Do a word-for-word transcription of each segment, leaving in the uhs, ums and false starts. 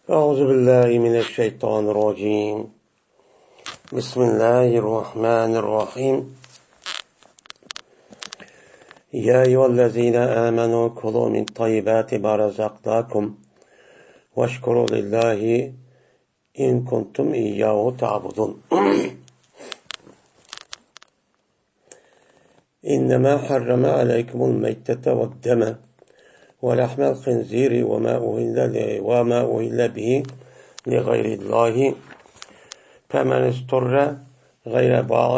أعوذ بالله من الشيطان الرجيم. بسم الله الرحمن الرحيم. يا أيها الذين آمنوا كلوا من طيبات ما رزقناكم واشكروا لله إن كنتم إياه تعبدون. إنما حرم عليكم الميتة والدم ولحم الخنزير وما أهل ل-، وما أهل به لغير الله، فمن اضطر غير باغ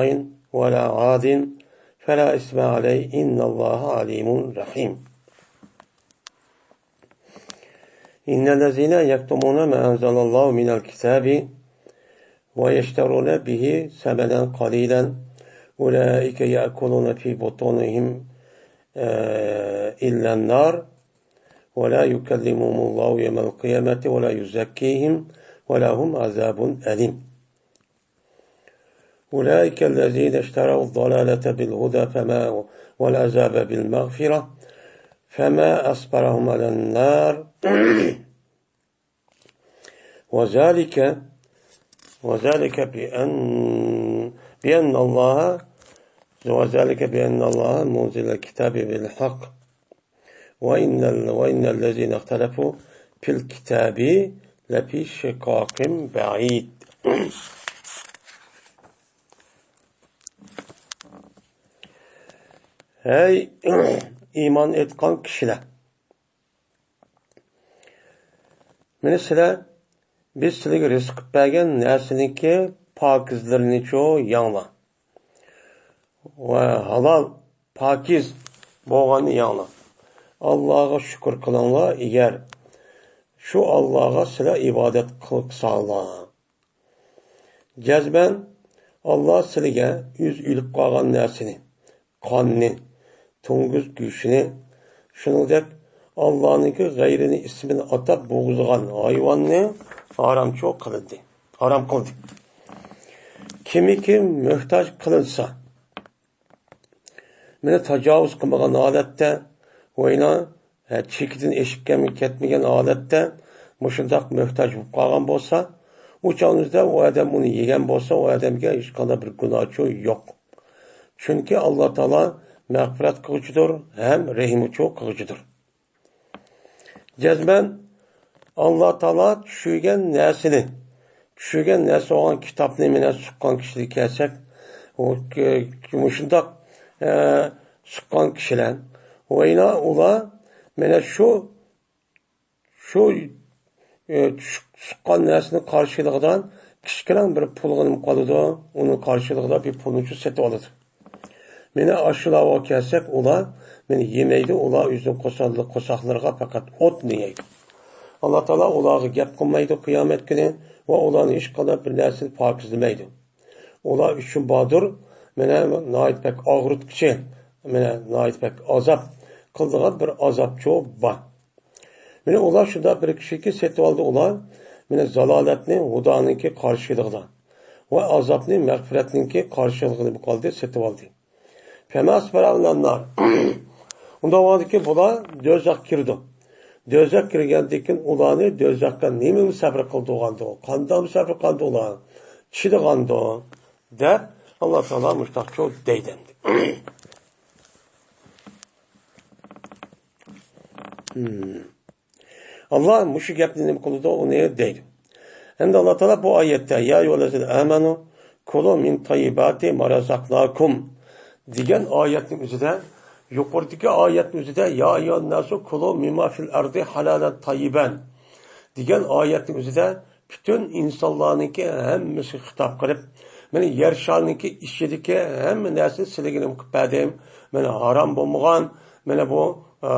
ولا عاد فلا إثم عليه، إن الله عليم رحيم. إن الذين يكتمون ما أنزل الله من الكتاب ويشترون به ثمنا قليلا أولئك يأكلون في بطونهم، آه، إلا النار ولا يكلمهم الله يوم القيامة ولا يزكيهم ولهم عذاب أليم. أولئك الذين اشتروا الضلالة بالهدى فما، والعذاب بالمغفرة فما أصبرهم على النار. وذلك، وذلك بأن، بأن الله، وذلك بأن الله منزل الكتاب بالحق وإن ال-، وإن الذين اختلفوا في الكتاب لفي شقاق بعيد. ھەي ئىمان ئېيتقان كىشىلەر! مانا سىلەر، بىز سىلەرگە رىزىق قىلىپ بەرگەن نەرسىنىڭكى پاكىزلىرىنىچۇ يەڭلار. ۋە ھالال، پاكىز بولغاننى يەڭلار. ئاللاغا شۈكۈر قىلىڭلار، ئەگەر شۇ ئاللاغا سىلەر ئىبادەت قىلساڭلار. جەزمەن، ئاللا سىلىگە ئۆزى ئۆلۈپ قالغان نەرسىنى، قاننى، توڭگۇز گۆشىنى، شۇنىڭدەك ئاللانىڭكى غەيرىنى ئىسمىنى ئاتاپ بوغۇزلىغان ھايۋاننى ھارامچۇ قىلدى، ھارام قىلدى. كىمكى مۆھتاج قىلىنسا، مانا تاجاۋۇز قىلمىغان ھالەتتە، ۋەينا، ھە، چېكىدىن ئېشىپ كەم-، كەتمىگەن ھالەتتە مۇشۇنداق مۆھتاج بولۇپ قالغان بولسا، ئۇ چاغنىڭىزدا ئۇ ئادەم ئۇنى يېگەن بولسا، ئۇ ئادەمگە ھېچقانداق بىر گۇناھچۇ يوق. چۈنكى ئاللا تائالا مەغپىرەت قىلغۇچىدۇر ھەم رەھىمچۇ قىلغۇچىدۇر. جەزمەن ئاللا تائالا چۈشۈرگەن نەرسىنى، چۈشۈرگەن نەرسە بولغان كىتابنى مانا سۇققان كىشىلەرگە كەلسەك، ئۇ ك-، مۇشۇنداق، ئە، سۇققان كىشىلەر، ۋەينا ئۇلار مانا شۇ، شۇ، ئە، چۈش-، سۇققان نەرسىنى قارشى ئالىدىغان كىچىككىنە بىر پۇلغا نېمە قالىدۇ، ئۇنىڭ قارشى ئالىدىغان بىر پۇلنىچۇ سېتىۋالىدۇ. مانا ئاشۇلارغا كەلسەك، ئۇلار مانا يېمەيدۇ، ئۇلار ئۆزىنىڭ قورساقلىرىغا پەقەت ئوتنى يەيدۇ. ئاللا تائالا ئۇلارغا گەپ قىلمايدۇ قىيامەت كۈنى ۋە ئۇلارنى ھېچقانداق بىر نەرسىدىن پاكىزلىمەيدۇ. ئۇلار ئۈچۈن باردۇر، مانا ناھايىتى بەك ئاغرىتقۇچى، مانا ناھايىتى بەك ئازاب قىلىدىغان بىر ئازابچۇ بار. مانا ئۇلار شۇنداق بىر كىشىكى سېتىۋالدى ئۇلار، مانا زالالەتنى ھۇدانىڭكى قارشىلىقىدا ۋە ئازابنى مەغپىرەتنىڭكى قارشىلىقىدا قالدى، سېتىۋالدى. فەمەس بەرەۋلەننار. ئۇنداق بولغاندىكىن بۇلار دوزاخقا كىرىدۇ. دوزاخقا كىرگەندىن كېيىن ئۇلارنى دوزاخقا نېمە سەۋەب قىلدۇرغاندۇ؟ قانداق سەۋەب قىلدى ئۇلار؟ چىدىغاندۇ؟ دەپ ئاللا تائالا مۇشتاقچۇ دەيدۇ ئەمدى. ئاللا مۇشۇ گەپنى نېمە قىلىدۇ، ئۇنى دەيدۇ. ئەمدى ئاللا تائالا بۇ ئايەتتە، يا ئەييۇھەللەزىنە ئامەنۇ كۇلۇ مىن تەييىباتى ما رەزەقناكۇم دېگەن ئايەتنىڭ ئۆزىدە، يۇقىرىدىكى ئايەتنىڭ ئۆزىدە، يا ئەييۇھەنناسۇ كۇلۇ مىمما فىل ئەردى ھالالەن تەييىبەن دېگەن ئايەتنىڭ ئۆزىدە پۈتۈن ئىنسانلارنىڭكى ھەممىسىگە خىتاب قىلىپ، مانا يەر شارنىڭكى ئىچىدىكى ھەممە نەرسىنى سىلىگە نېمە قىلىپ بەردىم، مانا ھارام بولمىغان، مانا بۇ، ئە،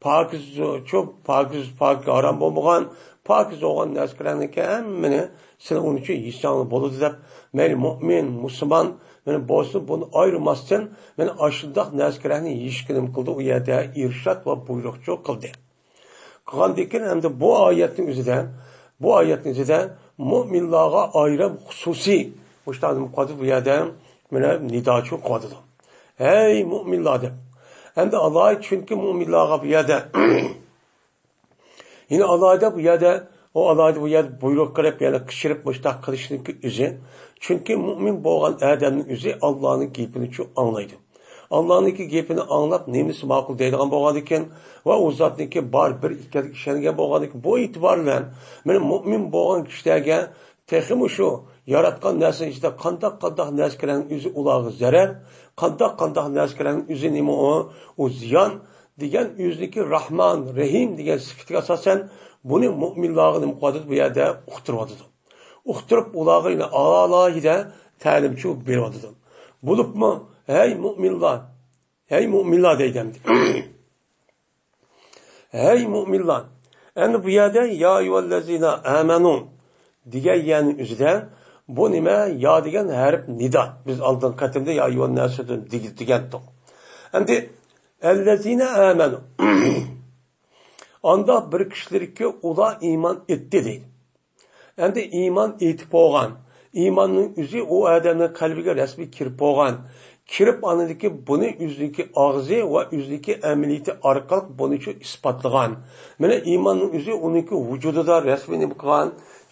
پاكىز، چوپ، پاكىز، پاك، ھارام بولمىغان، پاكىز بولغان نەرسىلەرنىڭكى ھەممىنى سىلەر ئۇنىڭ ئۈچۈن يېسەڭلار بولىدۇ دەپ، مەيلى مۇئمىن، مۇسۇلمان، مانا بولسۇن، بۇنى ئايرىماستىن، مانا ئاشۇنداق نەرسىلەرنى يېيىشكە نېمە قىلدى، ئۇ يەردە ئىرشاد ۋە بۇيرۇقچۇ قىلدى. قىلغاندىن كېيىن ئەمدى بۇ ئايەتنىڭ ئۆزىدە، بۇ ئايەتنىڭ ئۆزىدە مۇئمىنلارغا ئايرىم خۇسۇسىي مۇشۇنداق نېمە قىلدى بۇ يەردە، مانا نىداچۇ قىلىۋاتىدۇ. ھەي مۇئمىنلار دەپ. ئەمدى ئالاھىدە چۈنكى مۇئمىنلارغا بۇ يەردە، يەنە ئالاھىدە بۇ يەردە ئۇ ئالاھىدە بۇ يەردە بۇيرۇق قىلىپ، يەنە قىچىرىپ مۇشتاق قىلىشنىڭكى ئۆزى. چۈنكى مۇئمىن بولغان ئادەمنىڭ ئۆزى ئاللانىڭ گېپىنىچۇ ئاڭلايدۇ. ئاللانىڭكى گېپىنى ئاڭلاپ، نېمىسى ماقۇل دەيدىغان بولغاندىكىن ۋە ئۇ زاتنىڭكى بار بىر ئىكەنلىكىگە ئىشەنگەن بولغاندىكىن، بۇ ئېتىبار بىلەن مانا مۇئمىن بولغان كىشىلەرگە تېخىمۇ شۇ ياراتقان نەرسىنىڭ ئىچىدە قانداق، قانداق نەرسىلەرنىڭ ئۆزى ئۇلارغا زەرەر، قانداق، قانداق نەرسىلەرنىڭ ئۆزى نېمە ئۇ، ئۇ زىيان دېگەن ئۆزىدىكى راھمان، رەھىم دېگەن سۈپىتىگە ئاساسەن بۇنى مۇئمىنلارغا نېمە قىلىۋاتىدۇ؟ بۇ يەردە ئۇقتۇرۇۋاتىدۇ. ئۇقتۇرۇپ ئۇلارغا يەنە ئالاھىدە تەلىمچۇ بېرىۋاتىدۇ. بولۇپمۇ، ھەي مۇئمىنلار، ھەي مۇئمىنلار دەيدۇ ئەمدى. ھەي مۇئمىنلار! ئەمدى بۇ يەردە يا ئەييۇھەللەزىنە ئامەنۇ دېگەن يەنى ئۆزىدە بۇ نېمە؟ يا دېگەن ھەرپ نىدا. بىز ئالدىنقى قېتىمدا يا ئەييۇھەنناسۇ دېگ-، دېگەنتۇق. ئەمدى ئەللەزىنە ئامەنۇ. ئانداق بىر كىشىلەركى ئۇلار ئىمان ئېيتتى دەيدۇ. ئەمدى ئىمان ئېيتىپ بولغان، ئىماننىڭ ئۆزى ئۇ ئادەمنىڭ قەلبىگە رەسمىي كىرىپ بولغان، كىرىپ ئاندىكى بۇنى ئۆزىنىڭكى ئاغزى ۋە ئۆزىنىڭكى ئەمەلىيىتى ئارقىلىق بۇنى شۇ ئىسپاتلىغان. مانا ئىماننىڭ ئۆزى ئۇنىڭكى ۋۇجۇدىدا رەسمىي نېمە قىلغان،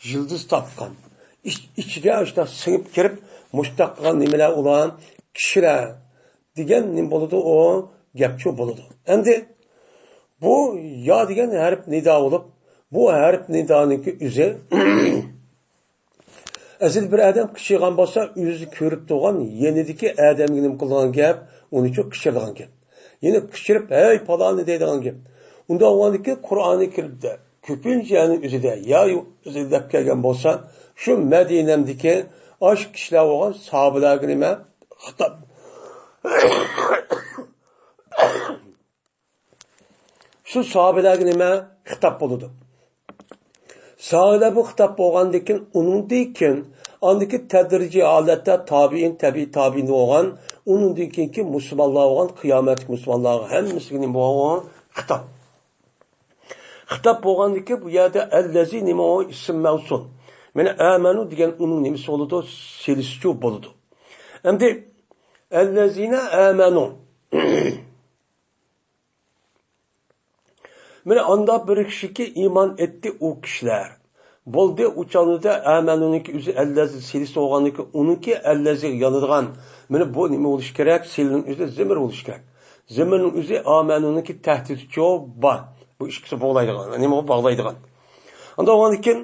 يىلتىز تاپقان. ئىچ-، ئىچىگە ئاشۇنداق سىڭىپ كىرىپ، مۇشۇنداق قىلغان نېمىلەر ئۇلار، كىشىلەر دېگەن نېمە بولىدۇ؟ ئۇ گەپچۇ بولىدۇ. ئەمدى بۇ يا دېگەن ھەرپ نىدا بولۇپ، بۇ ھەرپ نىدانىڭكى ئۆزى ئەسلى بىر ئادەم قىچىرغان بولسا، ئۆزى كۆرۈپ تۇرغان يېنىدىكى ئادەمگە نېمە قىلىدىغان گەپ؟ ئۇنىچۇ قىچىرىدىغان گەپ. يەنە قىچىرىپ، ھەي پالانى دەيدىغان گەپ. ئۇنداق بولغاندىكىن قۇرئانى كەرىمدە كۆپىنچە يەنى ئۆزىدە يا ئۆزى دەپ كەلگەن بولسا، شۇ مەدىنەمدىكى ئاشۇ كىشىلەر بولغان ساھابىلەرگە نېمە؟ خىتاب. شۇ ساھابىلەرگە نېمە؟ خىتاب بولىدۇ. ساھابىلەر بۇ خىتاب بولغاندىن كېيىن، ئۇنىڭدىن كېيىن ئاندىكى تەدرىجىي ھالەتتە تابىئىن، تەبىئىي تابىئىن بولغان، ئۇنىڭدىن كېيىنكى مۇسۇلمانلار بولغان، قىيامەتلىك مۇسۇلمانلارغا ھەممىسىگە نېمە بولغان؟ خىتاب. خىتاب بولغاندىكى بۇ يەردە ئەللەزى نېمە ئۇ ئىسىم مەۋسۇل. مانا ئامەنۇ دېگەن ئۇنىڭ نېمىسى بولىدۇ؟ سىلىسىچۇ بولىدۇ. ئەمدى ئەللەزىنە ئامەنۇ. مانا ئاندا بىر كىشىكى ئىمان ئەتتى ئۇ كىشىلەر. بولدى، ئۇ چاغدا ئامەنۇنىڭكى ئۆزى ئەللەزى سىلىسى بولغاندىكى ئۇنىڭكى ئەللەزىگە يانىدىغان. مانا بۇ نېمە بولۇشى كېرەك؟ سىلىنىڭ ئۆزى زىمىر بولۇشى كېرەك. زىمىرنىڭ ئۆزى ئامەنۇنىڭكى تەھدىتىچۇ بار. بۇ ئىككىسى بوغلايدىغان، نېمە باغلايدىغان. ئاندا ئۇنىڭدىن كېيىن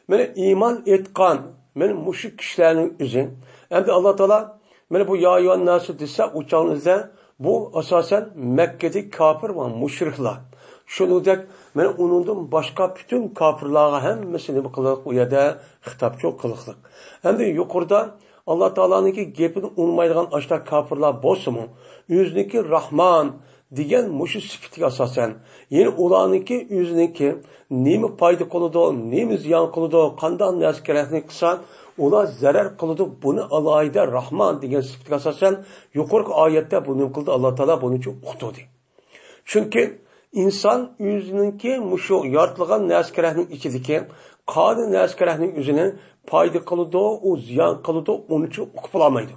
مانا ئىمان ئېيتقان، مانا مۇشۇ كىشىلەرنىڭ ئۆزى. ئەمدى ئاللا تائالا مانا بۇ يا ئەييۇھەنناسۇ دېسە، ئۇ چاغنىڭدا بۇ ئاساسەن مەككىدىكى كاپىر ۋە مۇشرىكلار. شۇنىڭدەك مانا ئۇنىڭدىن باشقا پۈتۈن كاپىرلارغا ھەممىسى نېمە قىلىقلىق ئۇ يەردە خىتابچۇ قىلىقلىق. ئەمدى يۇقىرىدا ئاللا تائالانىڭكى گېپىنى ئۇنىمايدىغان ئاشتا كاپىرلار بولسىمۇ، ئۆزىنىڭكى راھمان، دېگەن مۇشۇ سۈپىتىگە ئاساسەن، يەنى ئۇلارنىڭكى ئۆزىنىڭكى نېمە پايدا قىلىدۇ، نېمە زىيان قىلىدۇ، قانداق نەرسە كېرەكلىك قىلسا، ئۇلار زەرەر قىلىدۇ، بۇنى ئالاھىدە راھمان دېگەن سۈپىتىگە ئاساسەن، يۇقىرىقى ئايەتتە بۇ نېمە قىلدى؟ ئاللا تائالا بۇنى ئۇقتۇردى. چۈنكى ئىنسان ئۆزىنىڭكى مۇشۇ يارىتىلغان نەرسە كېرەكنىڭ ئىچىدىكى قانۇن نەرسە كېرەكنىڭ ئۆزىنى پايدا قىلىدۇ، ئۇ زىيان قىلىدۇ، ئۇنىچۇ ئۇقۇپ بولالمايدۇ.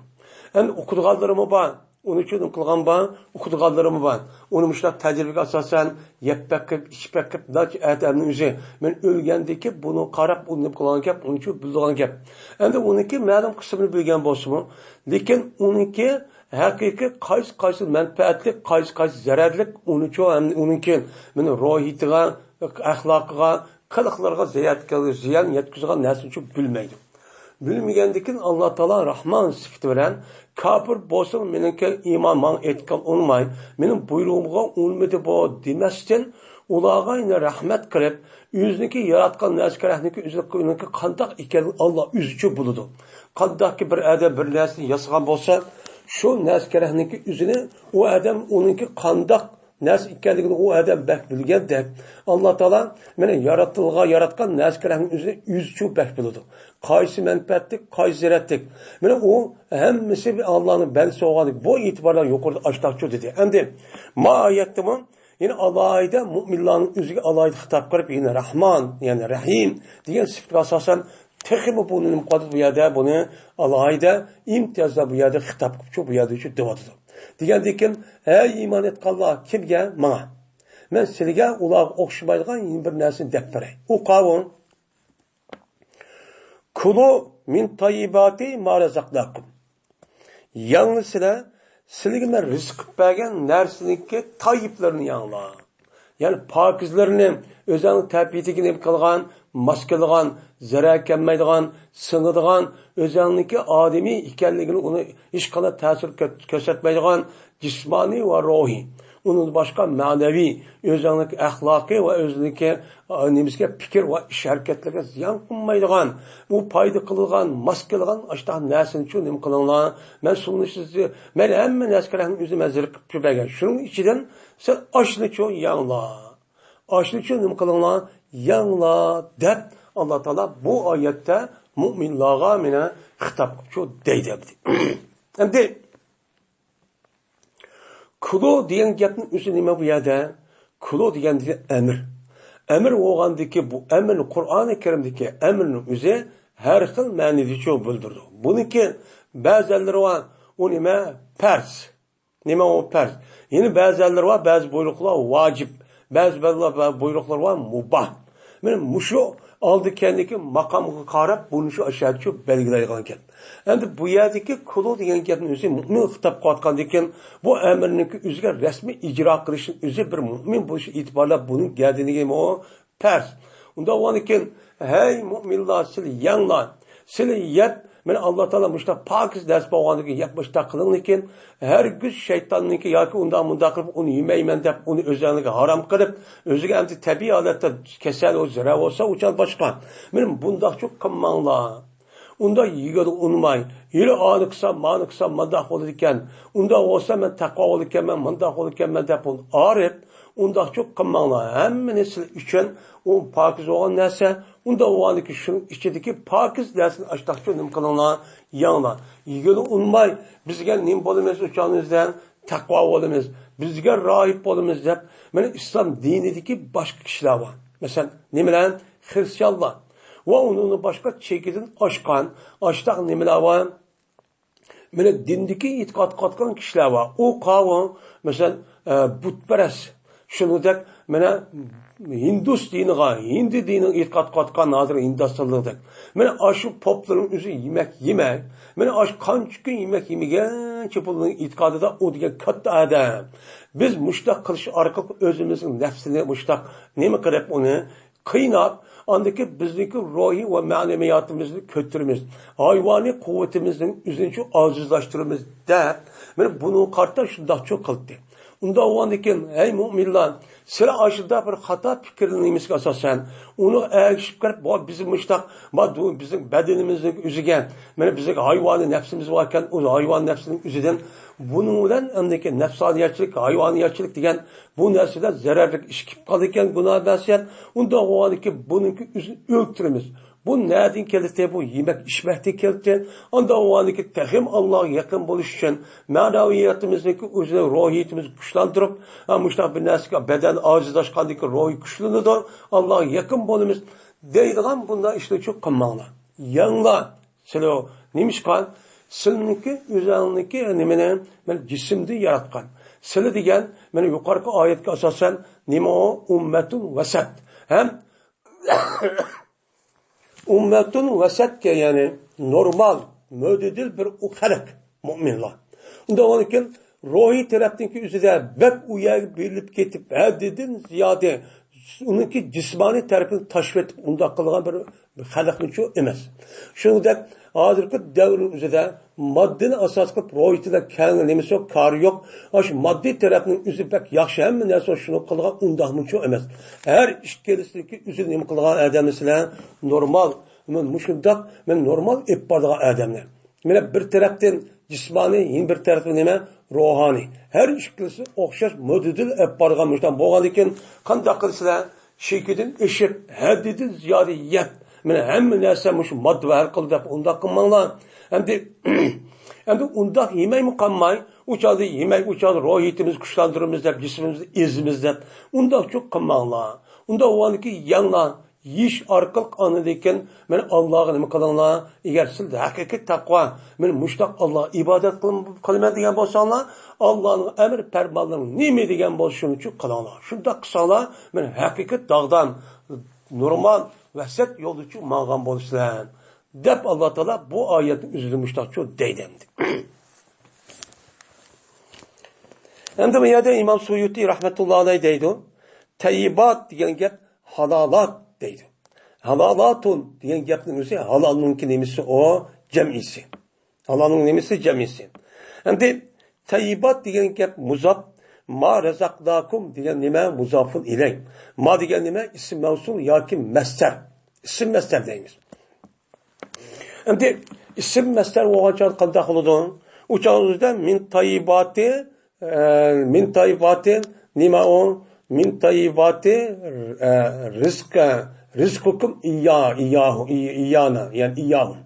ئەمدى ئۇقىدىغانلىرىمۇ بار. ئۇنى چۈشىنىپ قىلغان بار، ئۇقىدىغانلىرىمۇ بار. ئۇنى مۇشۇنداق تەجرىبىگە ئاساسەن يەپ بېقىپ، ئىچىپ بېقىپ، ناچ ئادەمنىڭ ئۆزى. مەن ئۆلگەندىن كېيىن بۇنى قاراپ، ئۇنى نېمە قىلغان گەپ، ئۇنى چۈشىنىپ بىلىدىغان گەپ. ئەمدى ئۇنىڭكى مەلۇم قىسمىنى بىلگەن بولسىمۇ، لېكىن ئۇنىڭكى ھەقىقىي قايسى، قايسى مەنپەئەتلىك، قايسى، قايسى زەرەرلىك، ئۇنىچۇ ئەمدى ئۇنىڭكى مېنىڭ روھىيىتىغا، ئەخلاقىغا، قىلىقلىرىغا زىيان، زىيان يەتكۈزىدىغان نەرسىنى بىلمەيدۇ. بىلمىگەندىكىن ئاللا تائالا راھمان سۈپىتى بىلەن كاپىر بولسىمۇ مېنىڭكى ئىمان ماڭا ئېيتقان ئۇنىماي، مېنىڭ بۇيرۇغۇمغا ئۇنىمىدى بۇ دېمەستىن، ئۇلارغا يەنە رەھمەت قىلىپ، ئۆزىنىڭكى ياراتقان نەرسە كېرەكنىكى ئۆزىنىڭكى قانداق ئىكەنلىكىنى ئاللا ئۆزىچۇ بىلىدۇ. قانداقكى بىر ئادەم بىر نەرسىنى ياسىغان بولسا، شۇ نەرسە كېرەكنىكى ئۆزىنى ئۇ ئادەم ئۇنىڭكى قانداق نەرسە ئىكەنلىكىنى ئۇ ئادەم بەك بىلگەندەك، ئاللا تائالا مانا ياراتىلغان، ياراتقان نەرسە كېرەكنى ئۆزى، ئۆزىچۇ بەك بىلىدۇ. قايسى مەنپەئەتلىك، قايسى زەرەرلىك. مانا ئۇ ھەممىسى ئاللانىڭ بەندىسى بولغان بۇ ئېتىباردا يۇقىرىدا ئاشتاقچۇ دېدى. ئەمدى ما ئايەتتىمۇ يەنە ئالاھىدە مۇئمىنلارنىڭ ئۆزىگە ئالاھىدە خىتاب قىلىپ، يەنە راھمان، يەنى رەھىم دېگەن سۈپەتكە ئاساسەن تېخىمۇ بۇنى نېمە قىلىۋاتىدۇ؟ بۇ يەردە بۇنى ئالاھىدە ئىمتىيازدا بۇ يەردە خىتاب قىلىپچۇ، بۇ يەردىچۇ دەۋاتىدۇ. دېگەندىن كېيىن، ھەي ئىمان ئېيتقانلار، كىمگە؟ ماڭا. مەن سىلىگە ئۇلارغا ئوخشىمايدىغان يەنە بىر نەرسىنى دەپ بېرەي. ئۇ قاۋۇ. كُلُوا مِنْ طَيِّبَاتِ مَا رَزَقْنَاكُمْ. يەڭلىسىلەر، سىلىگە مەن رىزىق قىلىپ بەرگەن نەرسىنىڭكى تايىپلىرىنى يەڭلار. يەنى پاكىزلىرىنى، ئۆزەڭنىڭ تەبىئىتىگە نېمە قىلغان، ماس كېلىدىغان، زەرەر كەلمەيدىغان، سىڭىدىغان، ئۆزەڭنىڭكى ئادىمىي ئىكەنلىكىنى ئۇنى ھېچقانداق تەسىر كۆ-، كۆرسەتمەيدىغان، جىسمانىي ۋە روھىي، ئۇنىڭدىن باشقا مەنىۋى، ئۆزىڭنىڭكى ئەخلاقى ۋە ئۆزىنىڭكى، ئا، نېمىسىگە، پىكىر ۋە ئىش ھەرىكەتلىرىگە زىيان قىلمايدىغان، ئۇ پايدا قىلىدىغان، ماس كېلىدىغان ئاشۇنداق نەرسىنىچۇ نېمە قىلىڭلار. مەن سۇنى سىزنى، مەن ھەممە نەرسىگە رەھمەت ئۆزۈم ھەزىر قىلىپ بەرگەن. شۇنىڭ ئىچىدىن سىز ئاشنىچۇ يەڭلار. ئاشنىچۇ نېمە قىلىڭلار، يەڭلار دەپ، ئاللا تائالا بۇ ئايەتتە مۇئمىنلارغا مېنى خىتاب قىلىپچۇ دەيدۇ. ئەمدى كۇلۇ دېگەن گەپنىڭ ئۆزى نېمە بۇ يەردە؟ كۇلۇ دېگەندىكى ئەمىر. ئەمىر بولغاندىكى بۇ ئەمىرنى، قۇرئانى كەرىمدىكى ئەمىرنىڭ ئۆزى ھەر خىل مەنىدىچۇ بىلدۈرىدۇ. بۇنىڭكى بەزىلىرى بار، ئۇ نېمە؟ پەرز. نېمە ئۇ پەرز؟ يەنە بەزىلىرى بار، بەزى بۇيرۇقلار ۋاجىپ، بەزى بەزىلەر بۇيرۇقلار بار، مۇباھ. مانا مۇشۇ ئالدى كەينىدىكى ماقامغا قاراپ بۇنى شۇ ئاشۇ بەلگىلەيدىغان گەپ. ئەمدى بۇ يەردىكى كۇلۇ دېگەن گەپنىڭ ئۆزى مۇئمىنغا خىتاب قىلىۋاتقاندىكىن، بۇ ئەمىرنىڭكى ئۆزىگە رەسمىي ئىجرا قىلىشنىڭ ئۆزى بىر مۇئمىن بولۇش ئېتىبارى بىلەن بۇنىڭ گەدىنىگە پەرز. ئۇنداق بولغاندىكىن، ھەي مۇئمىنلار، سىلى يەڭلار، سىلى يەپ، مانا ئاللا تائالا مۇشۇنداق پاكىز نەرسە بولغاندىكىن يەپ مۇشۇنداق قىلىڭلىكىن، ھەرگىز شەيتاننىڭكى ياكى ئۇنداق مۇنداق قىلىپ ئۇنى يېمەيمەن دەپ ئۇنى ئۆزلەرگە ھارام قىلىپ، ئۆزىگە ئەمدى تەبىئىي ھالەتتە كېسەل، ئۇ زەرەر بولسا ئۇ چاغ باشقا. مانا بۇنداقچۇ قىلماڭلار. ئۇنداق يېگىلى ئۇنىماي، ھېلى ئانى قىلسام، مانى قىلسام مانداق بولىدىكەن، ئۇنداق بولسا مەن تەقۋا بولىدىكەنمەن، مانداق بولىدىكەنمەن دەپ ئۇنى ئارىپ، ئۇنداقچۇ قىلماڭلار. ھەممىنى سىلەر ئۈچۈن ئۇ پاكىز بولغان نەرسە. ئۇنداق بولغاندىكىن شۇنىڭ ئىچىدىكى پاكىز نەرسىنى ئاشتاقچۇ نېمە قىلىڭلار، يەڭلار. يېگىلى ئۇنىماي، بىزگە نېمە بولىمىز ئۇ چاغنىڭ ئۆزىدە؟ تەقۋا بولىمىز، بىزگە راھىب بولىمىز دەپ، مانا ئىسلام دىنىدىكى باشقا كىشىلەر بار. مەسىلەن، نېمىلەر؟ خرىستىيانلار. ۋە ئۇنىڭدىن باشقا چېكىدىن ئاشقان، ئاشتاق نېمىلەر بار؟ مانا دىندىكى ئېتىقاد قىلىۋاتقان كىشىلەر بار. ئۇ قاۋۇ، مەسىلەن، ئە، بۇتپەرەس. شۇنىڭدەك، مانا ھىندۇس دىنىغا، ھىندى دىنىغا ئېتىقاد قىلىۋاتقان ھازىر ھىندىستانلىقدەك. مانا ئاشۇ پوپلارنىڭ ئۆزى يېمەك يېمەي. مانا ئاشۇ قانچە كۈن يېمەك يېمىگەنچە بۇلارنىڭ ئېتىقادىدا ئۇ دېگەن كاتتا ئادەم. بىز مۇشتاق قىلىش ئارقىلىق ئۆزىمىزنىڭ نەپسىنى مۇشتاق نېمە قىلىپ ئۇنى قىيناپ، ئاندىكى بىزنىڭكى روھىي ۋە مەنىۋىياتىمىزنى كۆتۈرىمىز، ھايۋانىي قۇۋۋىتىمىزنىڭ ئۆزىنى ئازىزلاشتۇرىمىز دەپ، مانا بۇنىڭغا قارىتا شۇنداقچۇ قىلدى. ئۇنداق بولغاندىكىن، ھەي مۇئمىنلار، سىلەر ئاشۇنداق بىر خاتا پىكىرنىڭ نېمىسىگە ئاساسەن، ئۇنىڭغا ئەگىشىپ كىرىپ، بۇ بىزنىڭ مۇشتاق، بۇ بىزنىڭ بەدىنىمىزنىڭ ئۆزىگە، مانا بىزنىڭ ھايۋانىي نەپسىمىز باركەن، ئۇ ھايۋان نەپسىنىڭ ئۆزىدىن بۇنىڭ بىلەن ئەمدىكى نەپسانىيەتچىلىك، ھايۋانىيەتچىلىك دېگەن بۇ نەرسىدە زەرەرلىك ئىش كېلىپ قالىدىكەن، گۇناھ مەسىيەت. ئۇنداق بولغاندىكىن بۇنىڭكى ئۆزىنى ئۆلتۈرىمىز. بۇ نەدىن كەلدى؟ بۇ يېمەك ئىچمەكتىن كەلدى. ئانداق بولغاندىكىن تېخىمۇ ئاللاغا يېقىن بولۇش ئۈچۈن، مەنىۋىياتىمىزنىڭكى ئۆزىنى، روھىيىتىمىزنى كۈچلەندۈرۈپ، ھە، مۇشۇنداق بىر نەرسىگە بەدەن ئاجىزلاشقاندىكىن روھى كۈچلىنىدۇ، ئاللاغا يېقىن بولىمىز دەيدىغان بۇنداق ئىشنى چۇ قىلماڭلار. يەڭلار. سىلى نېمىشقا؟ سىلىنىڭكى، ئۆزەڭنىڭكى نېمىنى مەن جىسىمدىن ياراتقان. سىلى دېگەن، مانا يۇقىرىقى ئايەتكە ئاساسەن، نېمە ئۇ؟ ئۇممەتۇن ۋەسەت. ھەم ئۇممەتۇن ۋەسەتكە، يەنى نورمال، مۆتىدىل بىر ئۇ خەلق، مۇئمىنلار. ئۇنداق بولغاندىكىن، روھىي تەرەپتىكى ئۆزىدە بەك ئۇ يەرگە بېرىلىپ كېتىپ، ھەددىدىن زىيادە ئۇنىڭكى جىسمانىي تەرىپىنى تاشلىۋېتىپ، ئۇنداق قىلغان بىر خەلقنىچۇ ئەمەس. شۇنىڭدەك ھازىرقى دەۋرنىڭ ئۆزىدە ماددىنى ئاساس قىلىپ روھىيىتىدا كەڭ نېمىسى يوق، كارى يوق. ئاشۇ ماددىي تەرەپنىڭ ئۆزى بەك ياخشى، ھەممە نەرسە شۇنى قىلغان، ئۇنداقمۇچۇ ئەمەس. ھەر ئىككىلىسىنىڭكى ئۆزى نېمە قىلغان ئادەملەر سىلەر نورمال، مۇشۇنداق، مەن نورمال ئېلىپ بارىدىغان ئادەملەر. مانا بىر تەرەپتىن جىسمانىي، يەنە بىر تەرەپتىن نېمە؟ روھانىي. ھەر ئىككىلىسى ئوخشاش مۆتىدىل ئېلىپ بارغان مۇشۇنداق بولغاندىكىن، قانداق قىلىسىلەر؟ شېكىدىن ئېشىپ، ھەددىدىن زىيادە يەپ، مانا ھەممە نەرسە مۇشۇ ماددا ھەل قىلدى دەپ ئۇنداق قىلماڭلار. ئەمدى، ئەمدى ئۇنداق يېمەيمۇ قالماي، ئۇ چاغدا يېمەي، ئۇ چاغدا روھىيىتىمىزنى كۈچلەندۈرىمىز دەپ، جىسمىمىزنى ئېزىمىز دەپ، ئۇنداقچۇ قىلماڭلار. ئۇنداق بولغاندىكىن يەڭلار، يېيىش ئارقىلىق ئاندىن كېيىن مانا ئاللاغا نېمە قىلىڭلار؟ ئەگەر سىز ھەقىقىي تەقۋا، مەن مۇشتاق ئاللاغا ئىبادەت قىلىم-، قىلىمەن دېگەن بولساڭلار، ئاللانىڭ ئەمر پەرمانلىرى نېمە دېگەن بولسا شۇنىچۇ قىلىڭلار. شۇنداق قىلساڭلار، مەن ھەقىقىي داغدام، نورمال، ۋەسەت يولدىچۇ ماڭغان بولىسىلەر. دەپ، ئاللا تائالا بۇ ئايەتنىڭ ئۆزىدە مۇشتاقچۇ دەيدۇ ئەمدى. ئەمدى بۇ يەردە ئىمام سۇيۇتى رەھمەتۇللا ئەلەيھ دەيدۇ، تەييىبات دېگەن گەپ ھالالات دەيدۇ. ھالالاتۇن دېگەن گەپنىڭ ئۆزى ھالالنىڭكى نېمىسى ئۇ؟ جەمئىسى. ھالالنىڭ نېمىسى؟ جەمئىسى. ئەمدى تەييىبات دېگەن گەپ مۇزاپ، ما رەزەقناكۇم دېگەن نېمە؟ مۇزافۇن ئىلەي. ما دېگەن نېمە؟ ئىسىم مەۋسۇل ياكى مەسدەر. ئىسىم مەسدەر دەيمىز. ئەمدى ئىسىم مەسدەر بولغان چاغدا قانداق بولىدۇ؟ ئۇ چاغدا مىن تەييىباتى، ئە، مىن تەييىباتى نېمە ئۇ؟ مىن تەييىباتى، ئە، رىزق، رىزقۇكۇم ئىييا-، ئىيياھۇ، ئىي-، ئىييانا، يەنى ئىيياھۇم.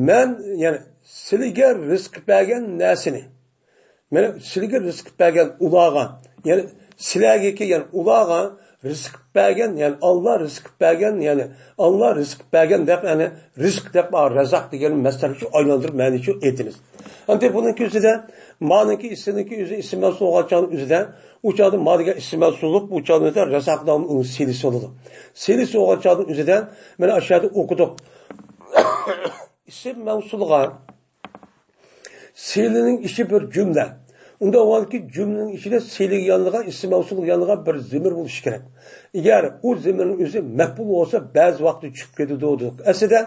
مەن، يەنى سىلىگە رىزىق بەرگەن نەرسىنى، مەن سىلىگە رىزىق بەرگەن ئۇلارغا، يەنى سىلەرگىكى، يەنى ئۇلارغا رىزىق بەرگەن، يەنى ئاللا رىزىق بەرگەن، يەنى ئاللا رىزىق بەرگەن دەپ، يەنى رىزىق دەپ، رەزاق دېگەن مەسدەرنى ئايلاندۇرۇپ مەنىچۇ ئېيتىمىز. ئەمدى بۇنىڭكى ئۆزىدە، مانىڭكى ئىسىمنىڭكى ئۆزى ئىسىم مەۋسۇل بولغان چاغنىڭ ئۆزىدە، ئۇ چاغدا ما دېگەن ئىسىم مەۋسۇللۇق، ئۇ چاغدا رەزاق دېگەن ئۇنىڭ سىلىسى بولىدۇ. سىلىسى بولغان چاغنىڭ ئۆزىدە، مانا ئاشۇ يەردە ئوقۇدۇق. ئىسىم مەۋسۇلغا سىلىنىڭ ئىچى بىر جۈملە. ئۇنداق بولغاندىكىن جۈملىنىڭ ئىچىدە سىلىگە يانىلغان، ئىسىم مەۋسۇلغا يانىلغان بىر زېمىر بولۇشى كېرەك. ئەگەر ئۇ زېمىرنىڭ ئۆزى مەپئۇل بولسا، بەزى ۋاقىتتا چۈشۈپ كېتىدۇ دېدۇق. ئەسلىدە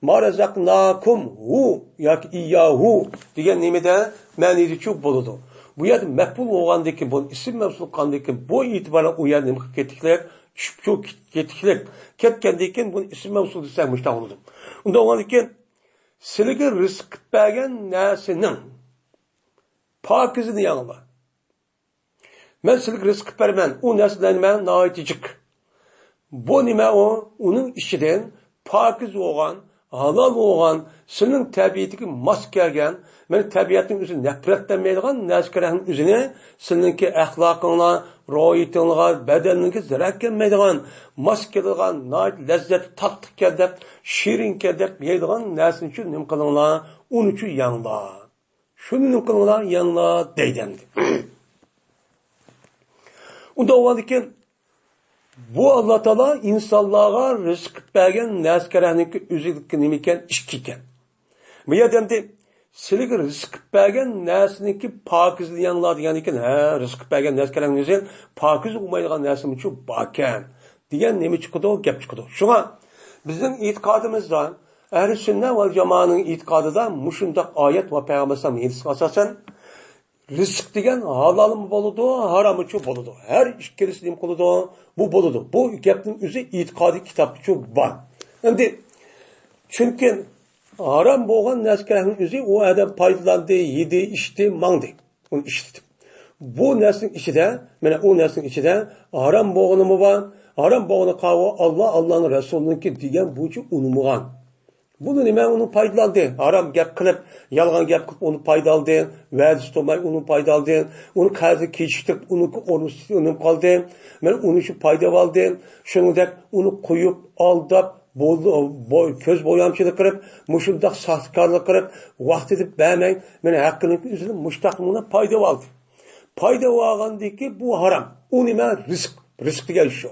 ما رەزەقناكۇم ھۇ ياكى ئىيياھۇ دېگەن نېمىدە مەنىدىچۇ بولىدۇ. بۇ يەردە مەپئۇل بولغاندىن كېيىن، بۇ ئىسىم مەۋسۇل قىلغاندىن كېيىن، بۇ ئېتىبارەن ئۇ يەر نېمە قىلىپ كېتىشلىك، چۈشۈپ كېتىشلىك. كەتكەندىن كېيىن بۇنى ئىسىم مەۋسۇل دېسەك مۇشۇنداق بولىدۇ. ئۇنداق بولغاندىن كېيىن سىلىگە رىزىق قىلىپ بەرگەن نەرسىنىڭ پاكىزىنى يەڭلار. مەن سىلىگە رىزىق قىلىپ بېرىمەن، ئۇ نەرسىلەرنى مەن ناھايىتى جىق. بۇ نېمە ئۇ؟ ئۇنىڭ ئىچىدىن پاكىز بولغان، ھالال بولغان، سىلىنىڭ تەبىئىتىگە ماس كەلگەن، مانا تەبىئەتنىڭ ئۆزى نەپرەتلەنمەيدىغان نەرسە-كەرەڭنىڭ ئۆزىنى سىلىنىڭكى ئەخلاقىڭلار، روھىيىتىڭلارغا، بەدەنىڭىزگە زەرەر كەلمەيدىغان، ماس كېلىدىغان، ناھايىتى لەززەتلىك، تاتلىقكەن دەپ، شېرىنكەن دەپ يەيدىغان نەرسىنىچۇ نېمە قىلىڭلار؟ ئۇنىچۇ يەڭلار. شۇنى نېمە قىلىڭلار؟ يەڭلار دەيدۇ ئەمدى. ئۇنداق بولغاندىكىن، بۇ ئاللا تائالا ئىنسانلارغا رىزىق قىلىپ بەرگەن نەرسە-كەرەڭنىڭكى ئۆزىلىكى نېمە ئىكەن؟ ئىككى ئىكەن. بۇ يەردە ئەمدى سىلىگە رىزىق قىلىپ بەرگەن نەرسىنىڭكى پاكىزىنى يەڭلار دېگەندىكىن، ھە، رىزىق قىلىپ بەرگەن نەرسە-كەرەڭنىڭ ئۆزى پاكىز بولمايدىغان نەرسىمۇچۇ باركەن دېگەن نېمە چىقىدۇ؟ گەپ چىقىدۇ. شۇڭا بىزنىڭ ئېتىقادىمىزدا، ئەھلى سۈننە ۋەل جامائەنىڭ ئېتىقادىدا مۇشۇنداق ئايەت ۋە پەيغەمبەر ئەلەيھىسسالام ھەدىسىگە ئاساسەن، رىزىق دېگەن ھالالمۇ بولىدۇ، ھاراممۇچۇ بولىدۇ. ھەر ئىككىلىسى نېمە قىلىدۇ؟ بۇ بولىدۇ. بۇ گەپنىڭ ئۆزى ئېتىقادىي كىتابتىچۇ بار. ئەمدى، چۈنكى ھارام بولغان نەرسە-كەرەڭنىڭ ئۆزى ئۇ ئادەم پايدىلاندى، يېدى، ئىچتى، ماڭدى. ئۇنى ئىشلىتىپ. بۇ نەرسىنىڭ ئىچىدە، مانا ئۇ نەرسىنىڭ ئىچىدە ھارام بولغىنىمۇ بار. ھارام بولغىنى قاۋۇ، ئاللا، ئاللانىڭ رەسۇلىنىڭكى دېگەن بويىچە ئۇنىمىغان. بۇنى نېمە ئۇنى پايدىلاندى؟ ھارام گەپ قىلىپ، يالغان گەپ قىلىپ ئۇنى پايدا ئالدى. ۋەدىسى تۇرماي ئۇنى پايدا ئالدى. ئۇنى قەرزى كېچىكتۈرۈپ، ئۇنىڭكى ئورنى ئۇنىم قالدى. مانا ئۇنى شۇ پايدا ئالدى. شۇنىڭدەك ئۇنى قويۇپ، ئالداپ، بولدى، بو-، كۆز بويامچىلىق قىلىپ، مۇشۇنداق ساختىكارلىق قىلىپ، ۋاقتىدا بەرمەي، مانا ھەققىنىڭ ئۆزىنى مۇشتاق مانا پايدا ئالدى. پايدا ئالغاندىكى بۇ ھارام. ئۇ نېمە؟ رىزىق. رىزىق دېگەن شۇ.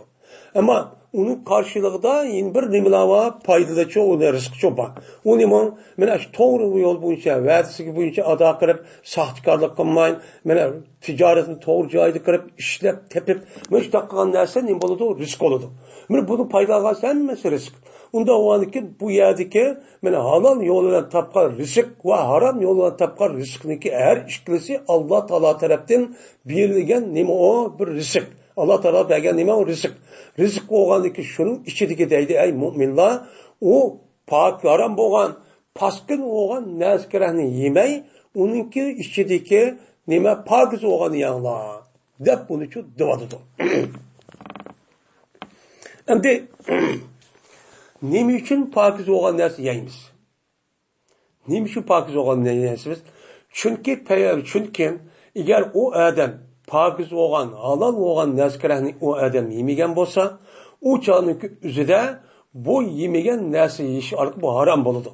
ئەمما ئۇنىڭ قارشىلىقىدا يەنە بىر نېمىلەر بار؟ پايدىلىچۇ، ئۇنى رىزقىچۇ بار. ئۇ نېمە؟ مانا شۇ توغرا يول بويىچە، ۋەدىسىگە بويىچە ئادا قىلىپ، ساختىكارلىق قىلماي، مانا تىجارەتنى توغرا جايدا قىلىپ، ئىشلەپ، تېپىپ، مانا شۇنداق قىلغان نەرسە نېمە بولىدۇ؟ رىزىق بولىدۇ. مانا بۇنى پايدا ئالغان ھەممىسى رىزىق. ئۇنداق بولغاندىكىن بۇ يەردىكى مانا ھالال يول بىلەن تاپقان رىزىق ۋە ھارام يول بىلەن تاپقان رىزىقنىڭكى ھەر ئىككىلىسى ئاللا تائالا تەرەپتىن بېرىلگەن نېمە ئۇ؟ بىر رىزىق. ئاللا تائالا بەرگەن نېمە ئۇ؟ رىزىق. رىزىق بولغاندىكىن شۇنىڭ ئىچىدىكى دەيدۇ، ئەي مۆمىنلار، ئۇ پاك ھارام بولغان، پاسكىن بولغان نەرسە-كەرەڭنى يېمەي، ئۇنىڭكى ئىچىدىكى نېمە پاكىز بولغاننى يەڭلار دەپ بۇنىچۇ دەۋاتىدۇ. ئەمدى نېمە ئۈچۈن پاكىز بولغان نەرسە يەيمىز؟ نېمە ئۈچۈن پاكىز بولغان نەرسىمىز؟ چۈنكى پەيغەمبەر، چۈنكى ئەگەر ئۇ ئادەم پاكىز بولغان، ھالال بولغان نەرسە-كەرەڭنى ئۇ ئادەم يېمىگەن بولسا، ئۇ چاغنىڭكى ئۆزىدە بۇ يېمىگەن نەرسە يېيىش ئارقىلىق بۇ ھارام بولىدۇ.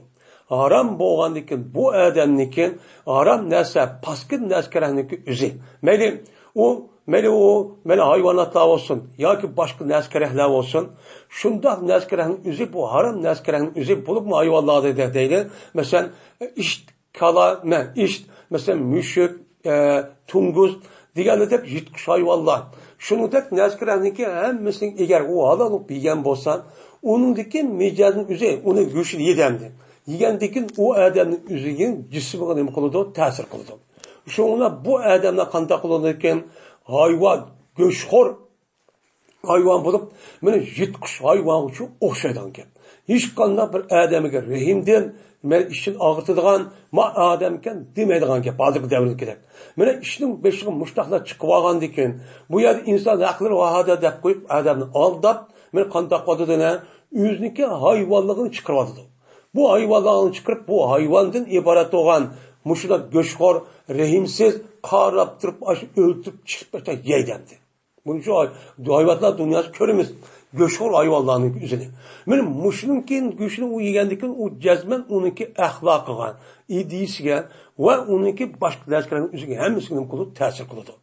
ھارام بولغاندىكىن بۇ ئادەمنىڭكى ھارام نەرسە، پاسكىن نەرسە-كەرەڭنىڭكى ئۆزى. مەيلى، ئۇ مەيلى ئۇ، مەيلى ھايۋاناتلار بولسۇن ياكى باشقا نەرسە كېرەكلەر بولسۇن، شۇنداق نەرسە كېرەكنىڭ ئۆزى، بۇ ھارام نەرسە كېرەكنىڭ ئۆزى، بولۇپمۇ ھايۋانلاردا دەيدۇ. مەسىلەن، ئىت، كالا، مە، ئىت، مەسىلەن، مۈشۈك، ئە، توڭگۇز دېگەندەك يىرتقۇچ ھايۋانلار. شۇنىڭدەك نەرسە كېرەكنىڭكى ھەممىسىنىڭ، ئەگەر ئۇ ھالال بولۇپ يېگەن بولسا، ئۇنىڭدىكى مىجەزنىڭ ئۆزى، ئۇنىڭ گۆشىنى يېدى ئەمدى. يېگەندىن كېيىن ئۇ ئادەمنىڭ ئۆزىگە، جىسمىغا نېمە قىلىدۇ؟ تەسىر قىلىدۇ. شۇڭا بۇ ئادەملەر قانداق قىلىدىكىن؟ ھايۋان، گۆشخور ھايۋان بولۇپ، مانا يىرتقۇچ ھايۋانغىچۇ ئوخشايدىغان گەپ. ھېچقانداق بىر ئادەمگە رەھىمدىن، مانا ئىچىنى ئاغرىتىدىغان، ما ئادەمكەن دېمەيدىغان گەپ، ھازىرقى دەۋردىكىدەك. مانا ئىشنىڭ بېشىغا مۇشتاقلار چىقىۋالغاندىن كېيىن، بۇ يەردە ئىنسان ھەقلىرى ۋاھادە دەپ قويۇپ، ئادەمنى ئالداپ، مانا قانداق قىلىدۇ، ئۆزىنىڭكى ھايۋانلىقىنى چىقىرىۋاتىدۇ. بۇ ھايۋانلارنى چىقىرىپ، بۇ ھايۋاندىن ئىبارەت بولغان مۇشۇنداق گۆشخور، رەھىمسىز، قاراپ تۇرۇپ، ئاشۇ ئۆلتۈرۈپ، چىقىپ يەيدۇ ئەمدى. بۇنى شۇ ھاي-، ھايۋانلار دۇنياسى كۆرىمىز. گۆشخور ھايۋانلارنىڭ ئۆزىنى. مانا مۇشۇنىڭ كېيىن گۆشىنى ئۇ يېگەندىن كېيىن ئۇ جەزمەن ئۇنىڭكى ئەخلاقىغا، ئىدىيىسىگە ۋە ئۇنىڭكى باشقا نەرسىلەرنىڭ ئۆزىگە ھەممىسىگە نېمە قىلىدۇ؟ تەسىر قىلىدۇ.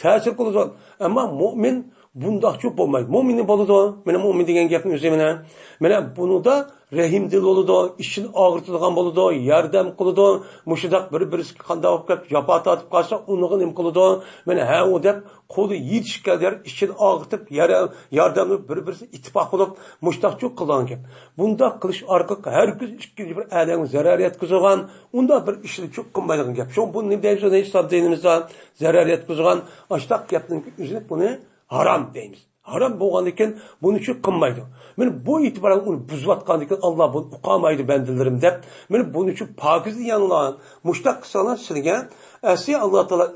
تەسىر قىلىدۇ. ئەمما مۆمىن بۇنداقچۇ بولمايدۇ. مۆمىن نېمە بولىدۇ؟ مانا مۆمىن دېگەن گەپنىڭ ئۆزى مانا. مانا بۇنىڭدا رەھىمدىل بولىدۇ، ئىچىنى ئاغرىتىدىغان بولىدۇ، ياردەم قىلىدۇ. مۇشۇنداق بىر-بىرسىگە قانداق بولۇپ كەپ جاپا تارتىپ قالسا، ئۇنىڭغا نېمە قىلىدۇ؟ مانا ھە ئۇ دەپ قولى يېتىشكەن يەر ئىچىنى ئاغرىتىپ، يار-، ياردەملىشىپ بىر-بىرسى ئىتتىپاق بولۇپ، مۇشتاقچۇ قىلغان گەپ. بۇنداق قىلىش ئارقىلىق ھەرگىز ئىككىنچى بىر ئادەمگە زەرەر يەتكۈزىدىغان ئۇنداق بىر ئىشنىچۇ قىلمايدىغان گەپ. شۇڭا بۇنى نېمە دەيمىز؟ ئىسلام دىنىمىزدا زەرەر يەتكۈزىدىغان ئاشتاق گەپنىڭ ئۆزىنى بۇنى ھارام دەيمىز. ھارام بولغاندىكىن بۇنىچۇ قىلمايدۇ. مانا بۇ ئېتىبارەن ئۇنى بۇزۇۋاتقاندىكىن، ئاللا بۇنى ئۇقالمايدۇ بەندىلىرىم دەپ، مانا بۇنىچۇ پاكىز دېگەنلار مۇشتاق قىلساڭلار سىلىگە ئەسلى ئاللا تائالا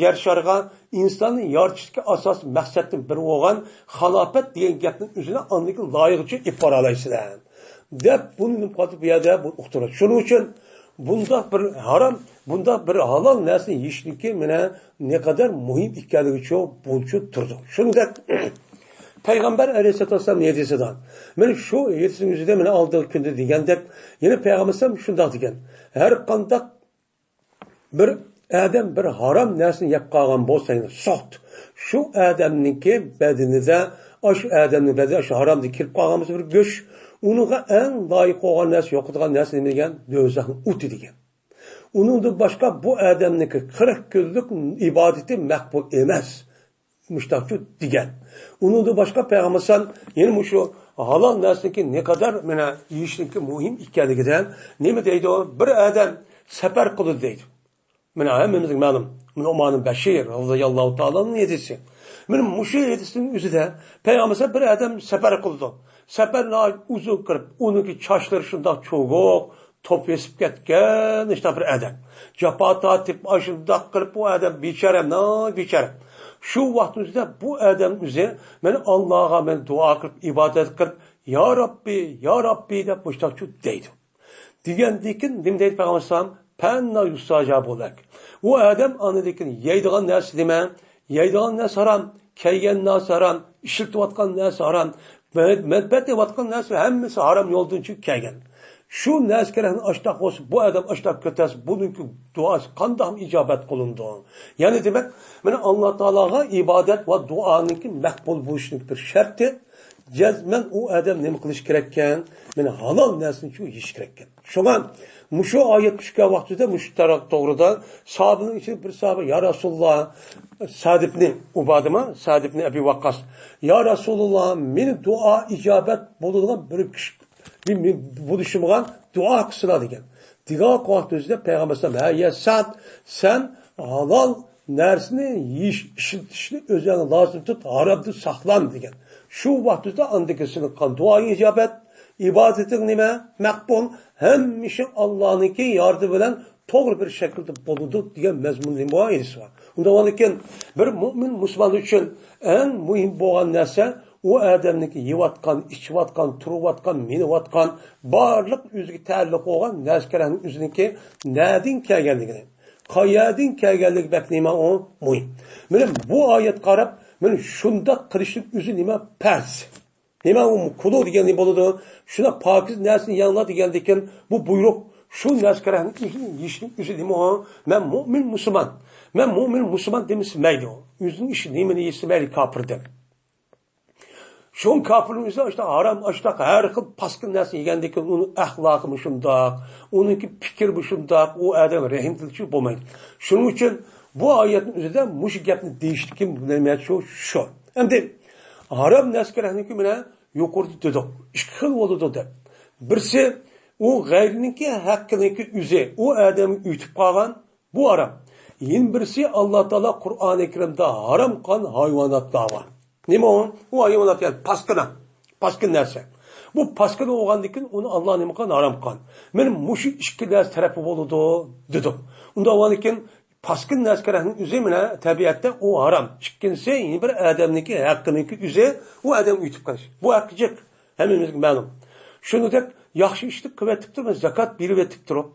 يەر شارىغا ئىنساننى يارىتىشتىكى ئاساسىي مەقسەتتىن بىرى بولغان خالاپەت دېگەن گەپنىڭ ئۆزىنى ئاندىكى لايىقىچە ئېلىپ بارالايسىلەر دەپ بۇنى نېمە قىلىۋاتىدۇ؟ بۇ يەردە بۇ ئۇقتۇرۇۋاتىدۇ. شۇنىڭ ئۈچۈن بۇنداق بىر ھارام، بۇنداق بىر ھالال نەرسىنى يېيىشنىڭكى مانا نەقەدەر مۇھىم ئىكەنلىكىچۇ بۇنچۇ تۇرىدۇ. شۇنداق پەيغەمبەر ئەلەيھىسسالام ھەدىسىدە، مانا شۇ ھەدىسنىڭ ئۆزىدە مانا ئالدىنقى كۈندە دېگەندەك، يەنە پەيغەمبەر ئەلەيھىسسالام شۇنداق دېگەن، ھەر قانداق بىر ئادەم بىر ھارام نەرسىنى يەپ قالغان بولسا، يەنى سوقت، شۇ ئادەمنىڭكى بەدىنىدە، ئاشۇ ئادەمنىڭ بەدىنىدە ئاشۇ ھارامدىن كىرىپ قالغان بولسا بىر گۆش، ئۇنىڭغا ئەڭ لايىق بولغان نەرسە، يوقىتىدىغان نەرسە نېمە دېگەن؟ دوزاخنىڭ ئوتى دېگەن. ئۇنىڭدىن باشقا بۇ ئادەمنىڭكى قىرىق كۈنلۈك ئىبادىتى مەقبۇل ئەمەس. مۇشتاقچۇ دېگەن. ئۇنىڭدىن باشقا پەيغەمبەر ئەلەيھىسسالام يەنە مۇشۇ ھالال نەرسىنىڭكى نەقەدەر مانا يېيىشنىڭكى مۇھىم ئىكەنلىكىدە نېمە دەيدۇ؟ بىر ئادەم سەپەر قىلىدۇ دەيدۇ. مانا ھەممىمىزگە مەلۇم. نۇئمان بىن بەشىر رەزىياللاھۇ تائالانىڭ ھەدىسى. مانا مۇشۇ ھەدىسنىڭ ئۆزىدە پەيغەمبەر بىر ئادەم سەپەر قىلىدۇ. سەپەر ناھايىتى ئۇزۇن قىلىپ، ئۇنىڭكى چاچلىرى شۇنداق چوغۇق، توپ بېسىپ كەتكەن ئىشتا بىر ئادەم. جاپا تارتىپ، ئاشۇنداق قىلىپ، بۇ ئادەم بىچارە، ناھايىتى بىچارە. شۇ ۋاقىتنىڭ ئۆزىدە بۇ ئادەم ئۆزى، مەن ئاللاغا مەن دۇئا قىلىپ، ئىبادەت قىلىپ، يا رەببى، يا رەببى دەپ مۇشتاقچۇ دەيدۇ. دېگەندىن كېيىن نېمە دەيدۇ پەيغەمبەر ئەلەيھىسسالام؟ پەننا يۇستەجابۇ لەك. ئۇ ئادەم ئاندىن كېيىن يەيدىغان نەرسە نېمە؟ يەيدىغان نەرسە ھارام، كىيگەن نەرسە ھارام، ئىشلىتىۋاتقان نەرسە ھارام، مەنپەئەتلەنگەن نەرسە ھەممىسى ھارام يولدىن چىقىپ كەلگەن. شۇ نەرسە كېرەكنى ئاشتاق بولسا، بۇ ئادەم ئاشتاق كۆتەرسە، بۇنىڭكى دۇئاسى قانداقمۇ ئىجابەت قىلىنىدۇ؟ يەنى دېمەك، مانا ئاللا تائالاغا ئىبادەت ۋە دۇئانىڭكى مەقبۇل بولۇشىنىڭ بىر شەرتى، جەزمەن ئۇ ئادەم نېمە قىلىش كېرەككەن؟ مانا ھالال نەرسىنى شۇ يېيىش كېرەككەن. شۇڭا مۇشۇ ئايەت چۈشكەن ۋاقتىدا مۇشۇ تەرەپ توغرىدا ساھابىنىڭ ئىچىدە بىر ساھابە، يا رەسۇلۇللا، سەد ئىبنى ئۇبادىما، سەد ئىبنى ئەبى ۋەققاس، يا رەسۇلۇللا، مېنى دۇئا ئىجابەت بولىدىغان بىر كىشى، بىر، بىر بولۇشۇمغا دۇئا قىلسىلا دېگەن. دېگەن ۋاقتىدا پەيغەمبەر ئەلەيھىسسالام، ھە، يا سەد، سەن ھالال نەرسىنى يېيىش، ئىشلىتىشنى ئۆزۈڭ لازىم تۇت، ھارامدىن ساقلان دېگەن. شۇ ۋاقتىدا ئاندىكى سېنىڭ قىلغان دۇئايىڭ ئىجابەت، ئىبادىتىڭ نېمە؟ مەقبۇل، ھەممە ئىشىڭ ئاللانىڭكى ياردىمى بىلەن توغرا بىر شەكىلدە بولىدۇ دېگەن مەزمۇندا نېمە بار؟ ھەدىس بار. ئۇنداق بولغاندىكىن، بىر مۆمىن مۇسۇلمان ئۈچۈن ئەڭ مۇھىم بولغان نەرسە، ئۇ ئادەمنىڭكى يەۋاتقان، ئىچىۋاتقان، تۇرۇۋاتقان، مىنىۋاتقان، بارلىق ئۆزىگە تەئەللۇق بولغان نەرسە كېرەكنىڭ ئۆزىنىڭكى نەدىن كەلگەنلىكىنى، قەيەردىن كەلگەنلىكى بەك نېمە ئۇ مۇھىم. مانا بۇ ئايەتكە قاراپ، مانا شۇنداق قىلىشنىڭ ئۆزى نېمە پەرز. نېمە ئۇ كۇلۇ دېگەن نېمە بولىدۇ؟ شۇنداق پاكىز نەرسىنى يەڭلار دېگەندىكىن، بۇ بۇيرۇق شۇ نەرسە كېرەكنىڭ ئۆزىنى يېيىشنىڭ ئۆزى نېمە ئۇ؟ مەن مۆمىن مۇسۇلمان. مەن مۆمىن مۇسۇلمان دېمىسە مەيلى ئۇ. ئۆزىنىڭ ئىشى نېمىنى يېسە مەيلى كاپىر دەپ. شۇڭا كاپىرنىڭ ئۆزى ئاشۇنداق ھارام، ئاشۇنداق ھەر خىل پاسكىنا نەرسە يېگەندىن كېيىن ئۇنىڭ ئەخلاقىمۇ شۇنداق، ئۇنىڭكى پىكرىمۇ شۇنداق، ئۇ ئادەم رەھىمدىلچى بولمايدۇ. شۇنىڭ ئۈچۈن بۇ ئايەتنىڭ ئۆزىدە مۇشۇ گەپنى دېيىشتىكى نېمە شۇ، شۇ. ئەمدى ھارام نەرسىگە رەھمىكى بىلەن يۇقىرىدا دېدۇق، ئىككى خىل بولىدۇ دەپ. بىرسى، ئۇ غەيرىنىڭكى ھەققىنىڭكى ئۆزى، ئۇ ئادەمگە ئۆتۈپ قالغان، بۇ ھارام. يەنە بىرسى، ئاللا تائالا قۇرئانى كەرىمدە ھارام قىلغان ھايۋاناتلار بار. نېمە ئۇ؟ ئۇ ھايۋانات، يەنى پاسكىنا. پاسكىنا نەرسە. بۇ پاسكىنا بولغاندىن كېيىن ئۇنى ئاللا نېمە قىلغان؟ ھارام قىلغان. مانا مۇشۇ ئىككى نەرسە تەرەپى بولىدۇ، دېدۇق. ئۇنداق بولغاندىن كېيىن پاسكىنا نەرسە كېرەكنىڭ ئۆزى مانا تەبىئەتتە ئۇ ھارام. ئىككىنچىسى، يەنە بىر ئادەمنىڭكى ھەققىنىڭكى ئۆزى، ئۇ ئادەمگە ئۆتۈپ قېلىش. بۇ ھەققى جىق. ھەممىمىزگە مەلۇم. شۇنىڭدەك ياخشى ئىشنى قىلىۋېتىپ تۇرۇپ، زاكات بېرىۋېتىپ تۇرۇپ،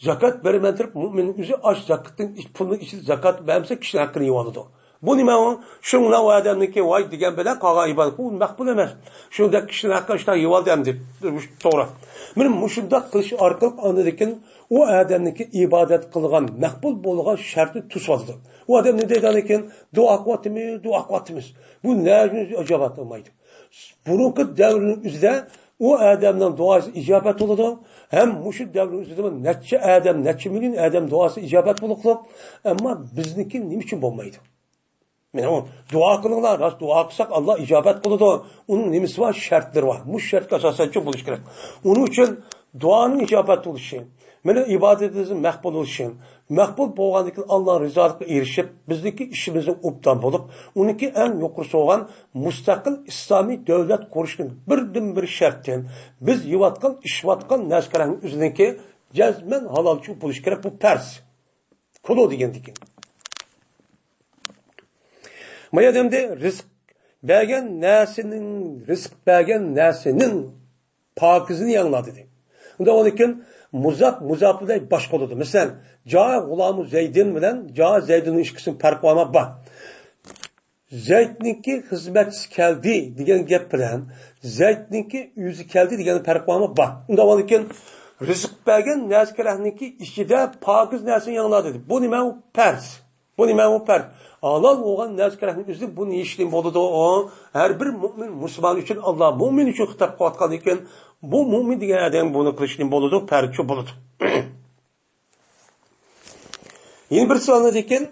زاكات بېرىمەن دەپ مۇئمىننىڭ ئۆزى ئاش زاكاتتىن، پۇلنىڭ ئىچىدە زاكات بەرمىسە، كىشىنىڭ ھەققىنى يېۋالىدۇ. بۇ نېمە ئۇ؟ شۇڭلا ئۇ ئادەمنىڭكى ۋاي دېگەن بىلەن قالغان ئىبادەت، ئۇ مەقبۇل ئەمەس. شۇنىڭدەك كىشىنىڭ ھەققىنى ئىشتا يېۋالدى ئەمدى. توغرا. مانا مۇشۇنداق قىلىش ئارقىلىق ئاندىن كېيىن ئۇ ئادەمنىڭكى ئىبادەت قىلغان مەقبۇل بولغان شەرتنى توسۇۋاتىدۇ. ئۇ ئادەم نېمە دەيدۇ ئاندىن كېيىن؟ دۇئا قىلىۋاتىمىز، دۇئا قىلىۋاتىمىز. بۇ نەجىنى ئىجابەت قىلمايدۇ. بۇرۇنقى دەۋرنىڭ ئۆزىدە ئۇ ئادەمنىڭ دۇئاسى ئىجابەت بولىدۇ. ھەم مۇشۇ دەۋرنىڭ ئۆزىدە نەچچە ئادەم، نەچچە مىليون ئادەم دۇئاسى ئىجابەت بولۇپ، ئەمما بىزنىڭكى نېمە ئۈچۈن بولمايدۇ؟ مانا دۇئا قىلىڭلار، راست دۇئا قىلساق ئاللا ئىجابەت قىلىدۇ. ئۇنىڭ نېمىسى بار؟ شەرتلىرى بار. مۇشۇ شەرتكە ئاساسەن شۇ بولۇشى كېرەك. ئۇنىڭ ئۈچۈن دۇئانىڭ ئىجابەت بولۇشى، مانا ئىبادىتىمىزنىڭ مەقبۇل بولۇشى، مەقبۇل بولغاندىن كېيىن ئاللانىڭ رىزالىقىغا ئېرىشىپ، بىزنىڭكى ئىشىمىزنىڭ ئوبدان بولۇپ، ئۇنىڭكى ئەڭ يۇقىرىسى بولغان مۇستەقىل ئىسلامىي دۆلەت قۇرۇشنىڭ بىردىنبىر شەرتى، بىز يەۋاتقان، ئىچىۋاتقان نەرسە كېرەكنىڭ ئۆزىنىڭكى جەزمەن ھالالچى بولۇشى كېرەك. بۇ پەرز. كۇلۇ دېگەندىكىن. ما يەردە ئەمدى رىزىق بەرگەن نەرسىنىڭ، رىزىق بەرگەن نەرسىنىڭ پاكىزىنى يەڭلار دېدى. ئۇندا ئۇنىڭكىن مۇزاپ، مۇزاپ بىلەن باشقا بولىدۇ. مەسىلەن، جا غۇلامۇ زەيدىن بىلەن جا زەيدىننىڭ ئىككىسىنىڭ پەرقى بارمۇ؟ بار. زەيدنىڭكى خىزمەتچىسى كەلدى دېگەن گەپ بىلەن زەيدنىڭكى ئۆزى كەلدى دېگەن پەرق بارمۇ؟ بار. ئۇنداق بولغاندىكىن رىزىق بەرگەن نەرسە كېرەكنىڭكى ئىچىدە پاكىز نەرسىنى يەڭلار دېدى. بۇ نېمە؟ ئۇ پەرز. بۇ نېمە؟ ئۇ پەرز. ھالال بولغان نەرسە كېرەكنىڭ ئۆزى بۇنى يېيىشتىن بولىدۇ. ئۇ ھەر بىر مۆمىن مۇسۇلمان ئۈچۈن، ئاللا مۆمىن ئۈچۈن خىتاب قىلىۋاتقاندىكىن، بۇ مۆمىن دېگەن ئادەم بۇنى قىلىشتىن بولىدۇ، پەرزچۇ بولىدۇ. يەنە بىرسى ئاندىن كېيىن،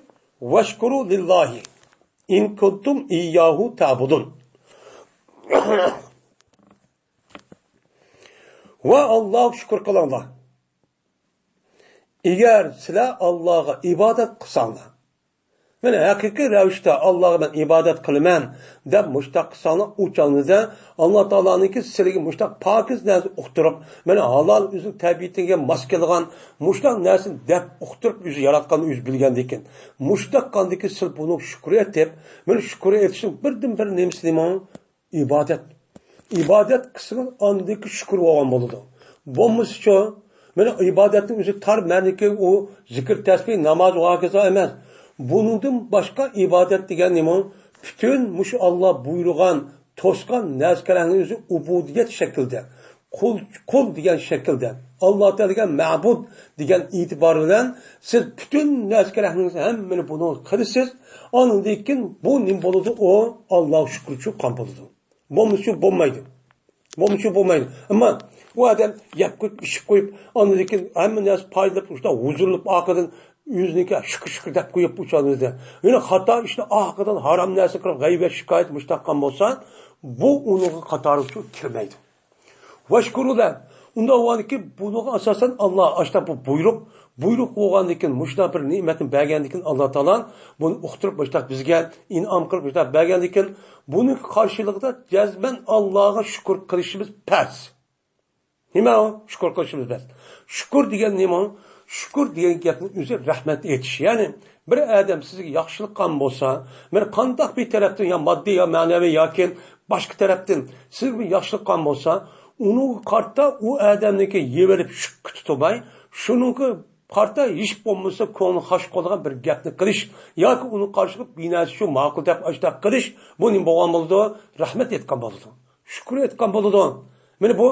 «ۋەشكۇرۇ لىللاھى ئىن كۇنتۇم ئىيياھۇ تەبۇدۇن.» ۋە ئاللاغا شۈكۈر قىلىڭلار. ئەگەر سىلەر ئاللاغا ئىبادەت قىلساڭلار، مەن ھەقىقىي رەۋىشتە ئاللاغا مەن ئىبادەت قىلىمەن دەپ مۇشتاق قىلساڭلار، ئۇ چاغنىڭدا ئاللا تائالانىڭكى سىلىگە مۇشتاق پاكىز نەرسە ئۇقتۇرۇپ، مانا ھالال ئۆزىنىڭ تەبىئىتىگە ماس كېلىدىغان مۇشتاق نەرسىنى دەپ ئۇقتۇرۇپ ئۆزى ياراتقاننى ئۆزى بىلگەندىكىن، مۇشتاق قاندىكى سىل بۇنىڭغا شۈكۈر ئېيتىپ، مانا شۈكۈر ئېيتىشنىڭ بىردىن بىر نېمىسى نېمە؟ ئىبادەت. ئىبادەت قىلسىڭىز ئاندىكى شۈكۈر بولغان بولىدۇ. بولمىسىچۇ؟ مانا ئىبادەتنىڭ ئۆزى تار مەنىكى ئۇ زىكىر، تەسبىھ، ناماز ۋە ھاكازا ئەمەس. بۇنىڭدىن باشقا ئىبادەت دېگەن نېمە؟ پۈتۈن مۇشۇ ئاللا بۇيرۇغان، توسقان نەرسىلەرنىڭ ئۆزى ئۇبۇدىيەت شەكلىدە، قۇل، قۇل دېگەن شەكىلدە، ئاللا تائالا دېگەن مەبۇد دېگەن ئېتىبار بىلەن سىز پۈتۈن نەرسىلەرنىڭ ھەممىنى بۇنى قىلىسىز. ئاندىن كېيىن بۇ نېمە بولىدۇ؟ ئۇ ئاللاغا شۈكۈرچۇ قان بولىدۇ. بولمىسا بولمايدۇ. بولمىسا بولمايدۇ. ئەمما ئۇ ئادەم يەپ قويۇپ، ئىچىپ قويۇپ، ئاندىن كېيىن ھەممە نەرسە پايدىلىپ، شۇنداق ھۇزۇرلىنىپ ئارقىدىن ئۆزىنىڭكى شۈكۈر، شۈكۈر دەپ قويۇپ ئۇچالمىدى. يەنە خاتا ئىشنى ئارقىدىن ھارام نەرسە قىلىپ، غەيۋەت، شىكايەت، مۇشتاق قىلغان بولسا، بۇ ئۇنىڭغا قاتارىغا كىرمەيدۇ. ۋەشكۇرۇ لە. ئۇنداق بولغاندىكىن بۇنىڭغا ئاساسەن ئاللا ئاشۇنداق بۇ بۇيرۇق، بۇيرۇق بولغاندىكىن، مۇشۇنداق بىر نېمەتنى بەرگەندىكىن، ئاللا تائالا بۇنى ئۇقتۇرۇپ مۇشۇنداق بىزگە ئىنئام قىلىپ مۇشۇنداق بەرگەندىكىن، بۇنىڭ قارشىلىقىدا جەزمەن ئاللاغا شۈكۈر قىلىشىمىز پەرز. نېمە ئۇ؟ شۈكۈر قىلىشىمىز پەرز. شۈكۈر دېگەن نېمە؟ شۈكۈر دېگەن گەپنىڭ ئۆزى رەھمەت ئېيتىش. يەنى بىر ئادەم سىزگە ياخشىلىق قىلغان بولسا، بىر قانداق بىر تەرەپتىن، يا ماددىي، يا مەنىۋى، ياكى باشقا تەرەپتىن سىزگە بىر ياخشىلىق قىلغان بولسا، ئۇنىڭغا قارىتا ئۇ ئادەمنىڭكى يېۋېلىپ شۈككە تۇتماي، شۇنىڭغا قارىتا ھېچ بولمىسا كۆڭلى خاش قىلىدىغان بىر گەپنى قىلىش ياكى ئۇنىڭ قارشىلىقى بىر نەرسە شۇ ماقۇل دەپ ئاشۇنداق قىلىش، بۇ نېمە بولغان بولىدۇ؟ رەھمەت ئېيتقان بولىدۇ. شۈكۈر ئېيتقان بولىدۇ. مانا بۇ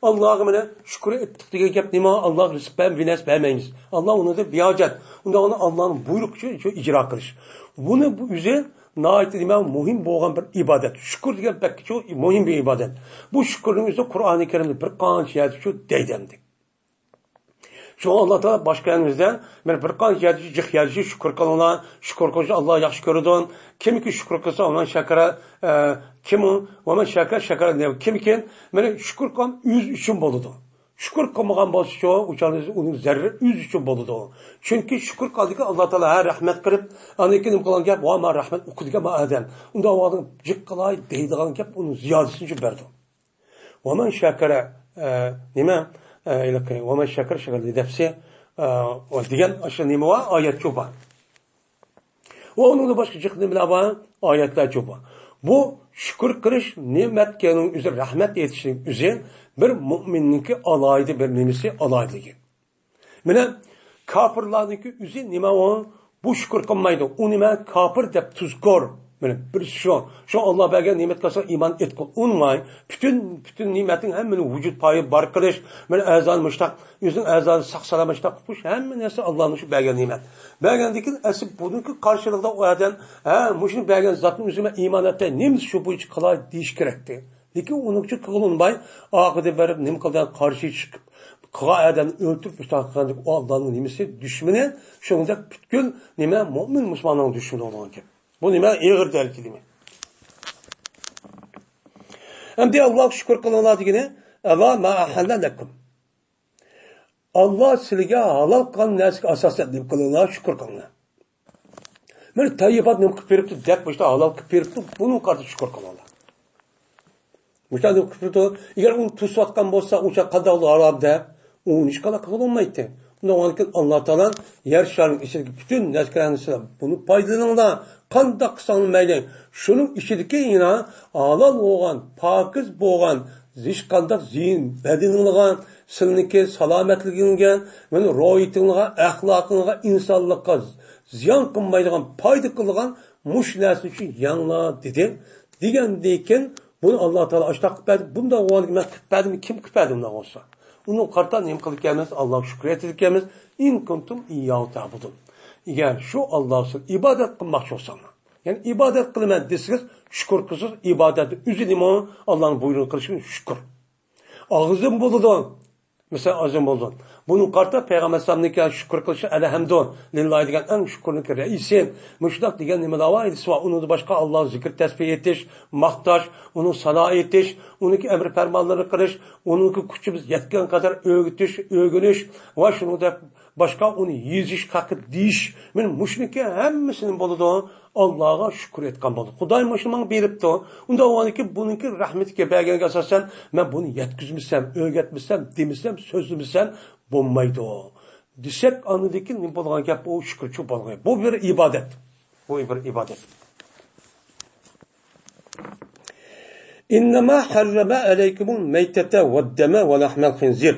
ئاللاغا مانا شۈكۈر ئېيتتۇق دېگەن گەپ نېمە؟ ئاللاغا رىزىق بەر-، بىر نەرسە بەرمەيمىز. ئاللا ئۇنىڭدىن بىھاجەت. ئۇنداق ئاللانىڭ بۇيرۇقى ئۈچۈن، ئۈچۈن ئىجرا قىلىش. بۇنى بۇ ئۆزى ناھايىتى نېمە، مۇھىم بولغان بىر ئىبادەت. شۈكۈر دېگەن بەك شۇ مۇھىم بىر ئىبادەت. بۇ شۈكۈرنىڭ ئۆزى قۇرئانى كەرىمدە بىر قانچە يەردە شۇ دەيدۇ ئەمدى. شۇڭا ئاللا تائالا باشقا يەرىمىزدە، مانا بىر قانچە يەردە جىق يەردە شۈكۈر قىلىڭلار، شۈكۈر قىلسا ئاللا ياخشى كۆرىدۇ. كىمكى شۈكۈر قىلسا، ۋەمەن شەكەرە، ئە، كىم، ۋەمەن شەكەرە شەكەرە، كىمكى، مانا شۈكۈر قىلغان ئۆزى ئۈچۈن بولىدۇ. شۈكۈر قىلمىغان بولسىچۇ، ئۇ چاغدا ئۇنىڭ زەرىرى ئۆزى ئۈچۈن بولىدۇ. چۈنكى شۈكۈر قىلدىكى ئاللا تائالا ھە رەھمەت قىلىپ، ئاندىن كېيىن نېمە قىلغان گەپ، ۋا ما رەھمەت ئوقۇدىكەن ما ئادەم. ئۇنداق ۋاقىتتا جىق قىلاي دەيدىغان گەپ ئۇنىڭ زىيادىسىنى بەردى. ۋەمەن شەكەرە، ئە، نېمە، ئە، ھېلىقى، ۋەمەن شەكەرە شەكەرە لىنەپسى، ئە، دېگەن ئاشۇ نېمە بار، ئايەتچۇ بار. ۋە ئۇنىڭدىن باشقا جىق نېمىلەر بار، ئايەتلەرچۇ بار. بۇ شۈكۈر قىلىش نېمەتكىنىڭ ئۆزى، رەھمەت ئېيتىشنىڭ ئۆزى بىر مۆمىننىڭكى ئالاھىدە بىر نېمىسى، ئالاھىدىلىكى. مانا كاپىرلارنىڭكى ئۆزى نېمە ئۇ؟ بۇ شۈكۈر قىلمايدۇ. ئۇ نېمە؟ كاپىر دەپ تۇزكور. مانا بىرسى شۇ. شۇ ئاللا بەرگەن نېمەتكە ئىمان ئېيتقىل ئۇنىماي. پۈتۈن، پۈتۈن نېمەتنىڭ ھەممىنى ۋۇجۇد پايى بار قىلىش. مانا ئەزانى مۇشتاق، ئۆزىنىڭ ئەزانى ساق سالامەت مۇشتاق قىلىش. ھەممە نەرسە ئاللانىڭ شۇ بەرگەن نېمەت. بەرگەندىن كېيىن ئەسلى بۇنىڭكى قارشىلىقىدا ئۇ ئادەم، ھە، مۇشۇنى بەرگەن زاتنىڭ ئۆزىگە مەن ئىمان ئېيتاي، نېمىسى شۇ بويىچە قىلاي دېيىش كېرەكتى. لېكىن ئۇنىڭ ئۈچۈن قىلغىلى ئۇنىماي، ئارقىدىن بېرىپ نېمە قىلدى؟ قارشى چىقىپ، قىلغان ئادەمنى ئۆلتۈرۈپ، مۇشۇنداق قىلغاندىكىن ئۇ ئاللانىڭ نېمىسى؟ دۈشمىنى. شۇنىڭدەك پۈتكۈل نېمە؟ مۆمىن مۇسۇلماننىڭ دۈشمىنى بولغان گەپ. بۇ نېمە؟ ئېغىر دەرىجىدە نېمە؟ ئەمدى ئاللاغا شۈكۈر قىلىڭلار دېگىنى، ئەلا ما ئەھەللە لەكۇم. ئاللا سىلىگە ھالال قىلغان نەرسىگە ئاساسەن نېمە قىلىڭلار؟ شۈكۈر قىلىڭلار. مانا تەييىبات نېمە قىلىپ بېرىپتۇ دەپ، مۇشۇنداق ھالال قىلىپ بېرىپتۇ، بۇنىڭغا قارىتا شۈكۈر قىلىڭلار. مۇشۇنداق نېمە قىلىپ بېرىپتۇ. ئەگەر ئۇنى توسۇۋاتقان بولسا، ئۇ چاغ قانداق بولىدۇ ھارام دەپ، ئۇنى ھېچقانداق قىلغىلى بولمايتتى. ئۇنداق بولغاندىكىن ئاللا تائالا يەر شارىنىڭ ئىچىدىكى پۈتۈن نەرسىلەرنى سىلەر بۇنى پايدىلىنىڭلار. قانداق قىلساڭلار مەيلى. شۇنىڭ ئىچىدىكى يەنە ھالال بولغان، پاكىز بولغان، ھېچقانداق زىيان بەدىنىڭلارغا، سىلىنىڭكى سالامەتلىكىڭلارغا، مانا روھىيىتىڭلارغا، ئەخلاقىڭلارغا، ئىنسانلىققا زىيان قىلمايدىغان، پايدا قىلىدىغان مۇشۇ نەرسىنى شۇ يەڭلار دېدى. دېگەندىن كېيىن بۇنى ئاللا تائالا ئاشتاق قىلىپ بەردى. بۇنداق بولغاندىكىن مەن قىلىپ بەردىم، كىم قىلىپ بەردى ئۇنداق بولسا؟ ئۇنىڭغا قارىتا نېمە قىلىدىكەنمىز؟ ئاللاغا شۈكۈر ئېيتىدىكەنمىز. ئىن كۇنتۇم ئىيياھۇ تەبۇدۇن. ئەگەر شۇ ئاللا ئۈچۈن ئىبادەت قىلماقچى بولساڭلار. يەنى ئىبادەت قىلىمەن دېسىڭىز، شۈكۈر قىلسىڭىز، ئىبادەتنىڭ ئۆزى نېمە؟ ئاللانىڭ بۇيرۇغىنى قىلىش شۈكۈر. ئاغزىم بولىدۇ. مىسال ئاغزىم بولىدۇ. بۇنىڭغا قارىتا پەيغەمبەر ئەلەيھىسسالامنىڭكى شۈكۈر قىلىشى ئەلھەمدۇ لىللاھ دېگەن ئەڭ شۈكۈرنىڭكى رەئىسى. مۇشۇنداق دېگەن نېمىلەر بار ئىدى؟ ئۇنىڭدىن باشقا ئاللاغا زىكىر تەسبىھ ئېيتىش، ماختاش، ئۇنىڭ سانا ئېيتىش، ئۇنىڭكى ئەمر پەرمانلىرىنى قىلىش، ئۇنىڭكى كۈچىمىز يەتكەن قەدەر ئۆگىتىش، ئۆگىنىش ۋە شۇنىڭدەك باشقا ئۇنى يېزىش، قاقىت دېيىش، مانا مۇشۇنىڭكى ھەممىسىنى بولىدۇ، ئاللاغا شۈكۈر ئېيتقان بولدى. خۇدايىم مۇشۇنى ماڭا بېرىپتۇ. ئۇنداق بولغاندىكىن بۇنىڭكى رەھمىتىگە بەرگەنگە ئاساسەن، مەن بۇنى يەتكۈزمىسەم، ئۆگەتمىسەم، دېمىسەم، سۆزلىمىسەم بولمايدۇ. دېسەك، ئاندىن كېيىن نېمە بولغان گەپ؟ ئۇ شۈكۈرچى بولغان. بۇ بىر ئىبادەت. بۇ بىر ئىبادەت. ئىننەما ھەررەمە ئەلەيكۇمۇل مەيتەتە ۋەددەمە ۋە لەھمەل خىنزىر.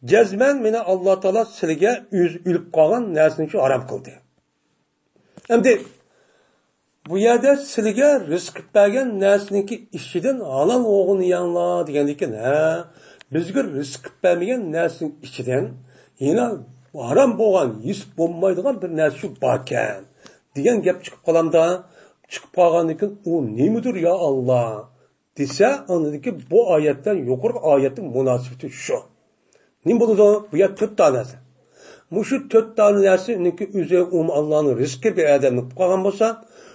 جەزمەن مېنى ئاللا تائالا سىلىگە ئۆزى ئۆلۈپ قالغان نەرسىنى ھارام قىلدى. ئەمدى بۇ يەردە سىلىگە رىزىق قىلىپ بەرگەن نەرسىنىڭكى ئىچىدىن ھالال بولغىنىنى يەڭلار دېگەندىكىن، ھە، بىزگە رىزىق قىلىپ بەرمىگەن نەرسىنىڭ ئىچىدىن يەنە ھارام بولغان، يېسە بولمايدىغان بىر نەرسە باركەن دېگەن گەپ چىقىپ قالامدا، چىقىپ قالغاندىن كېيىن ئۇ نېمىدۇر يا ئاللا؟ دېسە، ئاندىن كېيىن بۇ ئايەتتە يۇقىرىقى ئايەتنىڭ مۇناسىۋىتى شۇ. نېمە بولىدۇ؟ بۇ يەر تۆت دانە نەرسە. مۇشۇ تۆت دانە نەرسىنىڭكى ئۆزى ئۇمۇ ئاللانىڭ رىزقى بىر ئادەمنى قىلىپ قالغان بولسا،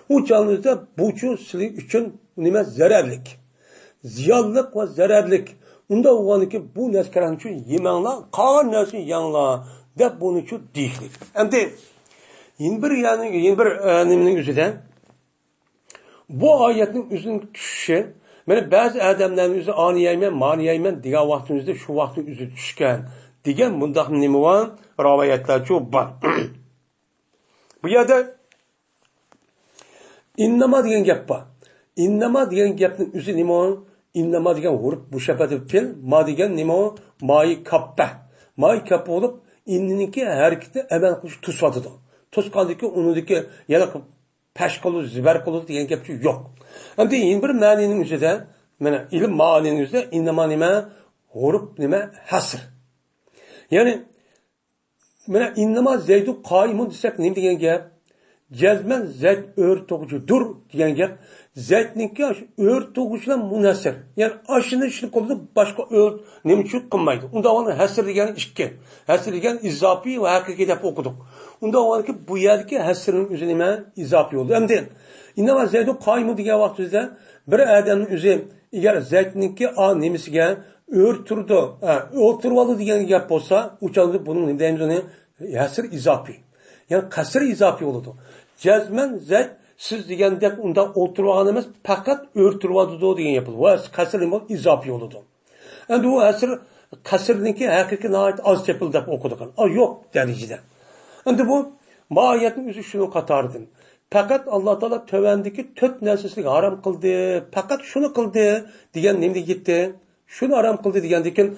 ئۇ چاغنىڭىزدا بۇچۇ سىلى ئۈچۈن نېمە؟ زەرەرلىك. زىيانلىق ۋە زەرەرلىك. ئۇنداق بولغاندىكىن بۇ نەرسىلەرنى شۇ يېمەڭلار، قالغان نەرسىنى يەڭلار دەپ بۇنى شۇ دېيىشلىك. ئەمدى يەنە بىر، يەنى يەنە بىر، ئە، نېمىنىڭ ئۆزىدە بۇ ئايەتنىڭ ئۆزىنىڭ چۈشۈشى، مانا بەزى ئادەملەرنىڭ ئۆزى ئانى يەيمەن، مانى يەيمەن دېگەن ۋاقتىمىزدا شۇ ۋاقىتنىڭ ئۆزى چۈشكەن دېگەن مۇنداق نېمە بار؟ رىۋايەتلەرچۇ بار. بۇ يەردە ئىنناما دېگەن گەپ بار. ئىنناما دېگەن گەپنىڭ ئۆزى نېمە؟ ئىنناما دېگەن ھۇرۇپ مۇشەببەتى پېئىل، ما دېگەن نېمە؟ مايى كاپپە. مايى كاپپە بولۇپ، ئىننىنىڭكى ھەرىكىتىنى ئەمەل قىلىش توسۇۋاتىدۇ. توسقاندىكى ئۇنىڭدىكى يەنە پەش قىلىدۇ، زىبەر قىلىدۇ دېگەن گەپ يوق. ئەمدى يەنە بىر مەنىنىڭ ئۆزىدە، مانا ئىلىم مەنىنىڭ ئۆزىدە ئىنناما نېمە؟ ھۇرۇپ نېمە؟ ھەسر. يەنى مانا، ئىننەما زەيدۇ قائىمۇن دېسەك، نېمە دېگەن گەپ؟ جەزمەن زەيد ئۆرە تۇغۇچىدۇر دېگەن گەپ. زەيدنىڭكى ئاشۇ ئۆرە تۇغۇچى بىلەن مۇنھەسىر. يەنى ئاشۇنى شۇنى قىلىدۇ، باشقا ئۆرە نېمە ئۈچۈن قىلمايدۇ؟ ئۇنداق بولغاندا ھەسر دېگەن ئىككى. ھەسر دېگەن ئىزاپىي ۋە ھەقىقىي دەپ ئوقۇدۇق. ئۇنداق بولغاندىكىن بۇ يەردىكى ھەسرنىڭ ئۆزى نېمە؟ ئىزاپىي بولدى. ئەمدى ئىننەما زەيدۇ قائىمۇن دېگەن ۋاقتىمىزدا بىر ئادەمنىڭ ئۆزى ئەگەر زەيدنىڭكى ئا نېمىسىگە ئۆرە تۇرىدۇ، ھە، ئولتۇرۇۋالدى دېگەن گەپ بولسا، ئۇ چاغدا بۇنىڭ نېمە دەيمىز ئۇنى؟ ھەسر ئىزاپىي. يەنى قەسر ئىزاپىي بولىدۇ. جەزمەن زەيد سىز دېگەندەك ئۇنداق ئولتۇرۇۋالغان ئەمەس، پەقەت ئۆرە تۇرۇۋاتىدۇ دېگەن گەپ بولىدۇ. ۋە قەسر نېمە بولىدۇ؟ ئىزاپىي بولىدۇ. ئەمدى بۇ ھەسر قەسرنىڭكى ھەقىقىي ناھايىتى ئاز تېپىلدى دەپ ئوقۇدۇق. ئا، يوق دەرىجىدە. ئەمدى بۇ، بۇ ئايەتنىڭ ئۆزى شۇنىڭ قاتارىدىن. پەقەت ئاللا تائالا تۆۋەندىكى تۆت نەرسىسىگە ھارام قىلدى، پەقەت شۇنى قىلدى دېگەن نېمىگە يەتتى؟ شۇنى ھارام قىلدى دېگەندىكىن،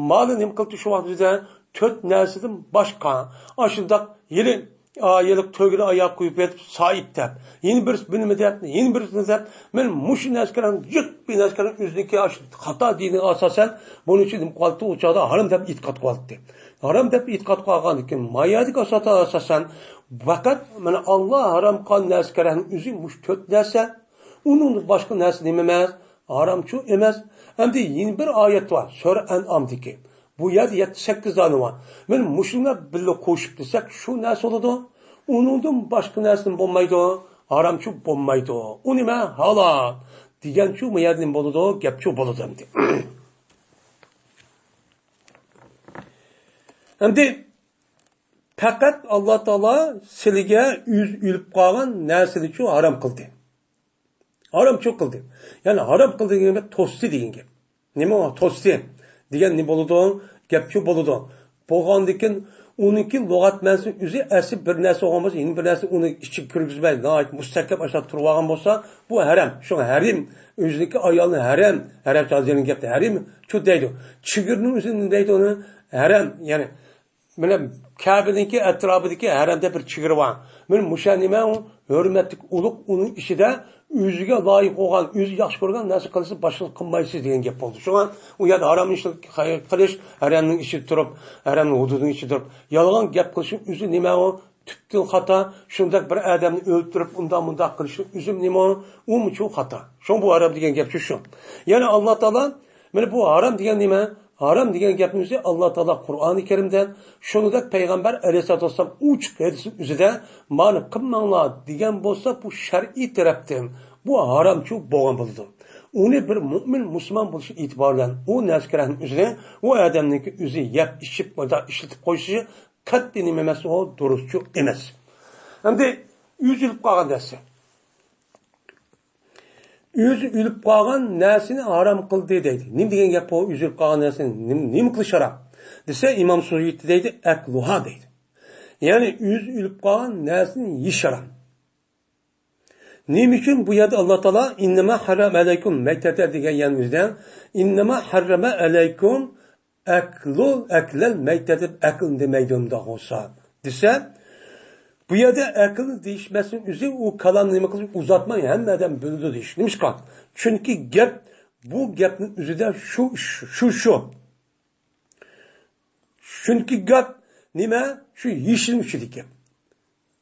مانا نېمە قىلدى شۇ ۋاقىتتا؟ تۆت نەرسىدىن باشقا، ئاشۇنداق يېلى، ئا، يېلى تۆگىنى ئاياغ قويۇپ يېتىپ سائىب دەپ، يەنە بىرسى بىلمە دەپ، يەنە بىرسىنى دەپ، مەن مۇشۇ نەرسىلەرنى جىق بىر نەرسىلەرنى ئۆزىنىڭكى ئاشۇ خاتا دىنىغا ئاساسەن، بۇنىڭ ئۈچۈن نېمە قىلىۋالدى؟ ئۇ چاغدا ھارام دەپ ئېتىقاد قىلىۋالدى. ھارام دەپ ئېتىقاد قىلغاندىن كېيىن، ما يەردىكى ئاساسەن، پەقەت مانا ئاللا ھارام قىلغان نەرسىلەرنىڭ ئۆزى مۇشۇ تۆت نەرسە. ئۇنىڭدىن باشقا نەرسە نېمە ئەمەس؟ ھارامچۇ ئەمەس. ئەمدى يەنە بىر ئايەت بار، سۈرە ئەنئامدىكى. بۇ يەردە يەتتە، سەككىز دانە بار. مانا مۇشۇلار بىللە قوشۇپ دېسەك، شۇ نەرسە بولىدۇ. ئۇنىڭدىن باشقا نەرسە بولمايدۇ. ھارامچۇ بولمايدۇ. ئۇ نېمە؟ ھالال. دېگەنچۇ، بۇ يەردە نېمە بولىدۇ؟ گەپچۇ بولىدۇ ئەمدى. ئەمدى پەقەت ئاللا تائالا سىلىگە ئۆزى ئۆلۈپ قالغان نەرسىنىچۇ ھارام قىلدى. ھارامچۇ قىلدى. يەنى ھارام قىلدى دېگەن گەپ توستى دېگەن گەپ. نېمە ئۇ توستى دېگەن نېمە بولىدۇ؟ گەپچۇ بولىدۇ. بولغاندىكىن ئۇنىڭكى لۇغەت مەنىسى ئۆزى ئەسلى بىر نەرسە بولغان بولسا، يەنە بىر نەرسە ئۇنى ئىچىگە كىرگۈزمەي، ناھايىتى مۇستەھكەم ئاشۇنداق تۇرۇۋالغان بولسا، بۇ ھەرەم. شۇڭا ھەرىم، ئۆزىنىڭكى ئايالىنى ھەرەم، ئەرەبچە ھازىرنىڭ گەپتە ھەرىمچۇ دەيدۇ. چېگرىنىڭ ئۆزى نېمە دەيدۇ ئۇنى؟ ھەرەم، يەنى مانا كەبىنىڭكى ئەتراپىدىكى ھەرەمدە بىر چېگرا بار. مانا مۇشۇ نېمە ئۇ؟ ھۆرمەتلىك ئۇلۇغ، ئۇنىڭ ئىچىدە ئۆزىگە لايىق بولغان، ئۆزى ياخشى كۆرگەن نەرسە قىلسا باشقىلار قىلمايسىز دېگەن گەپ بولدى. شۇڭا ئۇ يەردە ھارام ئىشنى قىلىش ھەرەمنىڭ ئىچىدە تۇرۇپ، ھەرەمنىڭ ھۇدۇدىنىڭ ئىچىدە تۇرۇپ، يالغان گەپ قىلىشنىڭ ئۆزى نېمە ئۇ؟ تۈپتىن خاتا. شۇنداق بىر ئادەمنى ئۆلتۈرۈپ ئۇنداق مۇنداق قىلىشنىڭ ئۆزى نېمە ئۇ؟ ئۇمۇچۇ خاتا. شۇڭا بۇ ھارام دېگەن گەپ شۇ شۇ. يەنى ئاللا تائالا مانا بۇ ھارام دېگەن نېمە؟ ھارام دېگەن گەپنىڭ ئۆزى ئاللا تائالا قۇرئانى كەرىمدە، شۇنىڭدەك پەيغەمبەر ئەلەيھىسسالاتۇ ۋەسسالام ئوچۇق ھەدىسنىڭ ئۆزىدە مانا قىلماڭلار دېگەن بولسا، بۇ شەرئىي تەرەپتىن بۇ ھارامچۇ بولغان بولىدۇ. ئۇنى بىر مۇئمىن مۇسۇلمان بولۇشى ئېتىبارى بىلەن ئۇ نەرسىكەرەھنىڭ ئۆزىنى ئۇ ئادەمنىڭكى ئۆزى يەپ ئىچىپ مۇنداق ئىشلىتىپ قويۇشى قەتئىي نېمە ئەمەس، ئۇ دۇرۇسچۇ ئەمەس. ئەمدى ئۆزى ئۆلۈپ قالغان نەرسە. ئۆزى ئۆلۈپ قالغان نەرسىنى ھارام قىلدى دەيدۇ. نېمە دېگەن گەپ بۇ؟ ئۆزى ئۆلۈپ قالغان نەرسىنى نېمە، نېمە قىلىش ھارام دېسە، ئىمام سۇيۇتى دەيدۇ، ئەكلۇھا دەيدۇ. يەنى ئۆزى ئۆلۈپ قالغان نەرسىنى يېيىش ھارام. نېمە ئۈچۈن بۇ يەردە ئاللا تائالا «ئىننەما ھەررەمە ئەلەيكۇم مەيتەتە» دېگەن يەرنىڭ ئۆزىدە «ئىننەما ھەررەمە ئەلەيكۇم ئەكلۇ، ئەكلەل مەيتەت» دەپ ئەكلىنى دېمەيدۇ ئۇنداق بولسا دېسە، بۇ يەردە ئەكىل دېيىشمەسنىڭ ئۆزى ئۇ كالامنى نېمە قىلىش ئۇزارتماي ھەممە ئادەم بىلىدۇ دېيىش. نېمىشقا؟ چۈنكى گەپ، بۇ گەپنىڭ ئۆزىدە شۇ، شۇ، شۇ. چۈنكى گەپ نېمە؟ شۇ يېيىشنىڭ ئىچىدىكى گەپ.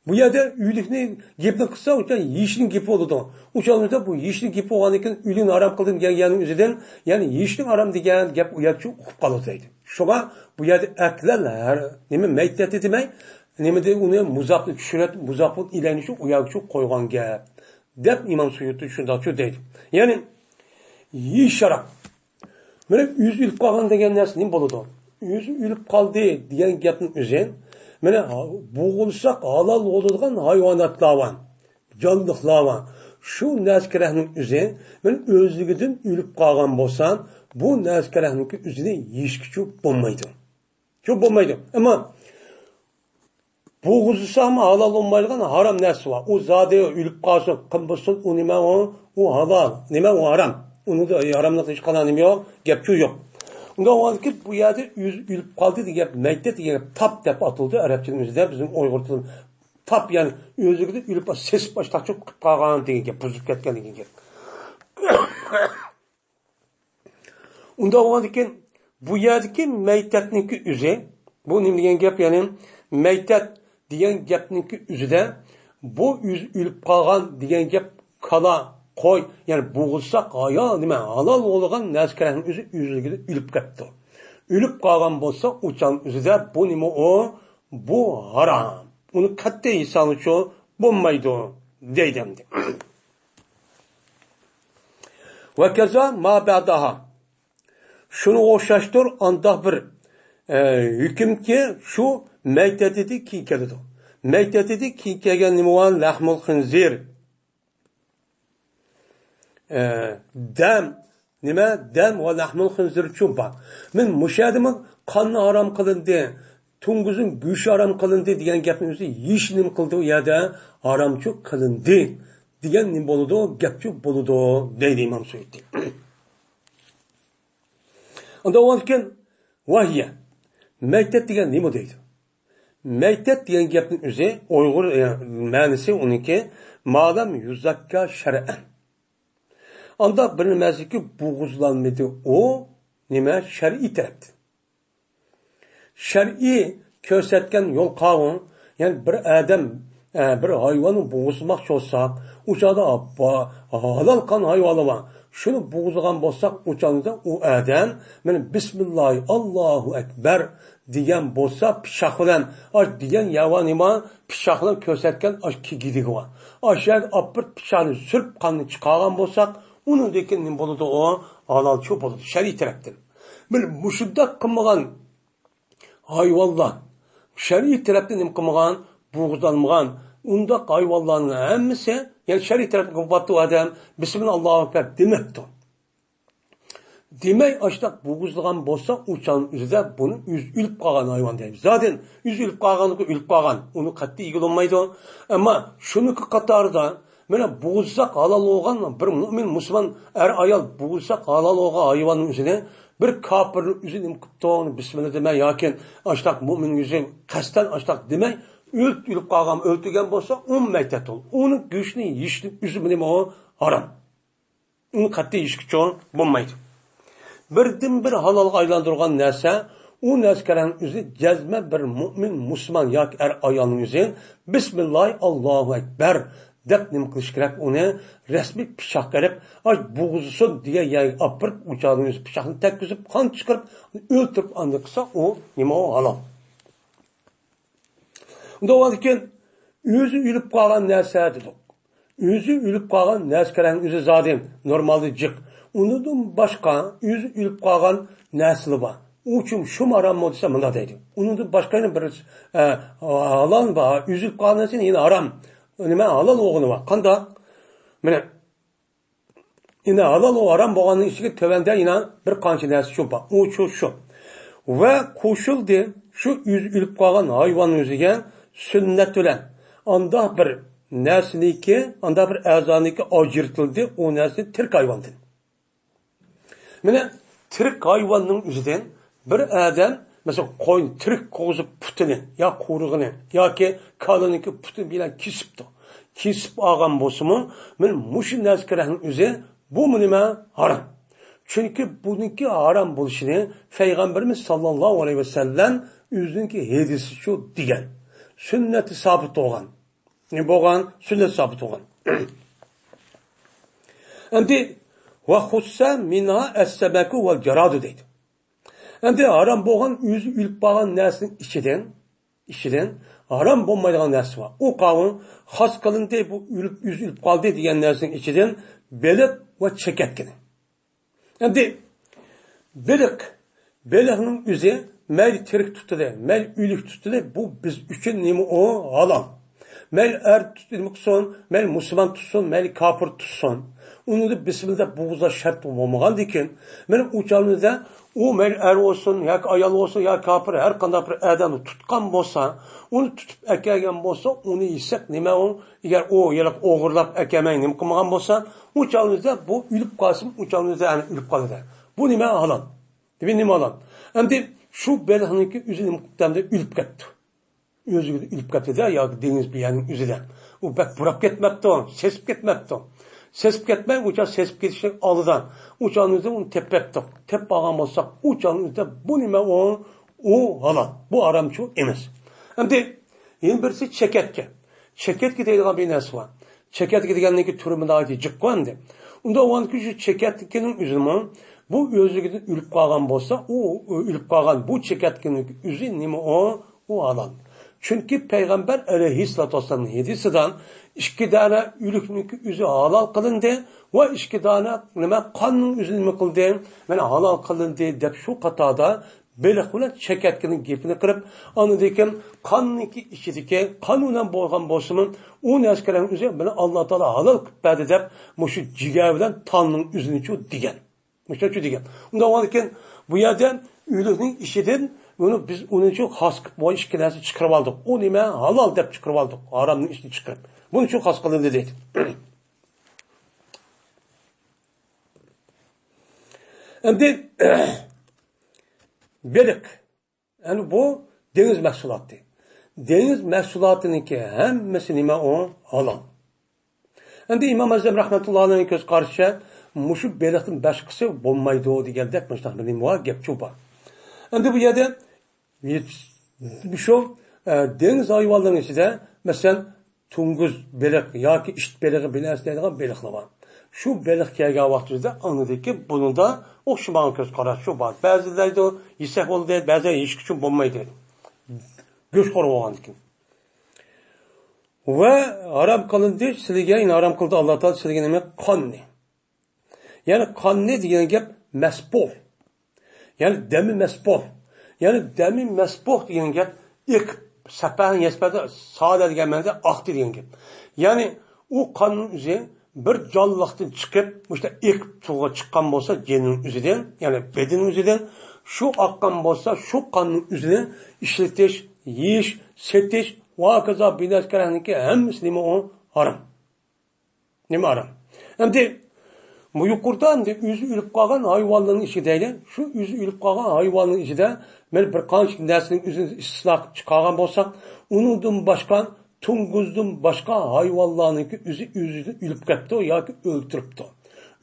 بۇ يەردە ئۆلۈكنى گېپىنى قىلسا، ئۇ يېيىشنىڭ گېپى بولىدۇ. ئۇ چاغدا بۇ يېيىشنىڭ گېپى بولغاندىن كېيىن ئۆلۈكنى ھارام قىلدىم دېگەن گەپنىڭ ئۆزىدىن، يەنى يېيىشنىڭ ھارام دېگەن گەپ ئۇ يەردە ئۇقۇپ قالىدۇ دەيدۇ. شۇڭا بۇ يەردە ئەكلەل ھەر، نېمە، مەيتەتى دېمەي، نېمىدە ئۇنى مۇزاپنى چۈشۈرەت، مۇزاپنى ئىلەينى شۇ ئۇ يەرگە شۇ قويغان گەپ دەپ ئىمام سۇيۇتى شۇنداقچۇ دەيدۇ. يەنى يېيىش ھارام. مانا ئۆزى ئۆلۈپ قالغان دېگەن نەرسە نېمە بولىدۇ؟ ئۆزى ئۆلۈپ قالدى دېگەن گەپنىڭ ئۆزى، مانا بوغۇلساق ھالال بولىدىغان ھايۋاناتلار بار، جانلىقلار بار. شۇ نەرسىكەرەھنىڭ ئۆزى، مانا ئۆزلۈكىدىن ئۆلۈپ قالغان بولسا، بۇ نەرسىكەرەھنىڭكى ئۆزىنى يېيىشكىچۇ بولمايدۇ. شۇ بولمايدۇ. ئەمما بوغۇزلىساقمۇ ھالال بولمايدىغان ھارام نەرسە بار. ئۇ زادى ئۆلۈپ قالسۇن، قىلمىسۇن، ئۇ نېمە ئۇ؟ ئۇ ھالال. نېمە ئۇ؟ ھارام. ئۇنىڭدا ھاراملىق ھېچقانداق نېمە يوق، گەپچۇ يوق. ئۇنداق بولغاندىكىن بۇ يەردە ئۆزى ئۆلۈپ قالدى دېگەن گەپ، مەيتەت دېگەن گەپ تاپ دەپ ئاتىلىدۇ ئەرەبچىنىڭ ئۆزىدە، بىزنىڭ ئۇيغۇر تىلىدا تاپ، يەنى ئۆزلۈكىدىن ئۆلۈپ سېسىپ باشتاقچۇ قىلىپ قالغان دېگەن گەپ، بۇزۇلۇپ كەتكەن دېگەن گەپ. ئۇنداق بولغاندىكىن، بۇ يەردىكى مەيتەتنىڭكى ئۆزى، بۇ نېمە دېگەن گەپ؟ يەنى مەيتەت دېگەن گەپنىڭكى ئۆزىدە، بۇ ئۆزى ئۆلۈپ قالغان دېگەن گەپ، كالا، قوي، يەنى بوغۇزساق ھايا نېمە، ھالال بولغان نەرسە كېرەكنىڭ ئۆزى ئۆزلۈكىدە ئۆلۈپ كەپتۇ. ئۆلۈپ قالغان بولسا، ئۇ چاغنىڭ ئۆزىدە بۇ نېمە ئۇ؟ بۇ ھارام. ئۇنى قەتئىي يېسەڭلىچۇ بولمايدۇ، دەيدۇ ئەمدى. ۋە كەزا ما بەداھا. شۇنىڭغا ئوخشاشتۇر، ئانداق بىر، ئە، ھۆكۈمكى شۇ مەيتەتىدىن كېيىن كېلىدۇ. مەيتەتىدىن كېيىن كەلگەن نېمە بار؟ لەھمۇل خىنزىر. ئە، دەم، نېمە؟ دەم ۋە لەھمۇل خىنزىرچۇ بار. مەن مۇشۇ يەردىمۇ قان ھارام قىلىندى، توڭگۇزنىڭ گۆشى ھارام قىلىندى دېگەن گەپنى ئۆزى ھېچ نېمە قىلدى، ئۇ يەردە ھارامچۇ قىلىندى دېگەن نېمە بولىدۇ؟ گەپچۇ بولىدۇ، دەيدۇ ئىمام سۇيۇتى. ئۇندا ئۇنىڭدىن كېيىن ۋەھىيە. مەيتەت دېگەن نېمە دەيدۇ؟ مەيتەت دېگەن گەپنىڭ ئۆزى ئۇيغۇر، ئە، مەنىسى ئۇنىڭكى مالەم يۇزەككا شەرئەن. ئانداق بىر نېمەسىكى بوغۇزلانمىدى ئۇ نېمە شەرئىي تەرەپتىن. شەرئىي كۆرسەتكەن يول قانۇن، يەنى بىر ئادەم، ئە، بىر ھايۋاننى بوغۇزلىماقچى بولساق، ئۇ چاغدا با-، ھالال قان ھايۋانلار بار. شۇنى بوغۇزلىغان بولساق، ئۇ چاغدا ئۇ ئادەم، مانا، بىسمىللاھى، ئاللاھۇ ئەكبەر دېگەن بولسا، پىچاق بىلەن، ئاش دېگەن ياۋا نېمە، پىچاق بىلەن كۆرسەتكەن ئاش كىگىدىگى بار. ئاش يەرگە ئاپىرىپ، پىچاقنى سۈرۈپ، قاننى چىقارغان بولساق، ئۇنىڭدىن كېيىن نېمە بولىدۇ ئۇ؟ ھالالچۇ بولىدۇ، شەرئىي تەرەپتىن. بىر مۇشۇنداق قىلمىغان ھايۋانلار شەرئىي تەرەپتىن نېمە قىلمىغان؟ بوغۇزلانمىغان. ئۇنداق ھايۋانلارنىڭ ھەممىسى، يەنى شەرئىي تەرەپتىن قىلىپ قاپتۇ ئادەم، بىسمىللا، ئاللاھۇ ئەكبەر دېمەپتۇ. دېمەي، ئاشۇنداق بوغۇزلىغان بولسا، ئۇ چاغنىڭ ئۆزىدە بۇنى ئۆزى ئۆلۈپ قالغان ھايۋان دەيمىز. زادىن ئۆزى ئۆلۈپ قالغانلىقى ئۆلۈپ قالغان، ئۇنى قەتئىي يېگىلى بولمايدۇ. ئەمما شۇنىڭكى قاتارىدا، مانا، بوغۇزلىساق ھالال بولغان، بىر مۆمىن مۇسۇلمان ئەر ئايال بوغۇزلىساق ھالال بولغان ھايۋاننىڭ ئۆزىنى بىر كاپىرنىڭ ئۆزى نېمە قىپتۇ، بىسمىللا دېمەي ياكى ئاشتاق مۆمىن ئۆزى قەستەن ئاشتاق دېمەي، ئۆلۈپ، ئۆلۈپ قالغان، ئۆلتۈرگەن بولسا، ئۇ مەيتەت ئۇ. ئۇنىڭ گۆشىنى يېيىشنىڭ ئۆزى نېمە ئۇ؟ ھارام. ئۇنى قەتئىي يېيىشكىچۇ بولمايدۇ. بىردىنبىر ھالالغا ئايلاندۇرغان نەرسە، ئۇ نەرسە كەرەڭ ئۆزى جەزمەن بىر مۆمىن مۇسۇلمان ياكى ئەر ئايالنىڭ ئۆزى بىسمىللاھى ئاللاھۇ ئەكبەر دەپ نېمە قىلىش كېرەك؟ ئۇنى رەسمىي پىچاق ئېلىپ، ئاش بوغۇزلىسۇن دېگەن يەرگە ئاپىرىپ، ئۇ چاغنىڭ ئۆزى پىچاقنى تەگكۈزۈپ، قان چىقىرىپ، ئۆلتۈرۈپ، ئاندىن قىلسا، ئۇ نېمە ئۇ؟ ھالال. ئۇنداق بولغاندىكىن، ئۆزى ئۆلۈپ قالغان نەرسە دېدۇق. ئۆزى ئۆلۈپ قالغان نەرسە كەرەڭ ئۆزى زادى نورمالدا جىق. ئۇنىڭدىن باشقا ئۆزى ئۆلۈپ قالغان نەرسىلەر بار. ئۇ ئۈچۈن شۇمۇ ھاراممۇ دېسە، مۇنداق دەيدۇ. ئۇنىڭدىن باشقا يەنە بىر، ئە، ھالال بار. ئۆزى ئۆلۈپ قالغان نەرسە يەنە ھارام. نېمە ھالال بولغىنى بار. قانداق؟ مانا، يەنە ھالال ۋە ھارام بولغاننىڭ ئىچىگە تۆۋەندە يەنە بىر قانچە نەرسە شۇ بار. ئۇ شۇ، شۇ. ۋە قوشۇلدى شۇ ئۆزى ئۆلۈپ قالغان ھايۋان ئۆزىگە سۈننەت بىلەن. ئانداق بىر نەرسىنىڭكى، ئانداق بىر ئەزانىڭكى ئاجرىتىلدى ئۇ نەرسە تىرىك ھايۋاندىن. مانا، تىرىك ھايۋاننىڭ ئۆزىدىن بىر ئادەم، مەسىلەن، قوينى تىرىك قويغۇزۇپ پۇتىنى يا قۇيرۇقىنى ياكى كالىنىڭكى پۇتى بىلەن كېسىپتۇ. كېسىپ ئالغان بولسىمۇ، مانا مۇشۇ نەرسە كېرەكنىڭ ئۆزى، بۇمۇ نېمە؟ ھارام. چۈنكى بۇنىڭكى ھارام بولۇشىنى پەيغەمبىرىمىز ساللاللاھۇ ئەلەيھى ۋەسەللەم ئۆزىنىڭكى ھەدىسىچۇ دېگەن. سۈننەتتە سابىت بولغان. نېمە بولغان؟ سۈننەت سابىت بولغان. ئەمدى، ۋە خۇسسە مىنھا ئەسسەمەكۇ ۋەل جارادۇ دەيدۇ. ئەمدى ھارام بولغان ئۆزى ئۆلۈپ قالغان نەرسىنىڭ ئىچىدىن، ئىچىدىن ھارام بولمايدىغان نەرسە بار. ئۇ قاۋۇل خاس قىلىندى، بۇ ئۆلۈپ، ئۆزى ئۆلۈپ قالدى دېگەن نەرسىنىڭ ئىچىدىن بېلىق ۋە چېكەتكىنى. ئەمدى بېلىق، بېلىقنىڭ ئۆزى مەيلى تىرىك تۇتۇلى، مەيلى ئۆلۈك تۇتۇلى، بۇ بىز ئۈچۈن نېمە ئۇ؟ ھالال. مەيلى ئەر تۇت-، نېمە قىلسۇن، مەيلى مۇسۇلمان تۇتسۇن، مەيلى كاپىر تۇتسۇن. ئۇنى بىسمىللا دەپ بوغۇزلاش شەرت بولمىغاندىكىن، مانا ئۇ چاغىمىزدا ئۇ مەيلى ئەر بولسۇن، ياكى ئايال بولسۇن، ياكى كاپىر، ھەر قانداق بىر ئادەمنى تۇتقان بولسا، ئۇنى تۇتۇپ ئەكەلگەن بولسا، ئۇنى يېسەك نېمە ئۇ؟ ئەگەر ئۇ ھېلىقى ئوغرىلاپ ئەكەلمەي نېمە قىلمىغان بولسا، ئۇ چاغىمىزدا بۇ ئۆلۈپ قالسىمۇ، ئۇ چاغىمىزدا ئەنە ئۆلۈپ قالىدۇ. بۇ نېمە؟ ھالال. دېمەك، نېمە ھالال؟ ئەمدى شۇ بېلىقنىڭكى ئۆزى نېمە قىپتۇ؟ ئەمدى ئۆلۈپ كەتتى. ئۆزى ئۆلۈپ كەتتى-دە، ياكى دېڭىز بۇ يەرنىڭ ئۆزىدە. ئۇ بەك پۇراپ كەتمەپتۇ، سېسىپ كەتمەپتۇ. سېسىپ كەتمەي، ئۇ چاغ سېسىپ كېتىشنىڭ ئالدىدا ئۇ چاغنىڭ ئۆزىدە ئۇنى تېپىپتۇق. تېپىپ ئالغان بولساق، ئۇ چاغنىڭ ئۆزىدە بۇ نېمە ئۇ؟ ئۇ ھالال. بۇ ھارامچۇ ئەمەس. ئەمدى يەنە بىرسى چېكەتكە. چېكەتكە دەيدىغان بىر نەرسە بار. چېكەتكە دېگەننىڭكى تۈرى ناھايىتى جىققۇ ئەمدى. ئۇنداق بولغاندىكىن شۇ چېكەتكىنىڭ ئۆزىمۇ بۇ ئۆزلۈكىدىن ئۆلۈپ قالغان بولسا، ئۇ ئۆلۈپ قالغان بۇ چېكەتكىنىڭ ئۆزى نېمە ئۇ؟ ئۇ ھالال. چۈنكى پەيغەمبەر ئەلەيھىسسالاتۇ ۋەسسالامنىڭ ھەدىسىدە ئىككى دانە ئۆلۈكنىڭكى ئۆزى ھالال قىلىندى ۋە ئىككى دانە نېمە قاننىڭ ئۆزى نېمە قىلدى؟ مانا ھالال قىلىندى دەپ شۇ قاتاردا بېلىق بىلەن چېكەتكىنىڭ گېپىنى قىلىپ، ئاندىن كېيىن قاننىڭكى ئىچىدىكى قان بىلەن بولغان بولسىمۇ، ئۇ نەرسىلەرنىڭ ئۆزى بىلەن ئاللا تائالا ھالال قىلىپ بەردى دەپ، مۇشۇ جىگەر بىلەن تاننىڭ ئۆزىنىچۇ دېگەن. مۇشۇنچۇ دېگەن. ئۇنداق بولغاندىكىن بۇ يەردە ئۆلۈكنىڭ ئىچىدىن بۇنى بىز ئۇنىچۇ خاس قىلىپ بۇ ئىككى نەرسە چىقىرىپ ئالدۇق. ئۇ نېمە؟ ھالال دەپ چىقىرىپ ئالدۇق. ھارامنىڭ ئىچىدىن چىقىرىپ. بۇنىچۇ خاس قىلىندى دەيدۇ. ئەمدى بېلىق. يەنى بۇ دېڭىز مەھسۇلاتى. دېڭىز مەھسۇلاتىنىڭكى ھەممىسى نېمە ئۇ؟ ھالال. ئەمدى ئىمام ئەزەم رەھمەتۇللا ئەلەيھنىڭ كۆز قارىشىچە مۇشۇ بېلىقتىن باشقىسى بولمايدۇ دېگەندەك مۇشۇنداق بىر نېمە بار، گەپچۇ بار. ئەمدى بۇ يەردە شۇ، ئە، دېڭىز ھايۋانلىرىنىڭ ئىچىدە، مەسىلەن، توڭگۇز بېلىق ياكى ئىت بېلىقى بىلەن ئەسلەيدىغان بېلىقلار بار. شۇ بېلىق كەلگەن ۋاقتىمىزدا ئاندىكى بۇنىڭدا ئوخشىمىغان كۆز قاراش شۇ بار. بەزىلەر دەيدۇ، يېسەك بولىدۇ، بەزىلەر يېيىش ئۈچۈن بولمايدۇ. گۆشخور بولغاندىكىن. ۋە ھارام قىلىندى سىلىگە، يەنى ھارام قىلدى ئاللا تائالا سىلىگە نېمە؟ قاننى. يەنى قاننى دېگەن گەپ مەسپۇھ. يەنى دەمى مەسپۇھ. يەنى دەمى مەسپۇھ دېگەن گەپ ئېقىپ، سەپەھنى يەسپەدە سالە دېگەن مەنىدە ئاقتى دېگەن گەپ. يەنى ئۇ قاننىڭ ئۆزى بىر جانلىقتىن چىقىپ، مۇشۇنداق ئېقىپ تۇرغا چىققان بولسا جېنىنىڭ ئۆزىدىن، يەنى بەدىنىڭ ئۆزىدىن، شۇ ئاققان بولسا شۇ قاننىڭ ئۆزىنى ئىشلىتىش، يېيىش، سېتىش ۋە ھاكازا بىنەسكەرەنىڭكى ھەممىسى نېمە ئۇ؟ ھارام. نېمە ھارام؟ ئەمدى بۇ يۇقىرىدا ئەمدى ئۆزى ئۆلۈپ قالغان ھايۋانلارنىڭ ئىچىدە دەيلى، شۇ ئۆزى ئۆلۈپ قالغان ھايۋاننىڭ ئىچىدە مەن بىر قانچە نەرسىنىڭ ئۆزىنى ئىستىسنا قىلىپ چىقارغان بولساق، ئۇنىڭدىن باشقا، توڭگۇزدىن باشقا ھايۋانلارنىڭكى ئۆزى ئۆزىدىن ئۆلۈپ قېپتۇ ياكى ئۆلتۈرۈپتۇ.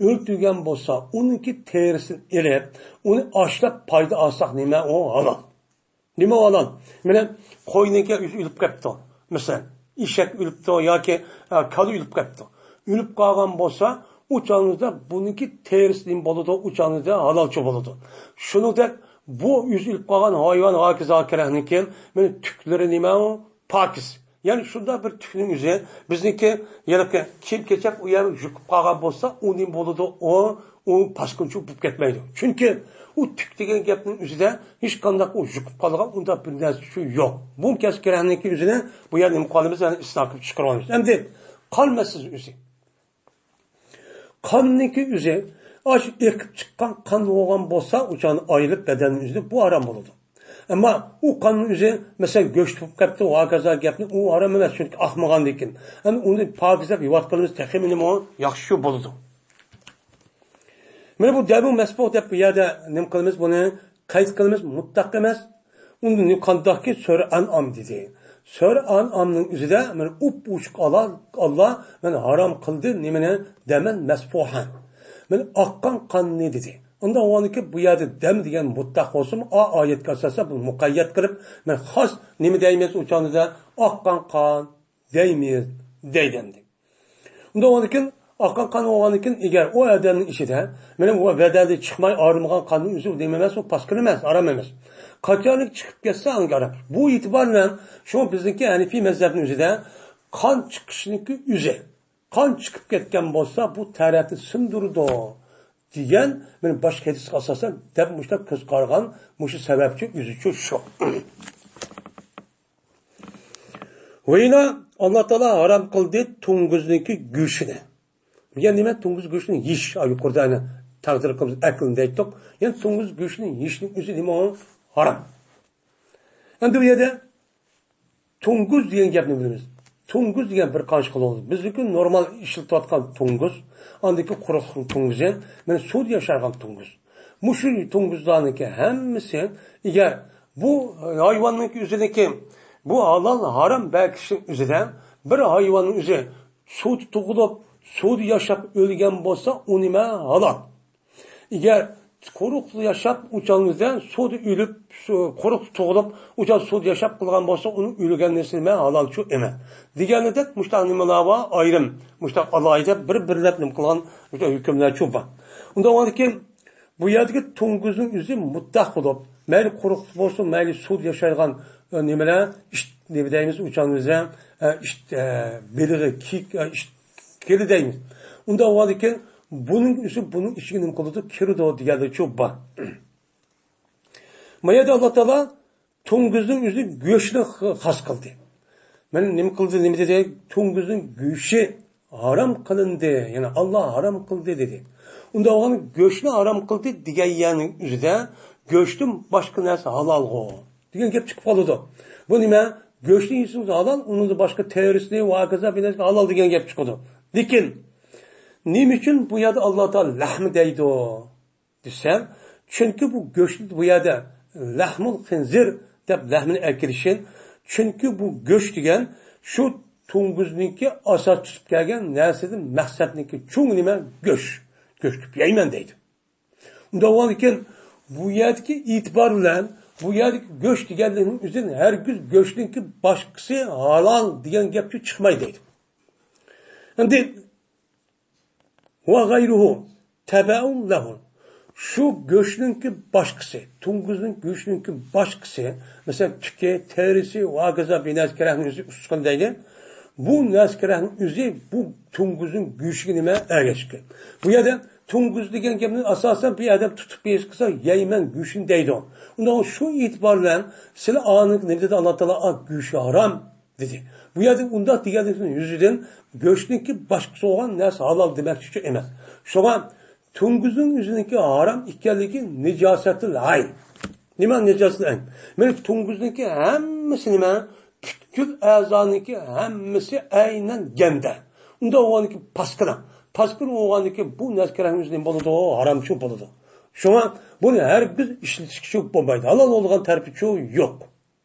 ئۆلتۈرگەن بولسا، ئۇنىڭكى تېرىسىنى ئېلىپ، ئۇنى ئاشلاپ پايدا ئالساق نېمە ئۇ؟ ھالال. نېمە ھالال؟ مانا قوينىڭكى ئۆزى ئۆلۈپ قېپتۇ. مەسىلەن، ئېشەك ئۆلۈپتۇ ياكى، ئە، كالا ئۆلۈپ قېپتۇ. ئۆلۈپ قالغان بولسا، ئۇ چاغىمىزدا بۇنىڭكى تېرىسى نېمە بولىدۇ؟ ئۇ چاغىمىزدا ھالالچۇ بولىدۇ. شۇنىڭدەك بۇ ئۆزى ئۆلۈپ قالغان ھايۋان ھاكىزا كېرەكنىكىن، مانا تۈكلىرى نېمە ئۇ؟ پاكىز. يەنى شۇنداق بىر تۈكنىڭ ئۆزى بىزنىڭكى ھېلىقى كىيىم-كېچەك ئۇ يەر يۇقۇپ قالغان بولسا، ئۇ نېمە بولىدۇ؟ ئۇ، ئۇ پاسكىنىچۇ بولۇپ كەتمەيدۇ. چۈنكى ئۇ تۈك دېگەن گەپنىڭ ئۆزىدە ھېچقانداق ئۇ يۇقۇپ قالغان ئۇنداق بىر نەرسە شۇ يوق. بۇ كەسكىرەننىڭكى ئۆزىنى بۇ يەر نېمە قىلىمىز؟ يەنى ئىسلاھ قىلىپ چىقىرىۋالىمىز. ئەمدى قان مەسىلىسى ئۆزى. قاننىڭكى ئۆزى، ئاشۇ ئېقىپ چىققان قان بولغان بولسا، ئۇ چاغدا ئايرىلىپ بەدەننىڭ ئۆزىدە بۇ ھارام بولىدۇ. ئەمما ئۇ قاننىڭ ئۆزى، مەسىلەن، گۆش بولۇپ قېپتۇ، ھاكازا گەپنى، ئۇ ھارام ئەمەس، چۈنكى ئاقمىغاندىكىن. ئەمدى ئۇنى پاكىز دەپ ئىبادەت قىلىمىز، تېخىمۇ نېمە ياخشى شۇ بولىدۇ. مانا بۇ دەمۇ مەسپۇھ دەپ بۇ يەردە نېمە قىلىمىز؟ بۇنى قەيت قىلىمىز، مۇتلەق ئەمەس. ئۇندىن قانداقكى سۈرە ئەنئام دېدى. سۈرە ئەنئامنىڭ ئۆزىدە مانا ئوپئوچۇق ئاللا، ئاللا مانا ھارام قىلدى نېمىنى؟ دەمەن مەسپۇھەن. مانا ئاققان قاننى دېدى. ئۇنداق بولغاندىكىن بۇ يەردە دەم دېگەن مۇتلەق بولسىمۇ، ئا ئايەتكە ئاساسەن بۇنى مۇقەييەت قىلىپ، مانا خاس نېمە دەيمىز ئۇ چاغدا؟ ئاققان قان دەيمىز، دەيدۇ ئەمدى. ئۇنداق بولغاندىكىن، ئاققان قان بولغاندىكىن، ئەگەر ئۇ ئادەمنىڭ ئىچىدە، مانا بۇ بەدەندىن چىقماي ئايرىلمىغان قاننىڭ ئۆزى نېمە ئەمەس، ئۇ پاسكىنا ئەمەس، ھارام ئەمەس. قاچانلىك چىقىپ كەتسە، ئاڭگە ھارام. بۇ ئېتىبار بىلەن، شۇڭا بىزنىڭكى ھەنىفىي مەزھەپنىڭ ئۆزىدە قان چىقىشنىڭكى ئۆزى، قان چىقىپ كەتكەن بولسا، بۇ تەھارەتنى سۇندۇرىدۇ دېگەن، مانا باشقا ھەدىسكە ئاساسەن دەپ مۇشۇنداق كۆز قارىغان، مۇشۇ سەۋەبچۇ، ئۆزىچۇ شۇ. ۋە يەنە ئاللا تائالا ھارام قىلدى توڭگۇزنىڭكى گۆشىنى. بۇ يەنى نېمە؟ توڭگۇز گۆشىنى يېيىش. ئا، يۇقىرىدا يەنە تەقدىر قىلىمىز، ئەكلىنى دەيتتۇق. يەنى توڭگۇز گۆشىنى يېيىشنىڭ ئۆزى نېمە ئۇ؟ ھارام. ئەمدى بۇ يەردە توڭگۇز دېگەن گەپنى بىلىمىز. توڭگۇز دېگەن بىر قانچە خىل بولىدۇ. بىزنىڭكى نورمال ئىشلىتىۋاتقان توڭگۇز، ئاندىكى قۇرۇق توڭگۇز، مانا سۇدا ياشايدىغان توڭگۇز. مۇشۇ توڭگۇزلارنىڭكى ھەممىسى، ئەگەر بۇ ھايۋاننىڭكى ئۆزىنىڭكى بۇ ھالال ھارام بەكىشنىڭ ئۆزىدە بىر ھايۋاننىڭ ئۆزى سۇدا تۇغۇلۇپ، سۇدا ياشاپ ئۆلگەن بولسا، ئۇ نېمە؟ ھالال. ئەگەر قۇرۇق ياشاپ، ئۇ چاغنىڭدا سۇدا ئۆلۈپ، سۇ، قۇرۇق تۇغۇلۇپ، ئۇ چاغ سۇدا ياشاپ قالغان بولسا، ئۇنىڭ ئۆلگەن نەرسىسى نېمە؟ ھالالچۇ ئەمەس. دېگەندەك، مۇشۇنداق نېمىلەر بار، ئايرىم، مۇشۇنداق ئالاھىدە بىر-بىرلەپ نېمە قىلغان مۇشۇنداق ھۆكۈملەرچۇ بار. ئۇنداق بولغاندىكىن، بۇ يەردىكى توڭگۇزنىڭ ئۆزى مۇتلەق بولۇپ، مەيلى قۇرۇق بولسۇن، مەيلى سۇدا ياشايدىغان، ئە، نېمىلەر، ئىت، نېمە دەيمىز، ئۇ چاغنىڭدا، ئە، ئىت، ئە، بېلىغى، كىيىك، ئە، ئىت، كېلى دەيمىز. ئۇنداق بولغاندىكىن، بۇنىڭ ئۆزى بۇنىڭ ئىچىگە نېمە قىلىدۇ؟ كىرىدۇ دېگەنلىكچۇ بار. ما يەردە ئاللا تائالا توڭگۇزنىڭ ئۆزى گۆشنى خاس قىلدى. مانا نېمە قىلدى، نېمە دېدى؟ توڭگۇزنىڭ گۆشى ھارام قىلىندى، يەنى ئاللا ھارام قىلدى دېدى. ئۇنداق بولغاندا گۆشنى ھارام قىلدى دېگەن يەرنىڭ ئۆزىدە گۆشتىن باشقا نەرسە ھالالغۇ دېگەن گەپ چىقىپ قالىدۇ. بۇ نېمە؟ گۆشنى يېسىڭىز ھالال، ئۇنىڭدىن باشقا تېرىسىنى ۋە ھاكازا بىر نەرسە ھالال دېگەن گەپ چىقىدۇ. لېكىن نېمە ئۈچۈن بۇ يەردە ئاللا تائالا لەھمى دەيدۇ دېسە، چۈنكى بۇ گۆشنى بۇ يەردە لەھمۇل خىنزىر دەپ لەھمىنى ئەكىرىشى، چۈنكى بۇ گۆش دېگەن شۇ توڭگۇزنىڭكى ئاساس تۇتۇپ كەلگەن نەرسىدىن مەقسەتنىڭكى چوڭ نېمە؟ گۆش. گۆش تۇتۇپ يەيمەن دەيدۇ. ئۇنداق بولغاندىكىن، بۇ يەردىكى ئېتىبار بىلەن بۇ يەردىكى گۆش دېگەنلىكنىڭ ئۆزىدىن ھەرگىز گۆشنىڭكى باشقىسى ھالال دېگەن گەپچۇ چىقمايدۇ دەيدۇ. ئەمدى ۋە غەيرۇھۇ تەبەئۇن لەھۇ. شۇ گۆشنىڭكى باشقىسى، توڭگۇزنىڭ گۆشىنىڭكى باشقىسى، مەسىلەن، تۈكى، تېرىسى ۋە ھاكازا بىر نەرسە كېرەكنىڭ ئۆزى ئۈستىخان دەيدۇ. بۇ نەرسە كېرەكنىڭ ئۆزى بۇ توڭگۇزنىڭ گۆشىگە نېمە؟ ئەگەشكەن. بۇ يەردە توڭگۇز دېگەن گەپنى ئاساسەن بىر ئادەم تۇتۇپ بېرىش قىلسا، يەيمەن گۆشىنى دەيدۇ. ئۇنداق شۇ ئېتىبار بىلەن سىلى ئانىڭ نېمە دېدى؟ ئاللا تائالا، «ئا، گۆشى ھارام» دېدى. بۇ يەردە ئۇنداق دېگەنلىكنىڭ يۈزىدىن گۆشنىڭكى باشقىسى بولغان نەرسە ھالال دېمەكچى ئۈچۈن ئەمەس. شۇڭا توڭگۇزنىڭ ئۆزىنىڭكى ھارام ئىكەنلىكى نىجاسەتۇل ئەين. نېمە نىجاسەتۇل ئەين؟ مانا توڭگۇزنىڭكى ھەممىسى نېمە؟ پۈتكۈل ئەزانىڭكى ھەممىسى ئەينەن گەندە. ئۇنداق بولغاندىكى پاسكىنا. پاسكىنا بولغاندىكى بۇ نەرسە كېرەكنىڭ ئۆزى نېمە بولىدۇ؟ ھارامچۇ بولىدۇ. شۇڭا بۇنى ھەرگىز ئىشلىتىشكىچۇ بولمايدۇ. ھالال بولىدىغان تەرىپىچۇ يوق.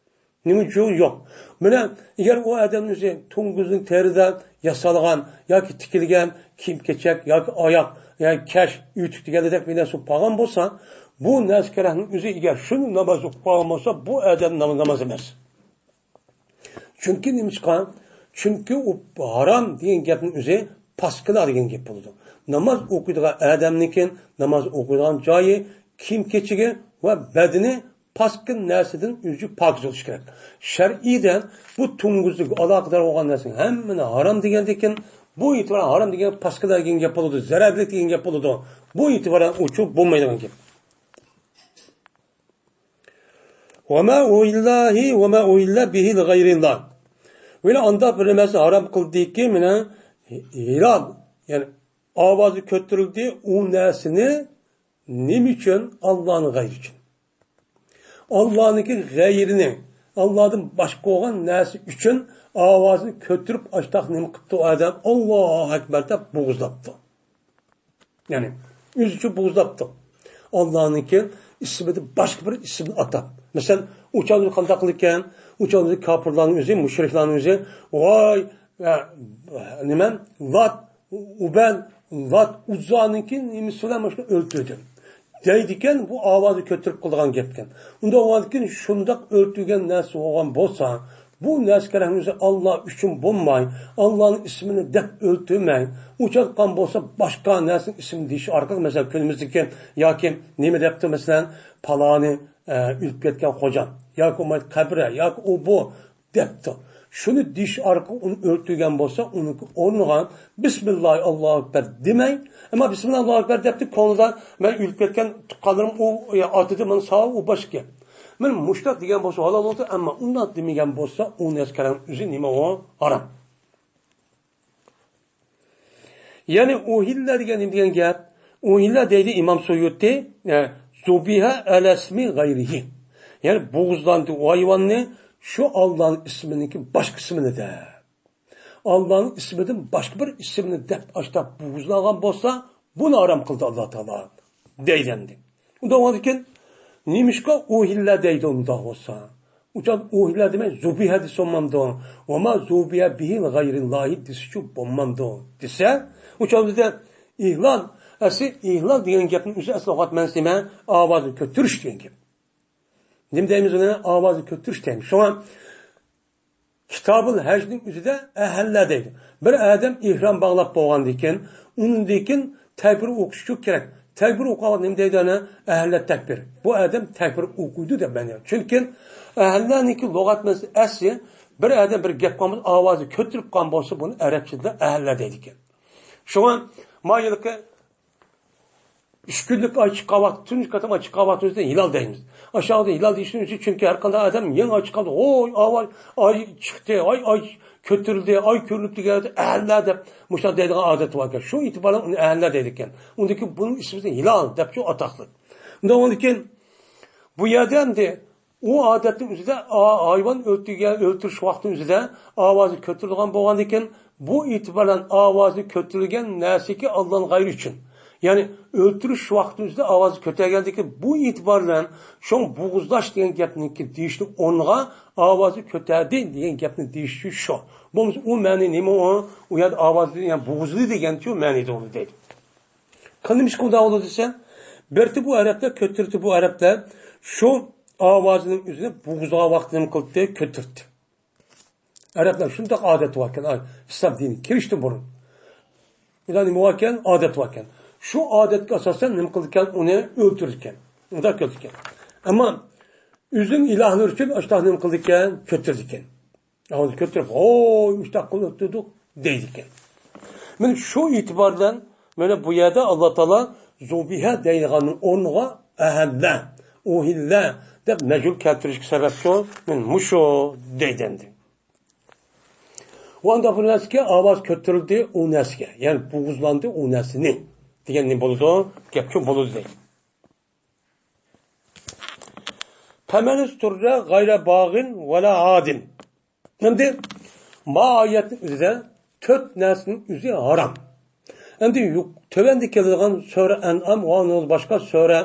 نېمە ئۈچۈن يوق؟ مانا، ئەگەر ئۇ ئادەمنىڭ ئۆزى توڭگۇزنىڭ تېرىدا ياسالغان ياكى تىكىلگەن كىيىم-كېچەك ياكى ئاياق، ياكى كەش، ئۆتۈك دېگەندەك بىر نەرسە بولۇپ قالغان بولسا، بۇ نەرسە كېرەكنىڭ ئۆزى ئەگەر شۇنى ناماز ئوقۇپ قالغان بولسا، بۇ ئادەم نام-، ناماز ئەمەس. چۈنكى نېمىشقا؟ چۈنكى ئۇ ھارام دېگەن گەپنىڭ ئۆزى پاسكىنا دېگەن گەپ بولىدۇ. ناماز ئوقۇيدىغان ئادەمنىڭكى ناماز ئوقۇيدىغان جايى، كىيىم-كېچىكى ۋە بەدىنى پاسكىنا نەرسىدىن ئۆزى پاكىز بولۇشى كېرەك. شەرئىيدە بۇ توڭگۇزلۇق ئالاقىدار بولغان نەرسىنىڭ ھەممىنى ھارام دېگەندىكىن، بۇ ئېتىبارەن ھارام دېگەن پاسكىنا دېگەن گەپ بولىدۇ، زەرەرلىك دېگەن گەپ بولىدۇ. بۇ ئېتىبارەن ئۇچۇ بولمايدىغان گەپ. ۋەما ئۇھىللە ۋەما ئۇھىللە بىھى لىغەيرىللا. ۋە ئانداق بىر نەرسە ھارام قىلدىكى، مانا، ھىلال، يەنى ئاۋازى كۆتۈرۈلدى، ئۇ نەرسىنى نېمە ئۈچۈن؟ ئاللانىڭ غەيرى ئۈچۈن. ئاللانىڭكى غەيرىنى، ئاللادىن باشقا بولغان نەرسە ئۈچۈن ئاۋازىنى كۆتۈرۈپ، ئاشتاق نېمە قىپتۇ ئادەم؟ ئاللاھۇ ئەكبەر دەپ بوغۇزلاپتۇ. يەنى ئۆزىچە بوغۇزلاپتۇ. ئاللانىڭكى ئىسمىدىن باشقا بىر ئىسىمنى ئاتاپ. مەسىلەن، ئۇچاندا قانداق قىلىدىكەن؟ ئۇچاندا كاپىرلارنىڭ ئۆزى، مۇشرىكلارنىڭ ئۆزى، ۋاي، ئە، نېمە، لات، ئۇبەل، لات، ئۇززانىڭكى نېمىسى بىلەن مۇشۇنى ئۆلتۈردۈم دەيدىكەن، بۇ ئاۋازى كۆتۈرۈپ قىلىدىغان گەپكەن. ئۇنداق بولغاندىكىن شۇنداق ئۆلتۈرگەن نەرسە بولغان بولسا، بۇ نەرسە كېرەكنىڭ ئۆزى ئاللا ئۈچۈن بولماي، ئاللانىڭ ئىسمىنى دەپ ئۆلتۈرمەي، ئۇچراتقان بولسا باشقا نەرسىنىڭ ئىسمىنى دېيىش ئارقىلىق، مەسىلەن، كۈنىمىزدىكى ياكى نېمە دەپتۇ، مەسىلەن، پالانى، ئە، ئۆلۈپ كەتكەن خوجام ياكى بولمايدۇ قەبرە ياكى ئۇ بۇ دەپتۇ. شۇنى دېيىش ئارقىلىق ئۇنى ئۆلتۈرگەن بولسا، ئۇنىڭ ئورنىغا بىسمىللاھ، ئاللاھۇ ئەكبەر دېمەي، ئەمما بىسمىللاھ، ئاللاھۇ ئەكبەر دەپتۇ، كۆڭلىدە مەن ئۆلۈپ كەتكەن تۇغقانلىرىم ئۇ، يا، ئاتىدى، مانا ساۋاب، ئۇ باشقا گەپ. مانا مۇشۇنداق دېگەن بولسا ھالال بولدى، ئەمما ئۇنداق دېمىگەن بولسا، ئۇ نەرسە كېرەكنىڭ ئۆزى نېمە ئۇ؟ ھارام. يەنى ئۇھىللە دېگەن نېمە دېگەن گەپ؟ ئۇھىللە دەيدۇ ئىمام سۇيۇتى، ئە، زۇبىھە ئەلەسمى غەيرىھى. يەنى بوغۇزلاندى ئۇ ھايۋاننى شۇ ئاللانىڭ ئىسمىنىڭكى باشقا ئىسمىنى دەپ. ئاللانىڭ ئىسمىدىن باشقا بىر ئىسىمنى دەپ ئاشتاپ بوغۇزلانغان بولسا، بۇنى ھارام قىلدى ئاللا تائالا دەيدۇ ئەمدى. ئۇنداق بولغاندىكىن، نېمىشقا ئۇھىللە دەيدۇ ئۇنداق بولسا؟ ئۇچان ئۇھىللە دېمەي، زۇبىھە دېسە بولمامدۇ؟ ۋەما زۇبىھە بىھى لىغەيرىللاھى دېسىچۇ بولمامدۇ؟ دېسە، ئۇچان بىزدە ئىھلال، ئەسلى ئىھلال دېگەن گەپنىڭ ئۆزى ئەسلى لۇغەت مەنىسى نېمە؟ ئاۋازنى كۆتۈرۈش دېگەن گەپ. نېمە دەيمىز ئۇنى؟ ئاۋازنى كۆتۈرۈش دەيمىز. شۇڭا كىتابۇل ھەجنىڭ ئۆزىدە ئەھەللە دەيدۇ. بىر ئادەم ئېھرام باغلاپ بولغاندىن كېيىن، ئۇندىن كېيىن تەكبىر ئوقۇش ئۈچۈن كېرەك. تەكبىر ئوقۇغان نېمە دەيدۇ ئانا؟ ئەھەللە تەكبىر. بۇ ئادەم تەكبىر ئوقۇيدۇ دەپ مەنە. چۈنكى ئەھەللەنىڭكى لۇغەت مەنىسى ئەسلى بىر ئادەم بىر گەپ قىلغان بولسا، ئاۋازى كۆتۈرۈپ قالغان بولسا، بۇنى ئەرەبچىدە ئەھەللە دەيدىكەن. شۇڭا ما يىلقى ئۈچ كۈنلۈك ئاي چىققان ۋاقىت، تۇنجى قېتىم ئاي چىققان ۋاقتىمىزدا ھىلال دەيمىز. ئاشۇ ھىلال دېيىشنىڭ ئۆزى، چۈنكى ھەر قانداق ئادەم يېڭى ئاي چىققاندا، ھوي، ئاۋاي، ئاي چىقتى، ئاي، ئاي كۆتۈرۈلدى، ئاي كۆرۈنۈپ دېگەندە ئەھەللە دەپ مۇشۇنداق دەيدىغان ئادەت باركەن. شۇ ئېتىبارى بىلەن ئۇنى ئەھەللە دەيدىكەن. ئۇندىن كېيىن بۇنىڭ ئىسمى ھىلال دەپ شۇ ئاتاقلىق. ئۇنداق بولغاندىن كېيىن بۇ يەردە ئەمدى ئۇ ئادەتنىڭ ئۆزىدە ئا-، ھايۋان ئۆلتۈرگەن، ئۆلتۈرۈش ۋاقتىنىڭ ئۆزىدە ئاۋازى كۆتۈرۈلگەن بولغاندىكىن، بۇ ئېتىبار بىلەن ئاۋازى كۆتۈرۈلگەن نەرسىكى ئاللان غايرى ئۈچۈن. يەنى ئۆلتۈرۈش ۋاقتىنىڭ ئۆزىدە ئاۋازى كۆتەرگەندىكىن، بۇ ئېتىبار بىلەن شۇڭا بوغۇزلاش دېگەن گەپنىڭكى دېيىشنىڭ ئورنىغا ئاۋازى كۆتەردى دېگەن گەپنى دېيىشى شۇ. بولمىسا ئۇ مەنى نېمە ئۇ؟ ئۇ يەردە ئاۋازى، يەنى بوغۇزلىدى دېگەنچۇ مەنىدە ئۇنى دەيدۇ. قانداق نېمىشقا ئۇنداق بولىدۇ دېسە، بىرتى بۇ ئەرەبلەر، كۆتۈرتى بۇ ئەرەبلەر شۇ ئاۋازىنىڭ ئۆزىنى بوغۇزلىغان ۋاقتىدا نېمە قىلدى؟ كۆتۈرتتى. ئەرەبلەر شۇنداق ئادەت باركەن، ئاي، ئىسلام دىنى كىرىشتىن بۇرۇن. ئۇلار نېمە باركەن؟ ئادەت باركەن. شۇ ئادەتكە ئاساسەن نېمە قىلىدىكەن؟ ئۇنى ئۆلتۈرىدىكەن. ئۇنداق كۆتۈرىدىكەن. ئەمما ئۆزىنىڭ ئىلاھلىرى ئۈچۈن ئاشۇنداق نېمە قىلىدىكەن؟ كۆتۈرىدىكەن. ئاۋازنى كۆتۈرۈپ، ھوي، مۇشتاق قىلىپ ئۆتتۈردۇق دەيدىكەن. مانا شۇ ئېتىبار بىلەن مانا بۇ يەردە ئاللا تائالا زۇبىھە دەيدىغاننىڭ ئورنىغا ئەھەللە، ئۇھىللە دەپ مەجھۇل كەلتۈرۈشكە سەۋەبچۇ، مانا مۇشۇ دەيدۇ ئەمدى. ئۇ ئانداق بىر نەرسىگە ئاۋاز كۆتۈرۈلدى ئۇ نەرسىگە، يەنى بوغۇزلاندى ئۇ نەرسىنى دېگەن نېمە بولىدۇ؟ گەپچۇ بولىدۇ دەيدۇ. فمن اضطر غير باغ ولا عاد. ئەمدى ما ئايەتنىڭ ئۆزىدە تۆت نەرسىنىڭ ئۆزى ھارام. ئەمدى يۇق-، تۆۋەندە كېلىدىغان سۈرە ئەنئام ۋە ئۇنىڭدىن باشقا سۈرە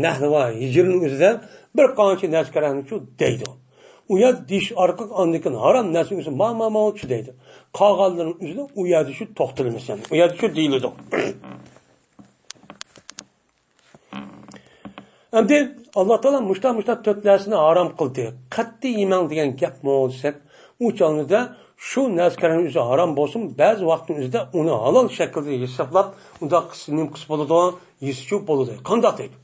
نەھل ۋە ھىجرنىڭ ئۆزىدە بىر قانچە نەرسە كەرەنچۇ دەيدۇ. ئۇ يەردە دېيىش ئارقىلىق ئاندىن كېيىن ھارام نەرسىنىڭ ئۆزى ما، ما، ما، شۇ دەيدۇ. قالغانلىرىنىڭ ئۆزىدە ئۇ يەردە شۇ توختىلىمىز، ئۇ يەردە شۇ دېيىلىدۇ. ئەمدى ئاللا تائالا مۇشتا، مۇشتا تۆت نەرسىنى ھارام قىلدى. قەتئىي يېمەڭ دېگەن گەپمۇ دېسەك، ئۇ چاغدا شۇ نەرسىلەرنىڭ ئۆزى ھارام بولسىمۇ، بەزى ۋاقىتنىڭ ئۆزىدە ئۇنى ھالال شەكىلدە ھېسابلاپ، ئۇنداق قىلسا نېمە قىلسا بولىدۇ؟ يېسىچۇ بولىدۇ. قانداق دەيدۇ؟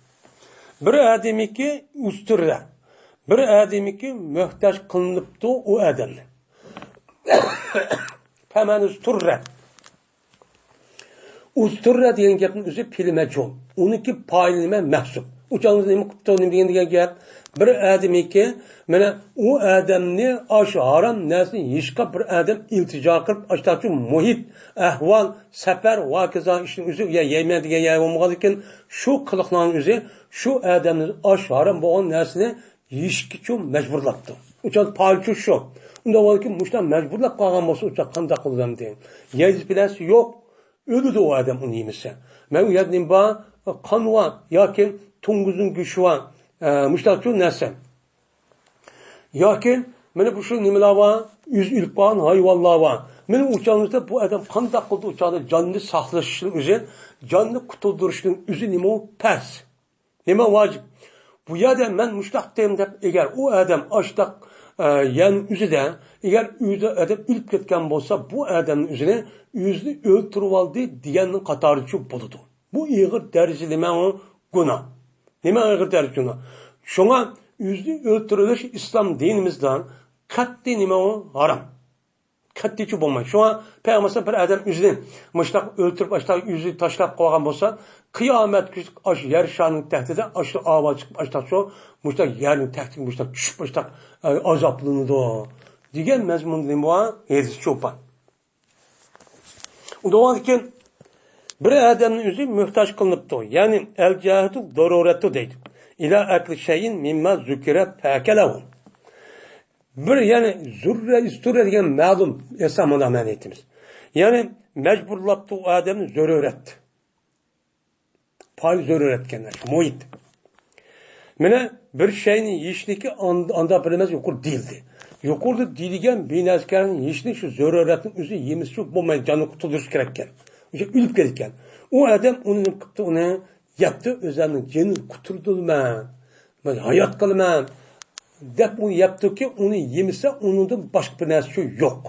بىر ئادەمنىڭكى ئۇستۇرە، بىر ئادەمنىڭكى مۆھتاج قىلىنىپتۇ ئۇ ئادەمنى. فمن اضطر. ئۇستۇرە دېگەن گەپنىڭ ئۆزى پېئىل مەجھۇل. ئۇنىڭكى پائىلى نېمە؟ مەھزۇپ. ئۇ چاغدا نېمە قىپتۇ، نېمە دېگەن، دېگەن گەپ؟ بىر ئادەمنىڭكى، مانا، ئۇ ئادەمنى ئاشۇ ھارام نەرسىنى يېيىشقا بىر ئادەم ئىلتىجا قىلىپ، ئاشتاقچۇ مۇھىت، ئەھۋال، سەپەر، ۋاكىزا ئىشنىڭ ئۆزى، يا يەيمەن دېگەن يەر بولمىغاندىكىن، شۇ قىلىقنىڭ ئۆزى شۇ ئادەمنى ئاشۇ ھارام بولغان نەرسىنى يېيىشكىچۇ مەجبۇرلاپتۇ. ئۇ چاغدا پائىلچۇ شۇ. ئۇنداق بولغاندىكىن مۇشۇنداق مەجبۇرلاپ قالغان بولسا، ئۇ چاغ قانداق قىلىدۇ ئەمدى؟ يەيدىسى بىلەسى يوق. ئۆلىدۇ ئۇ ئادەم ئۇنى يېمىسە. مەن ئۇ يەردە نېمە بار؟ قان بار ياكى توڭگۇزنىڭ گۆشى بار. ئە، مۇشتاقچۇ نەرسە. ياكى مانا بۇ شۇ نېمىلەر بار؟ ئۆزى ئۆلۈپ قالغان ھايۋانلار بار. مانا ئۇ چاغدا بۇ ئادەم قانداق قىلدى؟ ئۇ چاغدا جاننى ساقلىشىنىڭ ئۆزى، جاننى قۇتۇلدۇرۇشنىڭ ئۆزى نېمە ئۇ؟ پەرز. نېمە ۋاجىپ؟ بۇ يەردە مەن مۇشتاق دەيمەن دەپ، ئەگەر ئۇ ئادەم ئاشتاق، ئە، يەرنىڭ ئۆزىدە، ئەگەر ئۆزى ئادەم ئۆلۈپ كەتكەن بولسا، بۇ ئادەمنىڭ ئۆزىنى ئۆزىنى ئۆلتۈرۈۋالدى دېگەننىڭ قاتارىدىچۇ بولىدۇ. بۇ ئېغىر دەرىجىدە نېمە ئۇ؟ گۇناھ. نېمە ئېغىر دەرىجىدە گۇناھ؟ شۇڭا ئۆزىنى ئۆلتۈرۈۋېلىش ئىسلام دىنىمىزدا قەتئىي نېمە ئۇ؟ ھارام. قەتئىيچۇ بولمايدۇ. شۇڭا پەيغەمبەر بىر ئادەم ئۆزىنى مۇشتاق ئۆلتۈرۈپ، ئاشتاق ئۆزىنى تاشلاپ قويغان بولسا، قىيامەت كۈنى ئاشۇ يەر شارنىڭ تەھتىدە ئاشۇ ئاۋاز چىقىپ، ئاشتاقچۇ مۇشتاق يەرنىڭ تەھتىگە مۇشتاق چۈشۈپ، ئاشتاق، ئە، ئازابلىنىدۇ دېگەن مەزمۇندا نېمە بار؟ ھەدىس شۇ بار. ئۇندىن كېيىن بىر ئادەمنىڭ ئۆزى مۆھتاج قىلىنىپتۇ. يەنى ئەل جاھىتۇ زۇرۇرەتۇ دەيدۇ. ئىلا ئەكلى شەيئىن مىمما زۇكىرە فەئەكەلەھۇ. بىر، يەنى زۇررە، ئىستۇرە دېگەن مەلۇم ئەسلا مانا مەنە ئېيتىمىز. يەنى مەجبۇرلاپتۇ ئۇ ئادەمنى زۆرۈرەت. پائىل زۆرۈرەت دېگەن نەرسە، مۇھىت. مانا بىر شەينى يېيىشنىكى ئان-، ئاندا بىر ئەمەس يۇقىرىدا دېيىلدى. يۇقىرىدا دېيىلگەن بىر نەرسىنى يېيىشنى شۇ زۆرۈرەتنىڭ ئۆزى يېمىسە بولمايدۇ، جاننى قۇتۇلدۇرۇش كېرەككەن. ئۆزى ئۆلۈپ كېتىدىكەن. ئۇ ئادەم ئۇنى نېمە قىپتۇ، ئۇنى يەپتۇ، ئۆزلەرنىڭ جېنىنى قۇتۇلدۇرىمەن، مەن ھايات قىلىمەن دەپ ئۇنى يەپتۇكى، ئۇنى يېمىسە ئۇنىڭدىن باشقا بىر نەرسە يوق.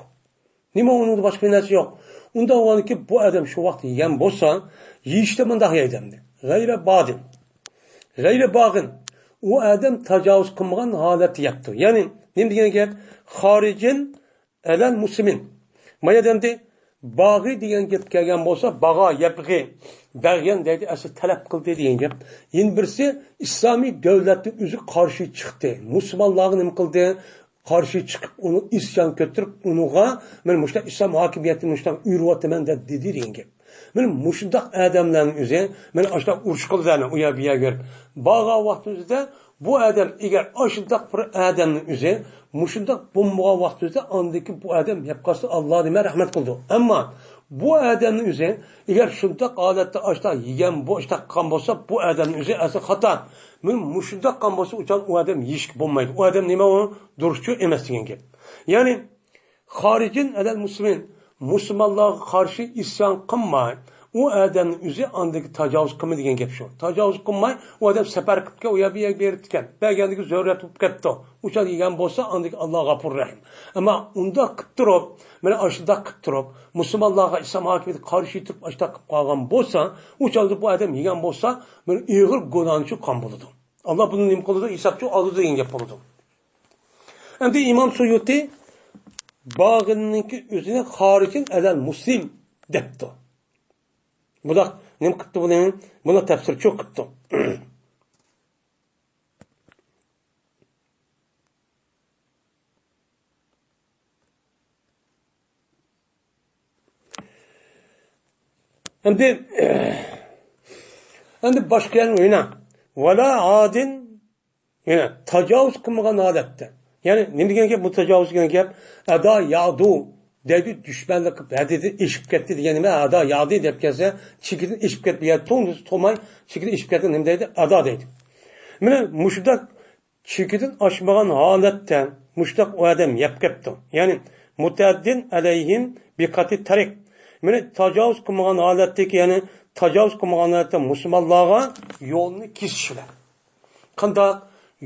نېمە ئۇنىڭدا باشقا بىر نەرسە يوق؟ ئۇنداق بولغاندىكىن بۇ ئادەم شۇ ۋاقىت يېگەن بولسا، يېيىشتە مۇنداق يەيدۇ ئەمدى. غەيرە باغىن. غەيرە باغىن. ئۇ ئادەم تاجاۋۇز قىلمىغان ھالەتتە يەپتۇ. يەنى نېمە دېگەن گەپ؟ خارىجىن ئەلەل مۇسلىمىن. ما يەردە ئەمدى باغى دېگەن گەپ كەلگەن بولسا، باغا، يەبغى، بەغيەن دەيدۇ، ئەسلى تەلەپ قىلدى دېگەن گەپ. يەنە بىرسى ئىسلامىي دۆلەتنىڭ ئۆزى قارشى چىقتى. مۇسۇلمانلارغا نېمە قىلدى؟ قارشى چىقىپ، ئۇنى ئىسيان كۆتۈرۈپ، ئۇنىڭغا، مەن مۇشۇنداق ئىسلام ھاكىمىيىتىنى مۇشۇنداق ئۆرۈۋاتىمەن دەپ دېدى دېگەن گەپ. مەن مۇشۇنداق ئادەملەرنىڭ ئۆزى، مەن ئاشۇنداق ئۇرۇش قىلىدىغان ئۇ يەر بۇ يەرگە بېرىپ بارغان ۋاقتىمىزدا، بۇ ئادەم ئەگەر ئاشۇنداق بىر ئادەمنىڭ ئۆزى مۇشۇنداق بولمىغان ۋاقتىمىزدا، ئاندىن كېيىن بۇ ئادەم يەپ قالسا، ئاللا نېمە رەھمەت قىلىدۇ. ئەمما بۇ ئادەمنىڭ ئۆزى ئەگەر شۇنداق ھالەتتە ئاشۇنداق يېگەن، بۇ ئاشۇنداق قىلغان بولسا، بۇ ئادەمنىڭ ئۆزى ئەسلى خاتا. مەن مۇشۇنداق قىلغان بولسا، ئۇ چاغ ئۇ ئادەم يېيىشكە بولمايدۇ. ئۇ ئادەم نېمە ئۇ؟ دۇرۇسچۇ ئەمەس دېگەن گەپ. يەنى خارىجىن ئەلەل مۇسلىمىن، مۇسۇلمانلارغا قارشى ئىسيان قىلماي، ئۇ ئادەمنىڭ ئۆزى ئاندىكى تاجاۋۇز قىلما دېگەن گەپ شۇ. تاجاۋۇز قىلماي، ئۇ ئادەم سەپەر قىپتىكەن، ئۇ يەر بۇ يەرگە بېرىپتىكەن، بەرگەندىكى زۆرۈرىيەت بولۇپ كەپتۇ. ئۇ چاغدا يېگەن بولسا، ئاندىكى ئاللا غەپۇر رەھىم. ئەمما ئۇنداق قىپ تۇرۇپ، مانا ئاشۇنداق قىپ تۇرۇپ، مۇسۇلمانلارغا ئىسلام ھاكىمىيىتىگە قارشى تۇرۇپ، ئاشۇنداق قىپ قالغان بولسا، ئۇ چاغدا بۇ ئادەم يېگەن بولسا، مانا ئېغىر گۇناھنى چۈشكەن بولىدۇ. ئاللا بۇنى نېمە قىلىدۇ؟ ھېسابچۇ ئالىدۇ دېگەن گەپ بولىدۇ. ئەمدى ئىمام سۇيۇتى باغىنىڭكى ئۆزىنى خارىجىن ئەلەل مۇسلىم دەپتۇ. بۇنداق نېمە قىپتۇ بۇنى؟ بۇنى تەپسىرچۇ قىپتۇ. ئەمدى، ئەمدى باشقا يەرنى ئوينا. ۋەلا ئادىن، يەنە تاجاۋۇز قىلمىغان ھالەتتە. يەنى نېمە دېگەن گەپ؟ بۇ تاجاۋۇز دېگەن گەپ، ئەدا يادۇ دەيدۇ، دۈشمەنلىك قىلىپ، ھەددىدىن ئېشىپ كەتتى دېگەن نېمە؟ ئەدا يادى دەپ كەلسە، چېكىدىن ئېشىپ كەتتى، يا توڭ تولماي، چېكىدىن ئېشىپ كەتتى، نېمە دەيدۇ؟ ئەدا دەيدۇ. مانا مۇشۇنداق چېكىدىن ئاشمىغان ھالەتتە مۇشۇنداق ئۇ ئادەم يەپ كەپتۇ. يەنى مۇتەئەددىن ئەلەيھىم بىقەتئىت تەرىق. مانا تاجاۋۇز قىلمىغان ھالەتتىكى، يەنى تاجاۋۇز قىلمىغان ھالەتتە مۇسۇلمانلارغا يولنى كېسىش بىلەن. قانداق؟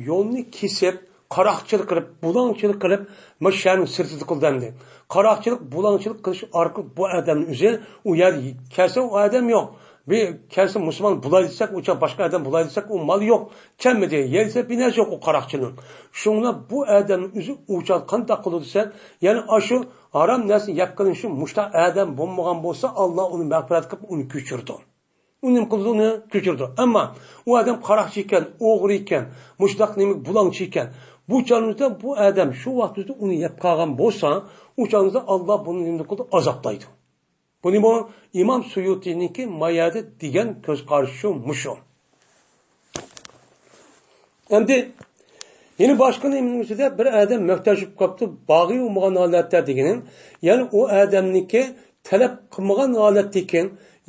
يولنى كېسىپ، قاراقچىلىق قىلىپ، بۇلاڭچىلىق قىلىپ، مۇشۇ شەھەرنىڭ سىرتىدا قىلدى ئەمدى. قاراقچىلىق، بۇلاڭچىلىق قىلىش ئارقىلىق بۇ ئادەمنىڭ ئۆزى ئۇ يەر كەلسە ئۇ ئادەم يوق. بىر كەلسە مۇسۇلمان بۇلاي دېسەك، ئۇ چاغ باشقا ئادەم بۇلاي دېسەك، ئۇ مال يوق. چەممىدى، يەيسە بىر نەرسە يوق ئۇ قاراقچىنىڭ. شۇڭلا بۇ ئادەمنىڭ ئۆزى ئۇ چاغ قانداق قىلىدۇ دېسە، يەنى ئاشۇ ھارام نەرسىنى يەپ قېلىش ئۈچۈن مۇشۇنداق ئادەم بولمىغان بولسا، ئاللا ئۇنى مەغپىرەت قىلىپ ئۇنى كۆچۈرىدۇ. ئۇ نېمە قىلىدۇ؟ ئۇنى كۆچۈرىدۇ. ئەمما ئۇ ئادەم قاراقچى ئىكەن، ئوغرى ئىكەن، مۇشۇنداق نېمە بۇلاڭچى ئىكەن. بۇ چاغىمىزدا بۇ ئادەم شۇ ۋاقتىمىزدا ئۇنى يەپ قالغان بولسا، ئۇ چاغىمىزدا ئاللا بۇنى نېمە قىلىدۇ؟ ئازابلايدۇ. بۇنى بۇ ئىمام سۇيۇتىنىڭكى ما يەردە دېگەن كۆز قارىشى مۇشۇ. ئەمدى يەنە باشقا نېمىنىڭ ئۈستىدە بىر ئادەم مۆھتاج بولۇپ قاپتۇ، باغىي بولمىغان ھالەتتە دېگىنىم، يەنى ئۇ ئادەمنىڭكى تەلەپ قىلمىغان ھالەتتىكى،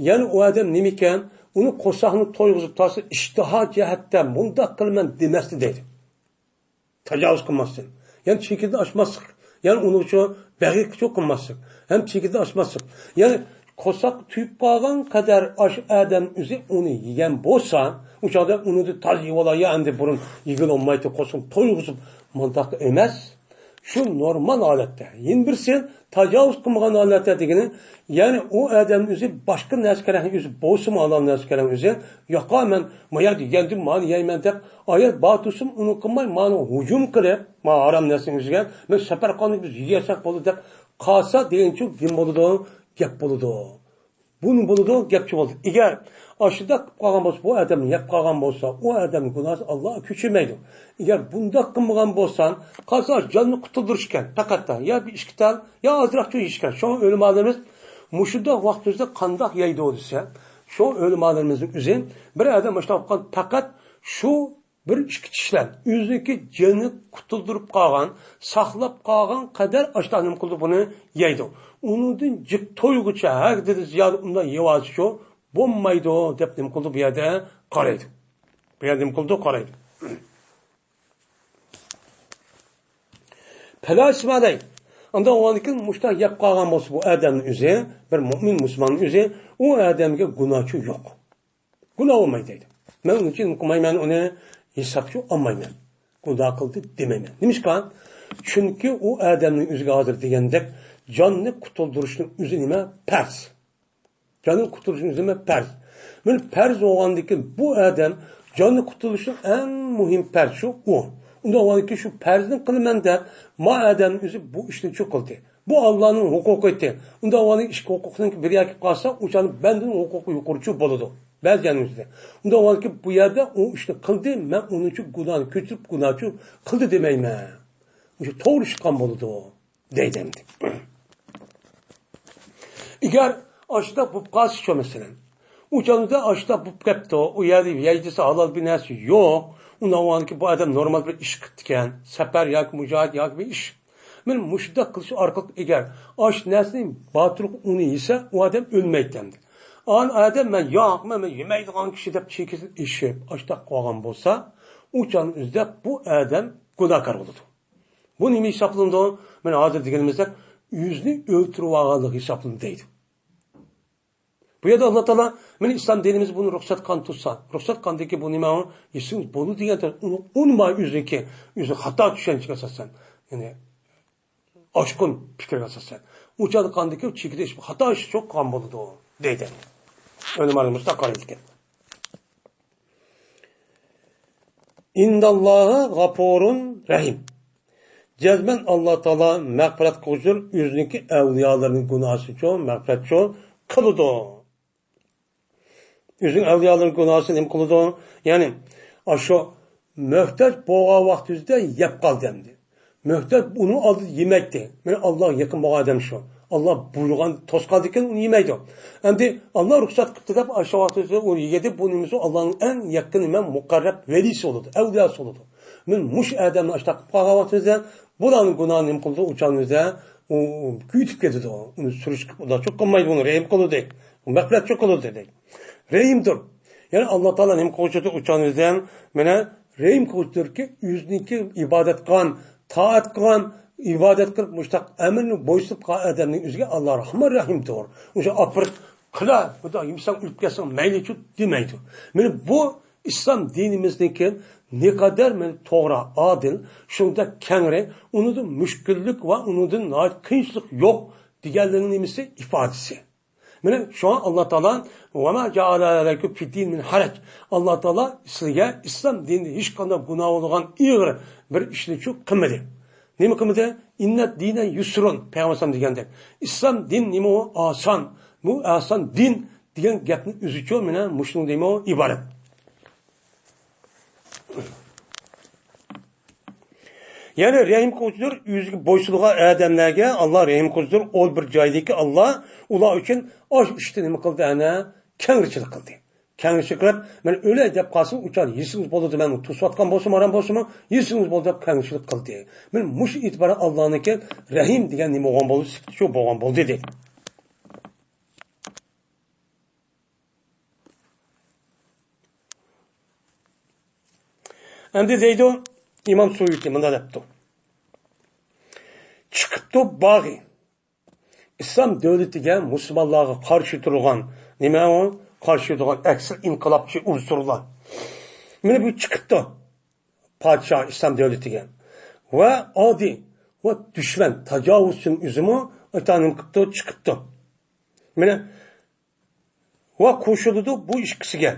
يەنى ئۇ ئادەم نېمىكەن، ئۇنى قورساقنى تويغۇزۇپ تۇرسا، ئىشتىھا جەھەتتە مۇنداق قىلىمەن دېمەستىن دەيدۇ. تاجاۋۇز قىلماستىن. يەنى چېكىدىن ئاشماسلىق. يەنى ئۇنىڭ ئۈچۈن بەغىي قىلماسلىق. ھەم چېكىدىن ئاشماسلىق. يەنى قورساق تويۇپ قالغان قەدەر ئاش ئادەم ئۆزى ئۇنى يېگەن بولسا، ئۇ چاغدا ئۇنى تاز يېۋالاي، يا ئەمدى بۇرۇن يېگىلى بولمايتتى، قورسىقىنى تويغۇزۇپ، مۇنداق ئەمەس. شۇ نورمال ھالەتتە. يەنە بىرسى تاجاۋۇز قىلمىغان ھالەتتە دېگىنى، يەنى ئۇ ئادەم ئۆزى باشقا نەرسە كېرەك ئۆزى بولسىمۇ، ھالال نەرسە كېرەك ئۆزى، ياقا مەن ما يەردە يېگەندىم، مانا يەيمەن دەپ، ئايال بار تۇرسىمۇ ئۇنى قىلماي، مانا ھۇجۇم قىلىپ، ما ھارام نەرسىنى ئۆزىگە، مەن سەپەر قىلغاندا بىز يېيەلسەك بولدى دەپ قالسا دېگەنچۇ گېم بولىدۇ، گەپ بولىدۇ. بۇنى بولىدۇ، گەپچۇ بولىدۇ. ئەگەر ئاشۇنداق قىلىپ قالغان بولسا، بۇ ئادەم يەپ قالغان بولسا، ئۇ ئادەمنىڭ گۇناھىسى ئاللا كۆچۈرمەيدۇ. ئەگەر بۇنداق قىلمىغان بولسا، قالسا جاننى قۇتۇلدۇرۇش ئىكەن، پەقەت يا بىر ئىككى تال، يا ئازراقچە يېيىش ئىكەن. شۇڭا ئۆلىمالىرىمىز مۇشۇنداق ۋاقتىمىزدا قانداق يەيدۇ دېسە، شۇڭا ئۆلىمالىرىمىزنىڭ ئۆزى بىر ئادەم مۇشۇنداق قىلغان پەقەت شۇ بىر ئىككى چىشلەپ، ئۆزىنىڭكى جېنىنى قۇتۇلدۇرۇپ قالغان، ساقلاپ قالغان قەدەر ئاشۇنداق نېمە قىلىدۇ، بۇنى يەيدۇ. ئۇنىڭدىن جىق تويغۇچە، ھەرگىز زىيادە ئۇنداق يەۋالسىچۇ بولمايدۇ، دەپ نېمە قىلىدۇ، بۇ يەردە قارايدۇ. بۇ يەردە نېمە قىلىدۇ، قارايدۇ. پەلا ئىسما ئەلەي. ئاندىن ئۇنىڭدىن كېيىن مۇشۇنداق يەپ قالغان بولسا، بۇ ئادەمنىڭ ئۆزى، بىر مۆمىن مۇسۇلماننىڭ ئۆزى، ئۇ ئادەمگە گۇناھچۇ يوق. گۇناھ بولمايدۇ دەيدۇ. مەن ئۇنىڭ ئۈچۈن قىلمايمەن، ئۇنى ھېسابچۇ ئالمايمەن. گۇناھ قىلدى دېمەيمەن. نېمىشقا؟ چۈنكى ئۇ ئادەمنىڭ ئۆزىگە ھازىر دېگەندەك جاننى قۇتۇلدۇرۇشنىڭ ئۆزى نېمە؟ پەرز. جاننى قۇتۇلۇشنىڭ ئۆزى نېمە؟ پەرز. مانا پەرز بولغاندىكىن بۇ ئادەم جاننى قۇتۇلۇشنىڭ ئەڭ مۇھىم پەرزى شۇ ئۇ. ئۇنداق بولغاندىكىن شۇ پەرزنى قىلىمەن دەپ، ما ئادەمنىڭ ئۆزى بۇ ئىشنى چۇ قىلدى. بۇ ئاللانىڭ ھوقۇقى ئىدى. ئۇنداق بولغاندا ئىككى ھوقۇقنىڭ بىرى كېلىپ قالسا، ئۇ چاغدا بەندىنىڭ ھوقۇقى يۇقىرى چۇ بولىدۇ. بەزى يەرنىڭ ئۆزىدە. ئۇنداق بولغاندا بۇ يەردە ئۇ ئىشنى قىلدى، مەن ئۇنىڭ ئۈچۈن گۇناھنى كۆچۈرۈپ، گۇناھچۇ قىلدى دېمەيمەن. شۇ توغرا چىققان بولىدۇ دەيدۇ ئەمدى. ئەگەر ئاشۇنداق بولۇپ قالسىچۇ، مەسىلەن، ئۇ چاغدا ئاشۇنداق بولۇپ كەپتۇ، ئۇ يەردە يەيدىسى ھالال بىر نەرسە يوق، ئۇنداق بولغاندىكىن بۇ ئادەم نورمال بىر ئىش قىپتىكەن، سەپەر ياكى مۇجاھىدە ياكى بىر ئىش. مانا مۇشۇنداق قىلىش ئارقىلىق ئەگەر ئاش نەرسىنى باتۇرۇق ئۇنى يېسە، ئۇ ئادەم ئۆلمەيدۇ ئەمدى. ئان ئادەم مەن ياق، مەن، مەن يېمەيدىغان كىشى دەپ چېكىسىنى ئېشىپ، ئاشۇنداق قىلغان بولسا، ئۇ چاغنىڭ ئۆزىدە بۇ ئادەم گۇناھكار بولىدۇ. بۇ نېمە ھېسابلىنىدۇ؟ مانا ھازىر دېگىنىمىزدەك ئۆزىنى ئۆلتۈرۈۋالغانلىق ھېسابلىنىدۇ دەيدۇ. بۇ يەردە ئاللا تائالا، مانا ئىسلام دىنىمىز بۇنى رۇخسەت قىلغان تۇرسا، رۇخسەت قىلغاندىكىن بۇ نېمە؟ يېسىڭىز بولىدۇ دېگەن ئۇنىماي ئۆزىنىڭكى، ئۆزى خاتا چۈشەنچىگە ئاساسەن. يەنى ئاشقۇن پىكىرگە ئاساسەن. ئۇ چاغدا قاندىكى چېكىدە ئىش، خاتا ئىش چوق قىلغان بولىدۇ دەيدۇ. ئۆلىمالار مۇشۇنداق قارايدىكەن. ئىنناللاھا غەپۇرۇن رەھىم. جەزمەن ئاللا تائالا مەغپىرەت قىلغۇچىدۇر، ئۆزىنىڭكى ئەۋلىيالىرىنىڭ گۇناھىنىچۇ مەغپىرەتچۇ قىلىدۇ. ئۆزىنىڭ ئەۋلىيالىرىنىڭ گۇناھىنى نېمە قىلىدۇ؟ يەنى ئاشۇ مۆھتاج بولغان ۋاقتىمىزدا يەپ قالدى ئەمدى. مۆھتاج ئۇنىڭ ئالدىدا يېمەيتتى. مانا ئاللاغا يېقىن بولغان ئادەم شۇ. ئاللا بۇيرۇغان توسقاندىكىن ئۇنى يېمەيدۇ. ئەمدى ئاللا رۇخسەت قىپتۇ دەپ ئاشۇ ۋاقتىمىزدا ئۇنى يېدى، بۇ نېمىسى ئاللانىڭ ئەڭ يېقىن نېمە مۇقەررەب ۋەلىسى بولىدۇ، ئەۋلىياسى بولىدۇ. مانا مۇشۇ ئادەمنى ئاشۇنداق قىلىپ قالغان ۋاقتىمىزدا بۇلارنىڭ گۇناھىنى نېمە قىلىدۇ؟ ئۇ چاغنىمىزدا ئۇ كۆيۈتۈپ كېتىدۇ. ئۇنى سۈرۈشتۈرۈپ ئۇنداق چوق قىلمايدۇ، ئۇنى رەھىم قىلىدۇ، مەغپىرەتچۇ قىلىدۇ دېدى. رەھىمدۇر. يەنى ئاللا تائالا نېمە قىلغۇچىدۇر؟ ئۇ چاغنىمىزدا مانا رەھىم قىلغۇچىدۇركى، ئۆزىنىڭكى ئىبادەت قىلغان، تائەت قىلغان، ئىبادەت قىلىپ مۇشۇنداق ئەمرىنى بويسۇنۇپ قالغان ئادەمنىڭ ئۆزىگە ئاللا رەھمان رەھىمدۇر. ئۇنى ئاپىرىپ قىلا، بۇنداق يېمىسەڭ ئۆلۈپ كەتسەڭ مەيلىچۇ دېمەيدۇ. مانا بۇ ئىسلام دىنىمىزنىڭكى نەقەدەر مانا توغرا، ئادىل، شۇنداق كەڭرى، ئۇنىڭدا مۈشكۈللۈك ۋە ئۇنىڭدا ناھايىتى قىيىنچىلىق يوق دېگەنلىكنىڭ نېمىسى؟ ئىپادىسى. مانا شۇڭا ئاللا تائالا، «ۋەما جەئەلە ئەلەيكۇم فىددىنى مىن ھەرەج»، ئاللا تائالا سىلەرگە ئىسلام دىنىدا ھېچقانداق گۇناھ بولغان ئېغىر بىر ئىشنىچۇ قىلمىدى. نېمە قىلمىدى؟ «ئىننەد دىنە يۇسرۇن»، پەيغەمبەر ئەلەيھىسسالام دېگەندەك. ئىسلام دىن نېمە ئۇ؟ ئاسان. بۇ ئاسان دىن دېگەن گەپنىڭ ئۆزىچۇ مانا مۇشۇنىڭ نېمە ئۇ؟ ئىبارەت. يەنى رەھىم قىلغۇچىدۇر، ئۆزىگە بويسۇنغان ئادەملەرگە ئاللا رەھىم قىلغۇچىدۇر. ئۇ بىر جايدىكى ئاللا ئۇلار ئۈچۈن ئاشۇ ئىشتا نېمە قىلدى؟ ئەنە كەڭرىچىلىك قىلدى. كەڭرىچىلىك قىلىپ، مەن ئۆلەي دەپ قالسىمۇ، ئۇ چاغدا يېسىڭىز بولىدۇ، مەن توسۇۋاتقان بولسىمۇ، ھارام بولسىمۇ، يېسىڭىز بولىدۇ دەپ كەڭرىچىلىك قىلدى. مەن مۇشۇ ئېتىبارەن ئاللانىڭكى رەھىم دېگەن نېمە بولغان بولدى؟ سۈپىتى شۇ بولغان بولدى دېدى. ئەمدى دەيدۇ، ئىمام سۇيۇتى مۇنداق دەپتۇ. چىقىپتۇ باغى. ئىسلام دۆلىتىگە، مۇسۇلمانلارغا قارشى تۇرغان، نېمە ئۇ؟ قارشى تۇرغان ئەكسىل ئىنقىلابچى ئۇنسۇرلار. مانا بۇ چىقىپتۇ پادىشاھ ئىسلام دۆلىتىگە. ۋە ئادىي ۋە دۈشمەن، تاجاۋۇزچىنىڭ ئۆزىمۇ ئايتا نېمە قىپتۇ؟ چىقىپتۇ. مانا ۋە قوشۇلىدۇ بۇ ئىككىسىگە.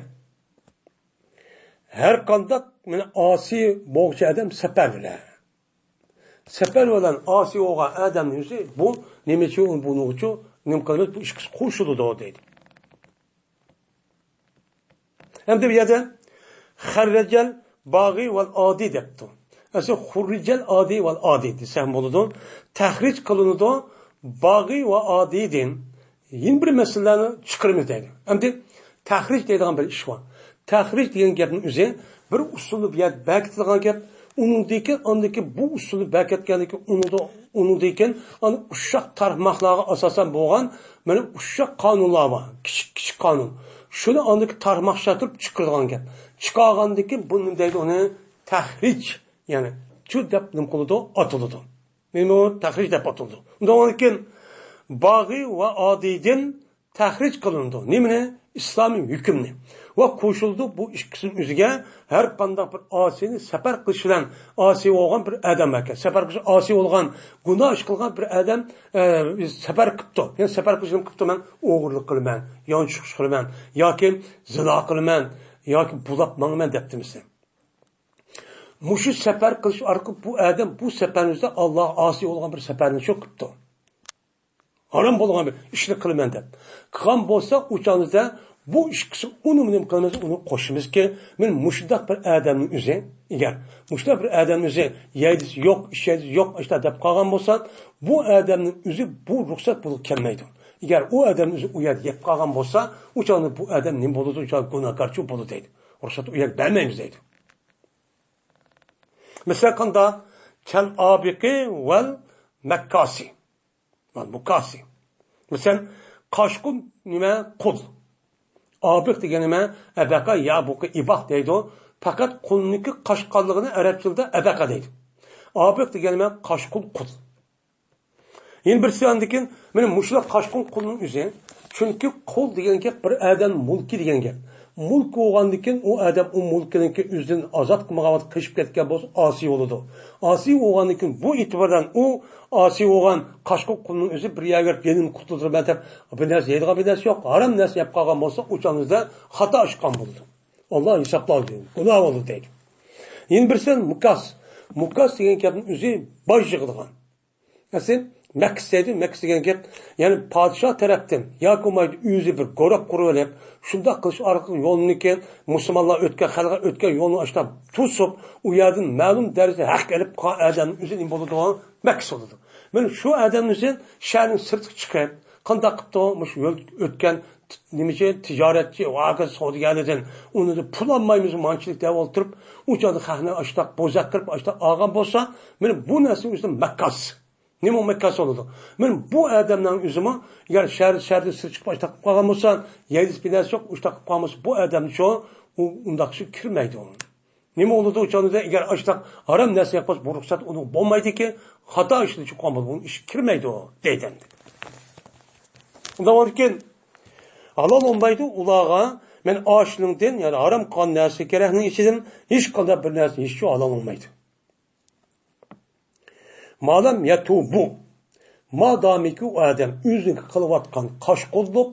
ھەر قانداق، مانا، ئاسىي بولغۇچى ئادەم سەپەر بىلەن. سەپەر بىلەن ئاسىي بولغان ئادەمنىڭ ئۆزى بۇ نېمە ئۈچۈن، بۇنىڭ ئۈچۈن نېمە قىلىمىز؟ بۇ ئىككىسى قوشۇلىدۇ دەيدۇ. ئەمدى بۇ يەردە خەررەجەل باغى ۋەل ئادى دەپتۇ. ئەسلى خۇررىجەل ئادى ۋەل ئادى دېسەم بولىدۇ. تەخرىج قىلىنىدۇ باغى ۋە ئادىدىن. يەنە بىر مەسىلىلەرنى چىقىرىمىز دەيدۇ. ئەمدى تەخرىج دەيدىغان بىر ئىش بار. تەخرىج دېگەن گەپنىڭ ئۆزى بىر ئۇسسۇلنى بۇ يەردە بەركىتىدىغان گەپ. ئۇنىڭدىن كېيىن، ئاندىن كېيىن بۇ ئۇسسۇلنى بەركەتكەندىن كېيىن، ئۇنىڭدا، ئۇنىڭدىن كېيىن ئاندىن ئۇششاق تارماقلارغا ئاساسەن بولغان مانا ئۇششاق قانۇنلار بار. كىچىك، كىچىك قانۇن. شۇنى ئاندىن كېيىن تارماقلاشتۇرۇپ چىقىرىدىغان گەپ. چىقارغاندىن كېيىن بۇنى نېمە دەيدۇ؟ ئۇنى تەخرىج، يەنى شۇ دەپ نېمە قىلىدۇ؟ ئاتىلىدۇ. نېمە ئۇ؟ تەھرىج دەپ ئاتىلىدۇ. ئۇنداق بولغاندىكىن، باغىي ۋە ئادىيدىن تەھرىج قىلىنىدۇ. نېمىنى؟ ئىسلامىي ھۆكۈمنى. ۋە قوشۇلىدۇ بۇ ئىككىسىنىڭ ئۆزىگە ھەر قانداق بىر ئاسىينى سەپەر قىلىش بىلەن، ئاسىي بولغان بىر ئادەم ئىكەن. سەپەر قىلىش، ئاسىي بولغان، گۇناھ ئىش قىلغان بىر ئادەم، ئە، سەپەر قىپتۇ. يەنى سەپەر قىلىش نېمە قىپتۇ؟ مەن ئوغرىلىق قىلىمەن، يانچۇق ئىش قىلىمەن، ياكى زىنا قىلىمەن، ياكى بۇلاپ ماڭىمەن دەپتۇ مىسال. مۇشۇ سەپەر قىلىش ئارقىلىق بۇ ئادەم بۇ سەپەرنى ئۆزىدە ئاللاغا ئاسىي بولغان بىر سەپەرنى شۇ قىپتۇ. ھارام بولغان بىر ئىشنى قىلىمەن دەپ قىلغان بولسا، ئۇ چاغدا بۇ ئىككىسى ئۇنى نېمە قىلىمىز، ئۇنى قوشىمىزكى، مەن مۇشۇنداق بىر ئادەمنىڭ ئۆزى، ئەگەر مۇشۇنداق بىر ئادەمنىڭ ئۆزى يەيدىسى يوق، ئىچەيدىسى يوق، ئاشۇنداق دەپ قالغان بولسا، بۇ ئادەمنىڭ ئۆزى بۇ رۇخسەت بولغىلى كەلمەيدۇ. ئەگەر ئۇ ئادەمنىڭ ئۆزى ئۇ يەردە يەپ قالغان بولسا، ئۇ چاغدا بۇ ئادەم نېمە بولىدۇ؟ ئۇ چاغدا گۇناھكارچۇ بولىدۇ دەيدۇ. رۇخسەت ئۇ يەردە بەرمەيمىز دەيدۇ. مىسال قانداق؟ كەل ئابىقى ۋەل مەككاسى. ۋەل مۇكاسى. مىسال، قاشقۇن نېمە؟ قۇل. ئابىق دېگەن نېمە؟ ئەبەقە يابۇقى ئىباق دەيدۇ. پەقەت قۇلنىڭكى قاشقانلىقىنى ئەرەب تىلىدا ئەبەقە دەيدۇ. ئابىق دېگەن نېمە؟ قاشقۇن قۇل. يەنە بىرسى ئاندىن كېيىن، مانا مۇشۇلار قاشقۇن قۇلنىڭ ئۆزى. چۈنكى قۇل دېگەن گەپ بىر ئادەم مۈلكى دېگەن گەپ. مۈلك بولغاندىن كېيىن ئۇ ئادەم ئۇ مۈلكىنىڭكى ئۆزىدىن ئازاد قىلمىغان ۋاقىت قېچىپ كەتكەن بولسا، ئاسىي بولىدۇ. ئاسىي بولغاندىن كېيىن بۇ ئېتىباردىن ئۇ ئاسىي بولغان قاشقۇن قۇلنىڭ ئۆزى بىر يەرگە بېرىپ جېنىمنى قۇتۇلدۇرىمەن دەپ بىر نەرسە يەيدىغان بىر نەرسە يوق. ھارام نەرسە يەپ قالغان بولسا، ئۇ چاغدا ئاللا ھېسابلايدۇ. گۇناھ بولىدۇ دەيدۇ. يەنە بىرسى مۇكاس. مۇكاس دېگەن گەپنىڭ ئۆزى باج يىغىدىغان. ئەسلى مەكس دەيدۇ، مەكس دېگەن گەپ، يەنى پادىشاھ تەرەپتىن ياكى بولمايدۇ ئۆزى بىر گورەك قۇرۇۋېلىپ، شۇنداق قىلىش ئارقىلىق يولنىڭكى مۇسۇلمانلار ئۆتكەن، خەلق ئۆتكەن يولنى ئاشتا توسۇپ، ئۇ يەردىن مەلۇم دەرىجىدە ھەق ئېلىپ قالغان ئادەمنىڭ ئۆزى نېمە بولىدۇ؟ مەكس بولىدۇ. مانا شۇ ئادەمنىڭ ئۆزى شەھەرنىڭ سىرتىغا چىقىپ، قانداق قىپتۇ؟ مۇشۇ يول ئۆتكەن نېمىچى، تىجارەتچى، ھاكاز سودىگەرلىرىدىن ئۇنى پۇل ئالمايمىز، مانچىلىك دەپ ئولتۇرۇپ، ئۇ چاغدا خەقنى ئاشتاق بوزەك قىلىپ، ئاشتاق ئالغان بولسا، مانا بۇ نەرسىنىڭ ئۆزىدە مەكاس. نېمە مەكاس بولىدۇ؟ مانا بۇ ئادەمنىڭ ئۆزىمۇ، ئەگەر شەھەر، شەھەردىن سىرت چىقىپ ئاشتاق قىلىپ قالغان بولسا، يەيدىسى بىنەرسى يوق، ئاشتاق قىلىپ قالغان بولسا، بۇ ئادەم شۇ، ئۇ ئۇنداق كىشى كىرمەيدۇ. نېمە بولىدۇ؟ ئۇ چاغدا ئەگەر ئاشتاق ھارام نەرسە يەپ قالسا، بۇ رۇخسەت ئۇنىڭ بولمايدىكى، خاتا ئىشلىتىپ قالغان بولىدۇ، ئۇنىڭ ئىشى كىرمەيدۇ، دەيدۇ ئەمدى. ئۇنداق بولىدىكەن، ھالال بولمايدۇ ئۇلارغا، مەن ئاشنىڭدىن، يەنى ھارام قىلغان نەرسە كېرەكنىڭ ئىچىدىن ھېچقانداق بىر نەرسە ھېچ ھالال بولمايدۇ. مالەم يەتۇبۇ. مادامىكى ئۇ ئادەم ئۆزىنىڭكى قىلىۋاتقان قاشقۇنلۇق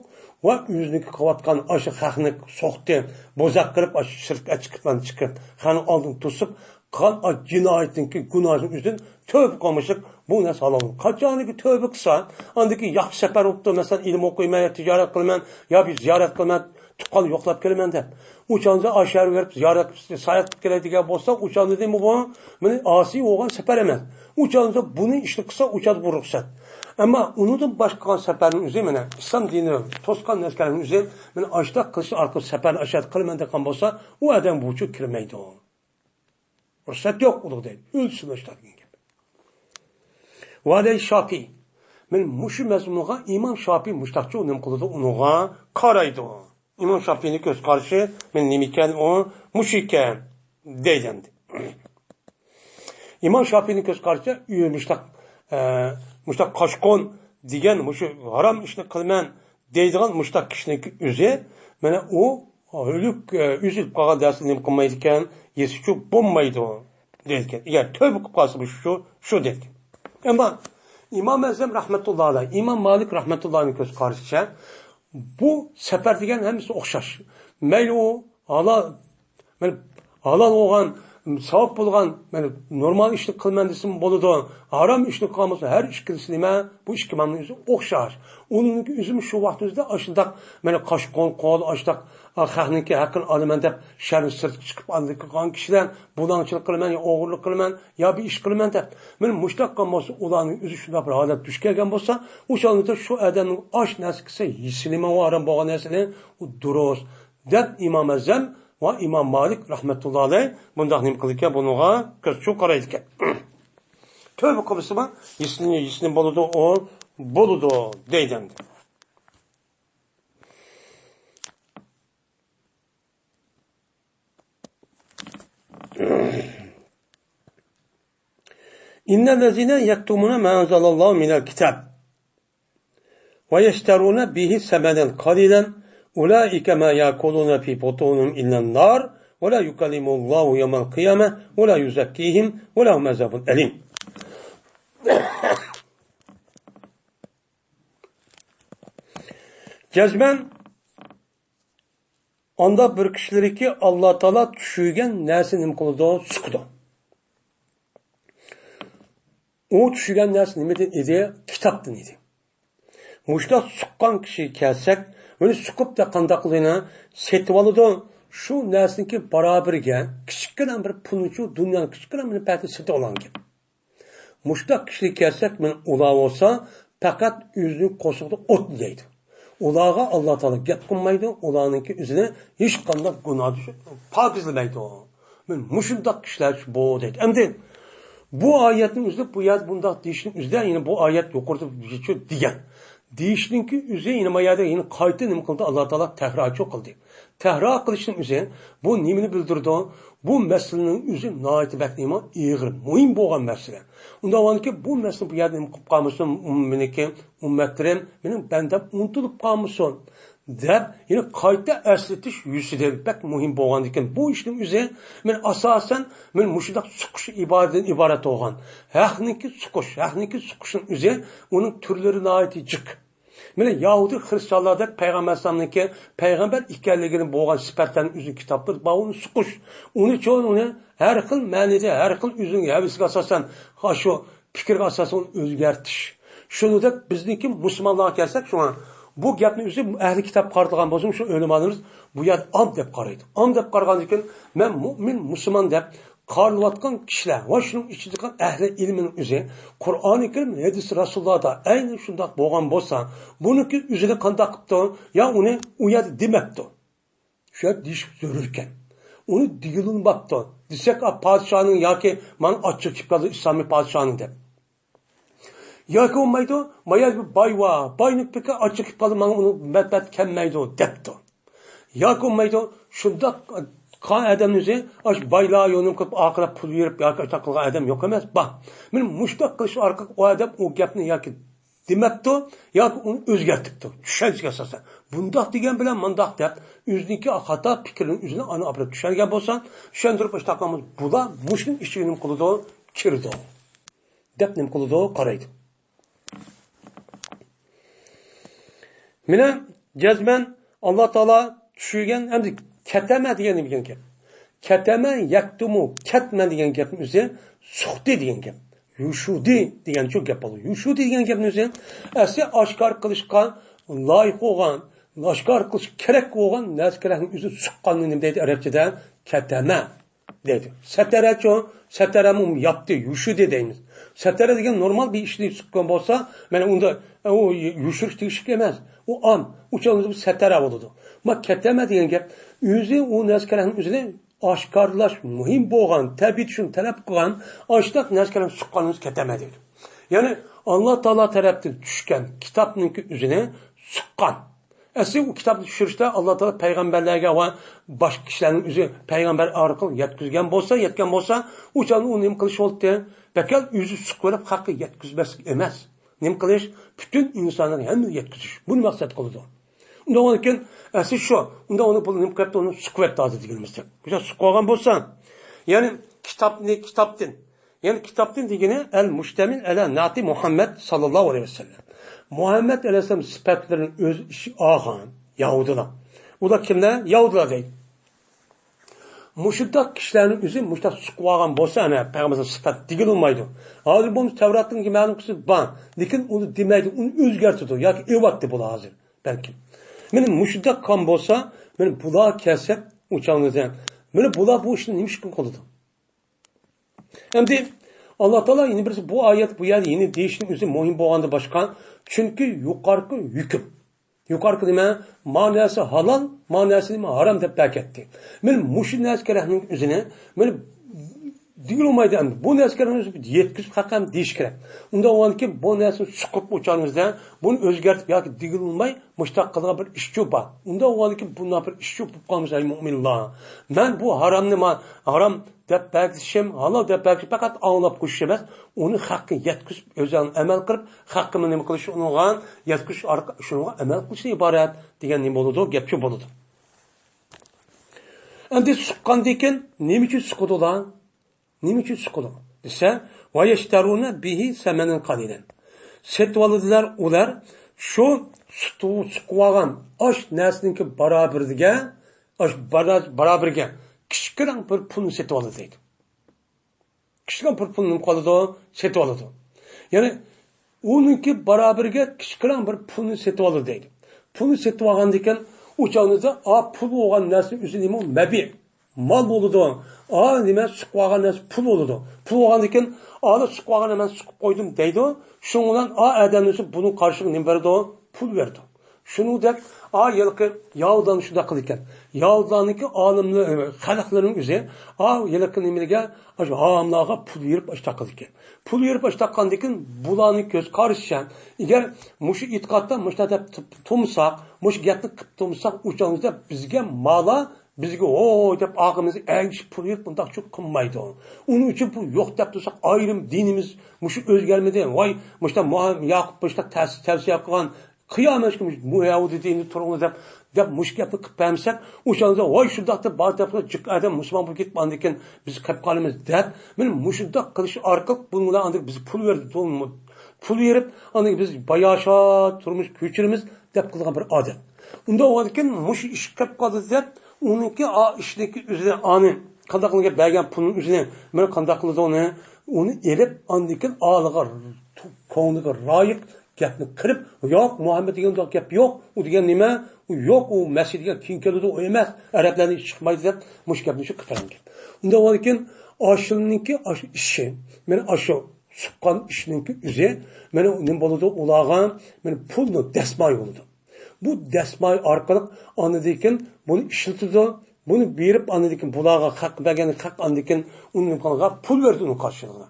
ۋە ئۆزىنىڭكى قىلىۋاتقان ئاشۇ خەقنى سوقتى، بوزەك قىلىپ، ئاشۇ شىرك ئەتىكىتلارنى چىقىرىپ، خەقنىڭ ئالدىنى توسۇپ، قىلغان ئاشۇ جىنايىتىنىڭكى گۇناھىنىڭ ئۆزىدىن تۆبە قىلمىساق، بۇ نەرسە ھالال. قاچانكى تۆبە قىلسا، ئاندىن كېيىن ياخشى سەپەر بوپتۇ، مەسىلەن، ئىلىم ئوقۇيمەن، يا تىجارەت قىلىمەن، يا بىر زىيارەت قىلىمەن، تۇغقاننى يوقلاپ كېلىمەن دەپ. ئۇ چاغدا ئاشۇ يەرگە بېرىپ زىيارەت قىلىپ، ساياھەت قىلىپ كېلەي دېگەن بولسا، ئۇ چاغدا نېمە بۇ؟ مېنى ئاسىي بولغان سەپەر ئەمەس. ئۇ چاغدا بۇنى ئىشنى قىلسا، ئۇ چاغدا بۇ رۇخسەت. ئەمما ئۇنىڭدىن باشقا قىلغان سەپەرنىڭ ئۆزى مانا ئىسلام دىنى توسقان نەرسىلەرنىڭ ئۆزى مانا ئاشۇنداق قىلىش ئارقىلىق سەپەرنى ئاشۇنداق قىلىمەن دېگەن بولسا، ئۇ ئادەم بۇ ئۈچۈن كىرمەيدۇ. رۇخسەت يوق ئۇنىڭغا دەيدۇ. ئۆلسۇن ئاشۇنداق دېگەن گەپ. ۋەلەي شاپىي. مەن مۇشۇ مەزمۇنغا ئىمام شاپىي مۇشتاقچۇ نېمە قىلىدۇ، ئۇنىڭغا قارايدۇ. ئىمام شاپىينىڭ كۆز قارىشى، مەن نېمىكەن ئۇ، مۇشۇ ئىكەن، دەيدۇ ئەمدى. ئىمام شاپىينىڭ كۆز قارىشىچە، ئۆ-، مۇشتاق، ئە، مۇشتاق قاشقۇن دېگەن، مۇشۇ ھارام ئىشنى قىلىمەن دەيدىغان مۇشتاق كىشىنىڭ ئۆزى، مانا ئۇ ئۆلۈك، ئە، ئۆزى ئۆلۈپ قالغان دەرسىنى نېمە قىلمايدىكەن، يېسىچۇ بولمايدۇ، دەيدىكەن. ئەگەر تۆبە قىلىپ قالسا، شۇ، شۇ دەيدىكەن. ئەمما ئىمام ئەزەم رەھمەتۇللا ئەلەيھ، ئىمام مالىك رەھمەتۇللا ئەلەيھنىڭ كۆز قارىشىچە، بۇ سەپەر دېگەن ھەممىسى ئوخشاش. مەيلى ئۇ ھالا-، مەيلى ھالال بولغان، ساۋاب بولغان، مەيلى نورمال ئىشنى قىلىمەن دېسىمۇ بولىدۇ. ھارام ئىشنى قىلغان بولسا، ھەر ئىككىلىسى نېمە؟ بۇ ئىككى مەنىنىڭ ئۆزى ئوخشاش. ئۇنىڭ ئۆزىمۇ شۇ ۋاقىت ئۆزىدە ئاشۇنداق، مەيلى قاشقۇن، قول، ئاشۇنداق، ئا، خەقنىڭكى ھەققىنى ئالىمەن دەپ، شەھەرنىڭ سىرتىغا چىقىپ، ئاندىن كېيىن قالغان كىشىلەر بۇلاڭچىلىق قىلىمەن يا ئوغرىلىق قىلىمەن، يا بىر ئىش قىلىمەن دەپ، مانا مۇشۇنداق قىلغان بولسا، ئۇلارنىڭ ئۆزى شۇنداق بىر ھالەت دۇچ كەلگەن بولسا، ئۇ چاغدا شۇ ئادەمنىڭ ئاش نەرسە كىرسە، يېسىلىمۇ ھارام بولغان نەرسىنى، ئۇ دۇرۇس دەپ ئىمام ئەزەم ۋە ئىمام مالىك رەھمەتۇللا ئەلەيھ بۇنداق نېمە قىلىدىكەن، بۇنىڭغا كۆز چوڭ قارايدىكەن. تۆبە قىلسىمۇ يېسىلىمۇ، يېسىلىمۇ بولىدۇ، ئۇ بولىدۇ دەيدۇ ئەمدى. إن الذين يكتمون ما أنزل الله من الكتاب ويشترون به ثمنا قليلا أولئك ما يأكلون في بطونهم إلا النار ولا يكلمهم الله يوم القيامة ولا يزكيهم ولهم عذاب أليم. جەزمەن ئانداق بىر كىشىلىرىكى، ئاللا تائالا چۈشۈرگەن نەرسىنى نېمە قىلىدۇ؟ سۇقىدۇ. ئۇ چۈشۈرگەن نەرسە نېمىدىن ئىدى؟ كىتابتىن ئىدى. مۇشۇنداق سۇققان كىشىگە كەلسەك، ئۇنى سۇقۇپ، قانداق قىلىدۇ؟ سېتىۋالىدۇ. شۇ نەرسىنىڭكى بارابىرىگە كىچىككىنە بىر پۇلنى، شۇ دۇنيانىڭ كىچىككىنە بىر پەتى سېتىۋالغان گەپ. مۇشۇنداق كىشىلەرگە كەلسەك، مانا ئۇلار بولسا پەقەت ئۆزىنىڭ قورسىقىدا ئوت يەيدۇ. ئۇلارغا ئاللا تائالا گەپ قىلمايدۇ، ئۇلارنىڭكى ئۆزىنى ھېچقانداق گۇناھ پاكىزلىمەيدۇ. مانا مۇشۇنداق كىشىلەر بۇ دەيدۇ. ئەمدى بۇ ئايەتنىڭ ئۆزىدە، بۇ يەردە بۇنداق دېيىشنىڭ ئۆزىدە، يەنە بۇ ئايەت يۇقىرىدا دېگەن دېيىشنىڭكى ئۆزى يەنە ما يەردە يەنە قايتا نېمە قىلدى؟ ئاللا تائالا تەكرارچۇ قىلدى. تەكرار قىلىشنىڭ ئۆزى بۇ نېمىنى بىلدۈرىدۇ؟ بۇ مەسىلىنىڭ ئۆزى ناھايىتى بەك نېمە؟ ئېغىر، مۇھىم بولغان مەسىلە. ئۇنداق بولغاندىكىن بۇ مەسىلىنى بۇ يەردە نېمە قىلىپ قالمىسۇن؟ مېنىڭكى ئۈممەتلىرىم، مېنىڭ بەندەم ئۇنتۇلۇپ قالمىسۇن دەپ، يەنە قايتا ئەسلىتىش يۈزىسىدىن بەك مۇھىم بولغاندىكىن، بۇ ئىشنىڭ ئۆزى مەن ئاساسەن مەن مۇشۇنداق سۇقۇش ئىبارىتىدىن ئىبارەت بولغان، ھەقنىڭكى سۇقۇش، ھەقنىڭكى سۇقۇشنىڭ ئۆزى، ئۇنىڭ تۈرلىرى ناھايىتى جىق. مانا يەھۇدىي خرىستىيانلاردەك پەيغەمبەر ئەلەيھىسسالامنىڭكى پەيغەمبەر ئىكەنلىكىنى بولغان سۈپەتلەرنى ئۆزىنىڭ كىتابلىرىدا بار، ئۇنى سۇقۇش. ئۇنى چوڭ، ئۇنى ھەر خىل مەنىدە، ھەر خىل ئۆزىنىڭ ھەۋىسىگە ئاساسەن، ھا، شۇ پىكىرگە ئاساسەن ئۇنى ئۆزگەرتىش. شۇنىڭدەك بىزنىڭكى مۇسۇلمانلارغا كەلسەك، شۇڭا بۇ گەپنى ئۆزى ئەھلى كىتاب قارىتىلغان بولسىمۇ، شۇ ئۆلىمالىرىمىز بۇ يەردە ئام دەپ قارايدۇ. ئام دەپ قارىغاندىن كېيىن، مەن مۆمىن، مۇسۇلمان دەپ قارىلىۋاتقان كىشىلەر ۋە شۇنىڭ ئىچىدىكى ئەھلى ئىلمىنىڭ ئۆزى قۇرئانى كەرىم، ھەدىس رەسۇلۇللاھدا ئەينى شۇنداق بولغان بولسا، بۇنىڭكى ئۆزىنى قانداق قىپتۇ؟ يا ئۇنى ئۇ يەردە دېمەپتۇ. شۇ يەردە دېيىش زۆرۈركەن. ئۇنى دېگىلى بولماپتۇ. دېسەك، ئا، پادىشاھنىڭ ياكى مانا ئاچچىقى كېلىپ قالدى ئىسلامىي پادىشاھنىڭ دەپ. ياكى بولمايدۇ، ما يەردە بىر باي بار، باينىڭ پېكى ئاچچىقى كېلىپ قالدى، ماڭا ئۇنىڭ مەنپەئەتى كەلمەيدۇ دەپتۇ. ياكى بولمايدۇ، شۇنداق قىلغان ئادەمنى ئۆزى، ئاشۇ بايلار يولىنى قىلىپ، ئارقىلاپ پۇل بېرىپ ياكى ئاشۇنداق قىلغان ئادەم يوق ئەمەس، بار. مانا مۇشۇنداق قىلىش ئارقىلىق ئۇ ئادەم ئۇ گەپنى ياكى دېمەپتۇ، ياكى ئۇنى ئۆزگەرتىپتۇ، چۈشەنچىگە ئاساسەن. بۇنداق دېگەن بىلەن مۇنداق دەپ، ئۆزىنىڭكى خاتا پىكرىنى ئۆزىنى ئانا ئاپىرىپ چۈشەنگەن بولسا، چۈشەندۈرۈپ ئاشۇنداق قىلغان بولسا، بۇلار مۇشۇنىڭ ئىچىگە نېمە قىلىدۇ؟ كىرىدۇ. دەپ نېمە قىلىدۇ؟ قارايدۇ. مانا جەزمەن ئاللا تائالا چۈشۈرگەن، ئەمدى كەتەمە دېگەن نېمە دېگەن گەپ؟ كەتەمە، يەكتۇمۇ، كەتمە دېگەن گەپنىڭ ئۆزى سۇقتى دېگەن گەپ. يوشۇردى دېگەن شۇ گەپ بولىدۇ. يوشۇردى دېگەن گەپنىڭ ئۆزى ئەسلى ئاشكارا قىلىشقا لايىق بولغان، ئاشكارا قىلىش كېرەك بولغان نەرسە كېرەكنىڭ ئۆزى سۇققاننى نېمە دەيدۇ ئەرەبچىدە؟ كەتەمە دەيدۇ. سەتەرەچۇ، سەتەرەمۇ ياپتى، يوشۇردى دەيمىز. سەتەرە دېگەن نورمال بىر ئىشنى سۇققان بولسا، مانا ئۇندا ئۇ يوشۇرۇش تېگىشلىك ئەمەس. ئۇ ئام، ئۇ چاغدا سەتەرە بولىدۇ. ما كەتەمە دېگەن گەپ، ئۆزى ئۇ نەرسە كېرەكنىڭ ئۆزىنى ئاشكارىلاش مۇھىم بولغان، تەبىئىتى شۇنى تەلەپ قىلغان، ئاشۇنداق نەرسە كېرەك سۇققاننى كەتەمە دەيدۇ. يەنى ئاللا تائالا تەرەپتىن چۈشكەن كىتابنىڭكى ئۆزىنى سۇققان. ئەسلى ئۇ كىتابنى چۈشۈرۈشتە ئاللا تائالا پەيغەمبەرلەرگە ۋە باشقا كىشىلەرنىڭ ئۆزى پەيغەمبەر ئارقىلىق يەتكۈزگەن بولسا، يەتكەن بولسا، ئۇ چاغدا ئۇ نېمە قىلىش بولاتتى؟ بەكەل ئۆزى سۇقۇپ بېرىپ خەققە يەتكۈزمەسلىك ئەمەس. نېمە قىلىش؟ پۈتۈن ئىنسانلارغا ھەممىگە يەتكۈزۈش. بۇنى مەقسەت قىلىدۇ. ئۇنداق بولغاندىكىن، ئەسلى شۇ. ئۇنداق ئۇنى بۇ نېمە قىلىپتۇ؟ ئۇنى سۇقۇۋەتتى ھازىر دېگىنىمىزدەك. مۇشۇ سۇقۇپ قالغان بولسا، يەنى كىتابنى، كىتابتىن، يەنى كىتابتىن دېگىنى ئەل مۇشتەمىل ئەلە نەئتى مۇھەممەد ساللاللاھۇ ئەلەيھى ۋەسەللەم. مۇھەممەد ئەلەيھىسسالام سۈپەتلىرىنى ئۆز ئىچىگە ئالغان يەھۇدىيلار. ئۇلار كىملەر؟ يەھۇدىيلار دەيدۇ. مۇشۇنداق كىشىلەرنىڭ ئۆزى مۇشۇنداق سۇقۇۋالغان بولسا، ئەنە، پەيغەمبەر سۈپەت دېگىلى بولمايدۇ. ھازىر بولمىسا تەۋراتنىڭكى مەلۇم قىسمى بار، لېكىن ئۇنى دېمەيدۇ، ئۇنى ئۆزگەرتىدۇ ياكى ئېۋەتتى بۇلار ھازىر بەلكىم. مانا مۇشۇنداق قىلغان بولسا، مانا بۇلار كەلسە ئۇ چاغدا، مانا بۇلار بۇ ئىشنى نېمە ئۈچۈن قىلىدۇ؟ ئەمدى ئاللا تائالا يەنە بىرسى بۇ ئايەت، بۇ يەردە يەنە دېيىشنىڭ ئۆزى مۇھىم بولغاندىن باشقا، چۈنكى يۇقارقى ھۆكۈم، يۇقارقى نېمە؟ ما نەرسە ھالال، ما نەرسە نېمە؟ ھارام دەپ بەركەتتى. مانا مۇشۇ نەرسە كېرەكنىڭ ئۆزىنى، مانا دېگىلى بولمايدۇ ئەمدى. بۇ نەرسىگە يەتكۈزۈپ ھەق ھەم دېيىش كېرەك. ئۇنداق بولغاندىكىن بۇ نەرسىنى سۇقۇپ ئوچارمىزدا، بۇنى ئۆزگەرتىپ ياكى دېگىلى بولماي، مۇشتاق قىلىدىغان بىر ئىش بار. ئۇنداق بولغاندىكىن بۇنداق بىر ئىش بولۇپ قالمىسا، ئەي مۆمىنلار. مەن بۇ ھارامنى ما-، ھارام دەپ بەرگۈزۈشۈم، ھالال دەپ بەرگۈزۈشۈم پەقەت ئاڭلاپ قويۇش ئەمەس، ئۇنى خەققە يەتكۈزۈپ، ئۆزۈڭ ئەمەل قىلىپ، خەققە نېمە قىلىش، ئۇنىڭغا يەتكۈزۈش ئارقىلىق شۇنىڭغا ئەمەل قىلىشتىن ئىبارەت دېگەن نېمە بولىدۇ؟ گەپ شۇ بولىدۇ. ئەمدى سۇققاندىن كېيىن نېمە ئۈچۈن سۇقىدۇ ئۇلار؟ نېمە ئۈچۈن سۇقىدۇ دېسە، ۋەيەشتەرۇنە بىھى سەمەنەن قەلىلەن. سېتىۋالىدىلار ئۇلار شۇ سۇقۇۋالغان ئاش نەرسىنىڭكى بارابىرىگە، ئاش بارا-، بارابىرىگە كىچىككىنە بىر پۇلنى سېتىۋالىدۇ دەيدۇ. كىچىككىنە بىر پۇلنى نېمە قىلىدۇ؟ سېتىۋالىدۇ. يەنى ئۇنىڭكى بارابىرىگە كىچىككىنە بىر پۇلنى سېتىۋالىدۇ دەيدۇ. پۇلنى سېتىۋالغاندىكىن ئۇ چاغدا ئا پۇل بولغان نەرسە ئۆزى نېمە؟ مەبىئ. مال بولىدۇ. ئا، نېمە، سۇقۇپ ئالغان نەرسە پۇل بولىدۇ. پۇل بولغاندىكىن، ئالا سۇقۇپ ئالغان نەرسە سۇقۇپ قويدۇم دەيدۇ. شۇنىڭ بىلەن ئا ئادەمنىڭ بۇنىڭ قارشىلىقىغا نېمە بەردى؟ پۇل بەردى. شۇنىڭدەك، ئا، ھېلىقى يەھۇدىيلارنى شۇنداق قىلىدىكەن. يەھۇدىيلارنىڭكى ئالىملىرى، خەلقلىرىنىڭ ئۆزى، ئا، ھېلىقى نېمىلىرىگە، ئاشۇ ھاراملارغا پۇل يېرىپ ئاشتاق قىلىدىكەن. پۇل يېرىپ ئاشتاق قىلغاندىكىن، بۇلارنىڭ كۆز قارىشىچە، ئەگەر مۇشۇ ئېتىقادتا مۇشۇنداق دەپ تۇ-، تۇرمىساق، مۇشۇ گەپنى قىلىپ تۇرمىساق، ئۇ چاغدا بىزگە مالا بىزگە ھوي دەپ ئارقىمىزغا ئەگىشىپ پۇل بېرىپ بۇنداق چۇ قىلمايدۇ. ئۇنىڭ ئۈچۈن پۇل يوق دەپ تۇرساق، ئايرىم دىنىمىز مۇشۇ ئۆزگەرمىدى. ۋاي، مۇشۇنداق مۇ-، ياقۇپ مۇشۇنداق تەس-، تەۋسىيە قىلغان، قىيامەتكە مۇشۇ يەھۇدىي دىنىدا تۇرۇڭ دەپ، دەپ مۇشۇ گەپنى قىلىپ بەرمىسەك، ئۇ چاغدا ۋاي شۇنداق دەپ بار دەپ جىق ئادەم مۇسۇلمان بولۇپ كېتىپ ئاندىن كېيىن بىز قېلىپ قالىمىز دەپ، مانا مۇشۇنداق قىلىش ئارقىلىق بۇنىڭ بىلەن ئاندىن بىز پۇل بېرىپ، پۇل بېرىپ، ئاندىن كېيىن بىز باياشات تۇرمۇش كۆچۈرىمىز دەپ قىلغان بىر ئادەت. ئۇنداق بولغاندىكىن مۇشۇ ئىش قىلىپ قالدى دەپ، ئۇنىڭكى ئا-، ئىشنىڭكى ئۆزىنى ئانى قانداق قىلغان بەرگەن پۇلنىڭ ئۆزىنى مانا قانداق قىلىدۇ ئۇنى؟ ئۇنى ئېلىپ، ئاندىن كېيىن ئالىغا، كۆڭلىگە لايىق گەپنى قىلىپ، ياق، مۇھەممەد دېگەن ئۇنداق گەپ يوق، ئۇ دېگەن نېمە؟ ئۇ يوق، ئۇ مەسىھ دېگەن كېيىن كېلىدۇ، ئۇ ئەمەس، ئەرەبلەردىن ھېچ چىقمايدۇ دەپ مۇشۇ گەپنى شۇ قىلغان گەپ. ئۇنداق بولغاندىكىن ئاشۇنىڭكى ئاشۇ ئىشى، مانا ئاشۇ سۇققان ئىشنىڭكى ئۆزى، مانا نېمە بولىدۇ ئۇلارغا؟ مانا پۇلنىڭ دەسمايى بولىدۇ. بۇ دەسماي ئارقىلىق ئاندىن كېيىن بۇنى ئىشلىتىدۇ. بۇنى بېرىپ ئاندىن كېيىن بۇلارغا خەق بەرگەن، خەق ئاندىن كېيىن ئۇنى نېمە قىلغان؟ پۇل بېرىدۇ ئۇنىڭ قارشىلىقىدا.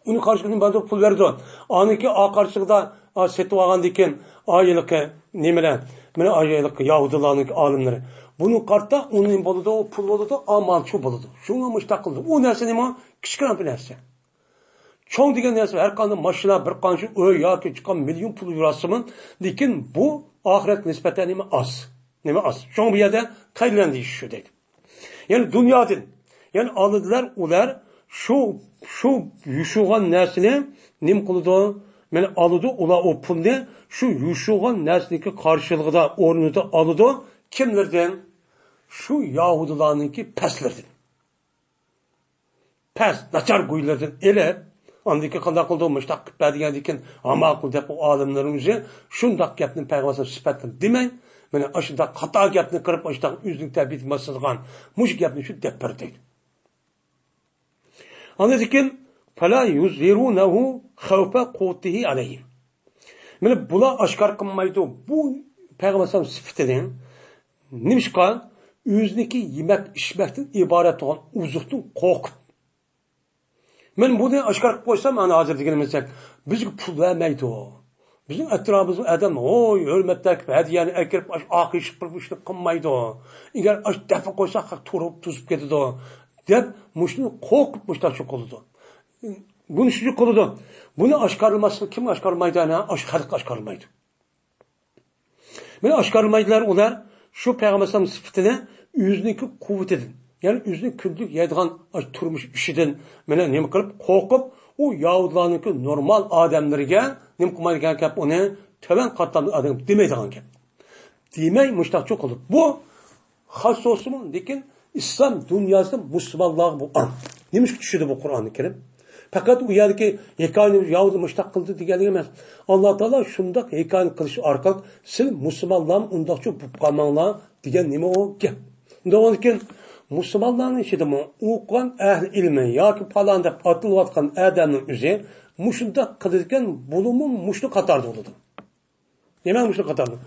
ئۇنىڭ قارشىلىقىدا نېمە بەردى؟ پۇل بېرىدۇ. ئاندىن كېيىن ئا قارشىلىقىدا، ئا، سېتىۋالغاندىن كېيىن، ئا، ھېلىقى نېمىلەر، مانا ئا، ھېلىقى يەھۇدىيلارنىڭ ئالىملىرى. بۇنىڭ قارتا ئۇنى نېمە بولىدۇ؟ پۇل بولىدۇ، ئا، مالچۇ بولىدۇ. شۇڭا مۇشۇنداق قىلىدۇ. ئۇ نەرسە نېمە؟ كىچىككىنە بىر نەرسە. چوڭ دېگەن نەرسە، ھەر قانداق ماشىنا، بىر قانچە ئۆي ياكى چىققان مىليون پۇل يۈرسىمۇ، لېكىن بۇ ئاخىرەتكە نىسبەتەن نېمە ئاز. نېمە ئاز. شۇڭا بۇ يەردە قەيلەن دېيىش شۇ دەيدۇ. يەنى دۇنيادىن، يەنى ئالىدىلار ئۇلار شۇ، شۇ يوشۇرغان نەرسىنى نېمە قىلىدۇ؟ مانا ئالىدۇ، ئۇلار ئۇ پۇلنى شۇ يوشۇرغان نەرسىنىڭكى قارشىلىقىدا، ئورنىدا ئالىدۇ. كىملەردىن؟ شۇ يەھۇدىيلارنىڭكى پەسلىرىدىن. پەس، ناچار گۇيلىرىدىن ئېلىپ، ئاندىن كېيىن قانداق قىلدى؟ مۇشۇنداق قىلىپ بەر دېگەندىن كېيىن، ھا ماقۇل دەپ ئۇ ئالىملىرىنىڭ ئۆزى شۇنداق گەپنى پەيغەمبەر سۈپەتتىن دېمەي، مانا ئاشۇنداق خاتا گەپنى قىلىپ، ئاشۇنداق ئۆزىنىڭ تەبىئىتى باسىدىغان مۇشۇ گەپنى شۇ دەپ بەردى. ئاندىن كېيىن، فلا يظهرونه خوف قوته عليهم. مانا بۇلار ئاشكارا قىلمايدۇ بۇ پەيغەمبەر ئەلەيھىسسالام سۈپىتىنى. نېمىشقا؟ ئۆزىنىڭكى يېمەك ئىچمەكتىن ئىبارەت بولغان ئوزۇقتىن قورقۇپ. مەن بۇنى ئاشكارا قىلىپ قويسام، ئەنە ھازىر دېگىنىمىزدەك، بىزگە پۇل بەرمەيدۇ. بىزنىڭ ئەتراپىمىزدا ئادەم، ھوي، ھۆرمەتلەر كېلىپ، ھەدىيەنى ئەكىرىپ، ئاش ئاقىشىق قىلىپ ئىشنى قىلمايدۇ. ئەگەر ئاش دەپنى قويساق، خەق تۇرۇپ توزۇپ كېتىدۇ، دەپ مۇشۇنى قورقۇپ مۇشۇنداق قىلىدۇ. بۇنى شۇ قىلىدۇ. بۇنى ئاشكارىلىماسلىق، كىم ئاشكارىلىمايدۇ؟ ئەنە ئاشۇ خەلق ئاشكارىلىمايدۇ. مانا ئاشكارىلىمايدىلار ئۇلار شۇ پەيغەمبەر ئەلەيھىسسالام سۈپىتىنى ئۆزىنىڭكى قۇۋۋىتىدىن، يەنى ئۆزىنىڭ كۈندىلىك يەيدىغان ئاشۇ تۇرمۇش ئىشىدىن مانا نېمە قىلىپ قورقۇپ، ئۇ يەھۇدىيلارنىڭكى نورمال ئادەملىرىگە نېمە قىلمايدىغان گەپ، ئۇنى تۆۋەن قاتلامدا ئادەم دېمەيدىغان گەپ. دېمەي مۇشتاقچۇ قىلىپ. بۇ خاس بولسىمۇ، لېكىن ئىسلام دۇنياسىدا مۇسۇلمانلارغا بۇ ئاڭ. نېمىشقا چۈشىدۇ بۇ قۇرئانى كەرىم؟ پەقەت ئۇ يەردىكى ھېكايىنى يەھۇدىي مۇشتاق قىلدى دېگەنلىك ئەمەس. ئاللا تائالا شۇنداق ھېكايىنى قىلىش ئارقىلىق سىز مۇسۇلمانلارمۇ ئۇنداقچۇ بولۇپ قالماڭلار دېگەن نېمە ئۇ گەپ؟ ئۇنداق بولغاندىكىن مۇسۇلمانلارنىڭ ئىچىدىمۇ ئوقۇغان ئەھلى ئىلمى ياكى پالان دەپ ئاتىلىۋاتقان ئادەمنىڭ ئۆزى مۇشۇنداق قىلىدىكەن، بۇلىمۇ مۇشۇ قاتاردا بولىدۇ. دېمەك، مۇشۇ قاتاردا.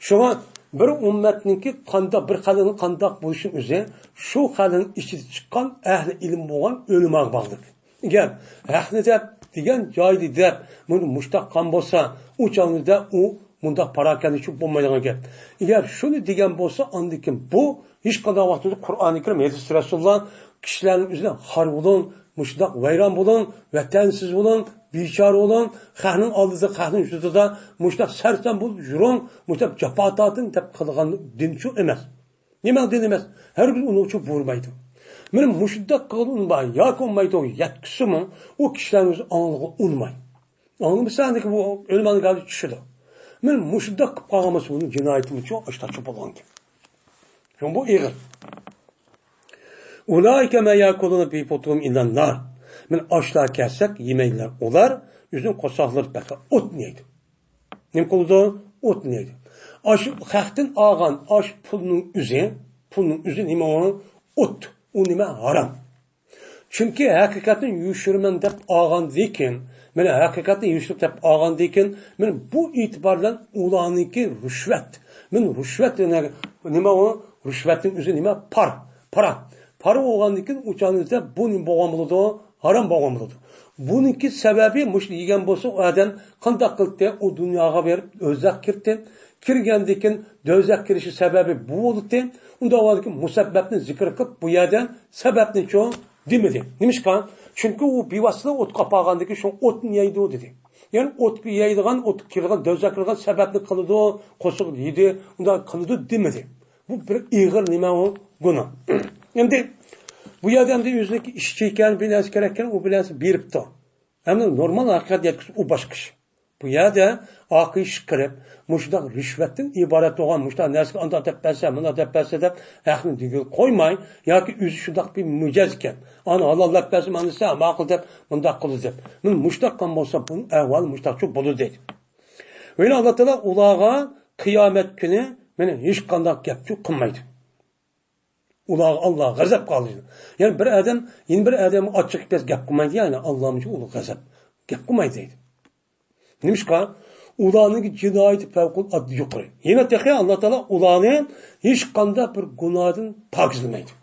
شۇڭا بىر ئۈممەتنىڭكى قانداق، بىر خەلقنىڭ قانداق بولۇشىنىڭ ئۆزى شۇ خەلقنىڭ ئىچىدە چىققان ئەھلى ئىلىم بولغان ئۆلىماغا باغلىق. ئەگەر ھەقنى دەپ، دېگەن جايدا دەپ، مۇنى مۇشتاق قىلغان بولسا، ئۇ چاغدا ئۇ مۇنداق پاراكەندىچىلىك بولمايدىغان گەپ. ئەگەر شۇنى دېگەن بولسا، ئاندىن كېيىن بۇ ھېچقانداق ۋاقىتتا قۇرئانى كەرىم، ھەدىس رەسۇلۇللا كىشىلەرنىڭ ئۆزىنى خار بولۇڭ، مۇشۇنداق ۋەيران بولۇڭ، ۋەتەنسىز بولۇڭ، بىچارە بولۇڭ، خەقنىڭ ئالدىدا، خەقنىڭ يۈزىدا مۇشۇنداق سەرسان بولۇپ يۈرۈڭ، مۇشۇنداق جاپا تارتىڭ دەپ قىلغان دىنچۇ ئەمەس. نېمە دىن ئەمەس؟ ھەرگىز ئۇنىڭ ئۈچۈن بۇيرۇمايدۇ. مانا مۇشۇنداق قىلغىلى ئۇنىماي ياكى ئۇنىمايدۇ، يەتكۈزسىمۇ ئۇ كىشىلەرنىڭ ئۆزى ئاڭلىغىلى ئۇنىماي. ئاڭلىمىسا، ئاندىكى بۇ ئۆلىمانىڭ گاپى چۈشىدۇ. مانا مۇشۇنداق قىلىپ قالغان بولسا، بۇنىڭ جىنايىتىمۇ چوڭ، ئاشتاچۇ بولغان گەپ. چوڭ بۇ ئېغىر. ئۇلائىكە ما يەئكۇلۇنە فى بۇتۇنىھىم ئىللەن نار. مانا ئاشلار كەلسەك، يېمەيدىلەر. ئۇلار ئۆزىنىڭ قورساقلىرىدا پەقەت ئوتنى يەيدۇ. نېمە قىلىدۇ؟ ئوتنى يەيدۇ. ئاشۇ خەقتىن ئالغان ئاش پۇلنىڭ ئۆزى، پۇلنىڭ ئۆزى نېمە ئۇ؟ ئوت. ئۇ نېمە؟ ھارام. چۈنكى ھەقىقەتنى يوشۇرىمەن دەپ ئالغاندىن كېيىن، مانا ھەقىقەتنى يوشۇرۇپ دەپ ئالغاندىن كېيىن، مانا بۇ ئېتىبار بىلەن ئۇلارنىڭكى رىشۋەت. مانا رىشۋەت دېگەن نېمە ئۇ؟ رىشۋەتنىڭ ئۆزى نېمە؟ پارا. پارا. پارا بولغاندىن كېيىن ئۇ چاغدا بۇ نېمە بولغان بولىدۇ؟ ھارام بولغان بولىدۇ. بۇنىڭكى سەۋەبى مۇشۇنى يېگەن بولسا، ئۇ ئادەم قانداق قىلدى؟ ئۇ دۇنياغا بېرىپ دوزاخ كىردى. كىرگەندىن كېيىن دوزاخ كىرىشى سەۋەبى بۇ بولدى. ئۇنداق بولغاندىن كېيىن مۇسەببەپنى زىكىر قىلىپ، بۇ يەردە سەۋەبنىچۇ دېمىدى. نېمىشقا؟ چۈنكى ئۇ بىۋاسىتە ئوتقا ئاپارغاندىن كېيىن شۇ ئوتنى يەيدۇ دېدى. يەنى ئوتقا يەيدىغان، ئوتقا كىرىدىغان، دوزاخقا كىرىدىغان سەۋەبنى قىلىدۇ، قورسىقىنى يېدى، ئۇنداق قىلىدۇ دېمىدى. بۇ بىر ئېغىر نېمە ئۇ؟ گۇناھ. ئەمدى بۇ يەردە ئەمدى ئۆزىنىڭكى ئىشچى ئىكەن، بىر نەرسە كېرەك ئىكەن، ئۇ بىر نەرسە بېرىپتۇ. ئەمدى نورمال ھەقىقەت يەتكۈزسە ئۇ باشقا ئىش. بۇ يەردە ئارقا ئىشىك قىلىپ، مۇشۇنداق رىشۋەتتىن ئىبارەت بولغان مۇشۇنداق نەرسىگە ئانداق دەپ بەرسە، مۇنداق دەپ بەرسە دەپ ھەقنى دېگىلى قويماي، ياكى ئۆزى شۇنداق بىر مىجەز ئىكەن، ئانا ھالاللاپ بەرسە، مانا دېسە، ماقۇل دەپ مۇنداق قىلىدۇ دەپ. مانا مۇشۇنداق قىلغان بولسا، بۇنىڭ ئەھۋالى مۇشۇنداقچۇ بولىدۇ دەيدۇ. ۋە ئاللا تائالا ئۇلارغا قىيامەت كۈنى مانا ھېچقانداق گەپچۇ قىلمايدۇ. ئۇلارغا ئاللا غەزەپ قىلىدۇ. يەنى بىر ئادەم يەنە بىر ئادەمگە ئاچچىق گەپ قىلمايدۇ، يەنى ئاللامۇ ئۇلۇغ غەزەپ گەپ قىلمايدۇ دەيدۇ. نېمىشقا؟ ئۇلارنىڭ جىنايىتى پەۋقۇلئاددە يۇقىرى. يەنە تېخى ئاللا تائالا ئۇلارنى ھېچقانداق بىر گۇناھتىن پاكىزلىمەيدۇ.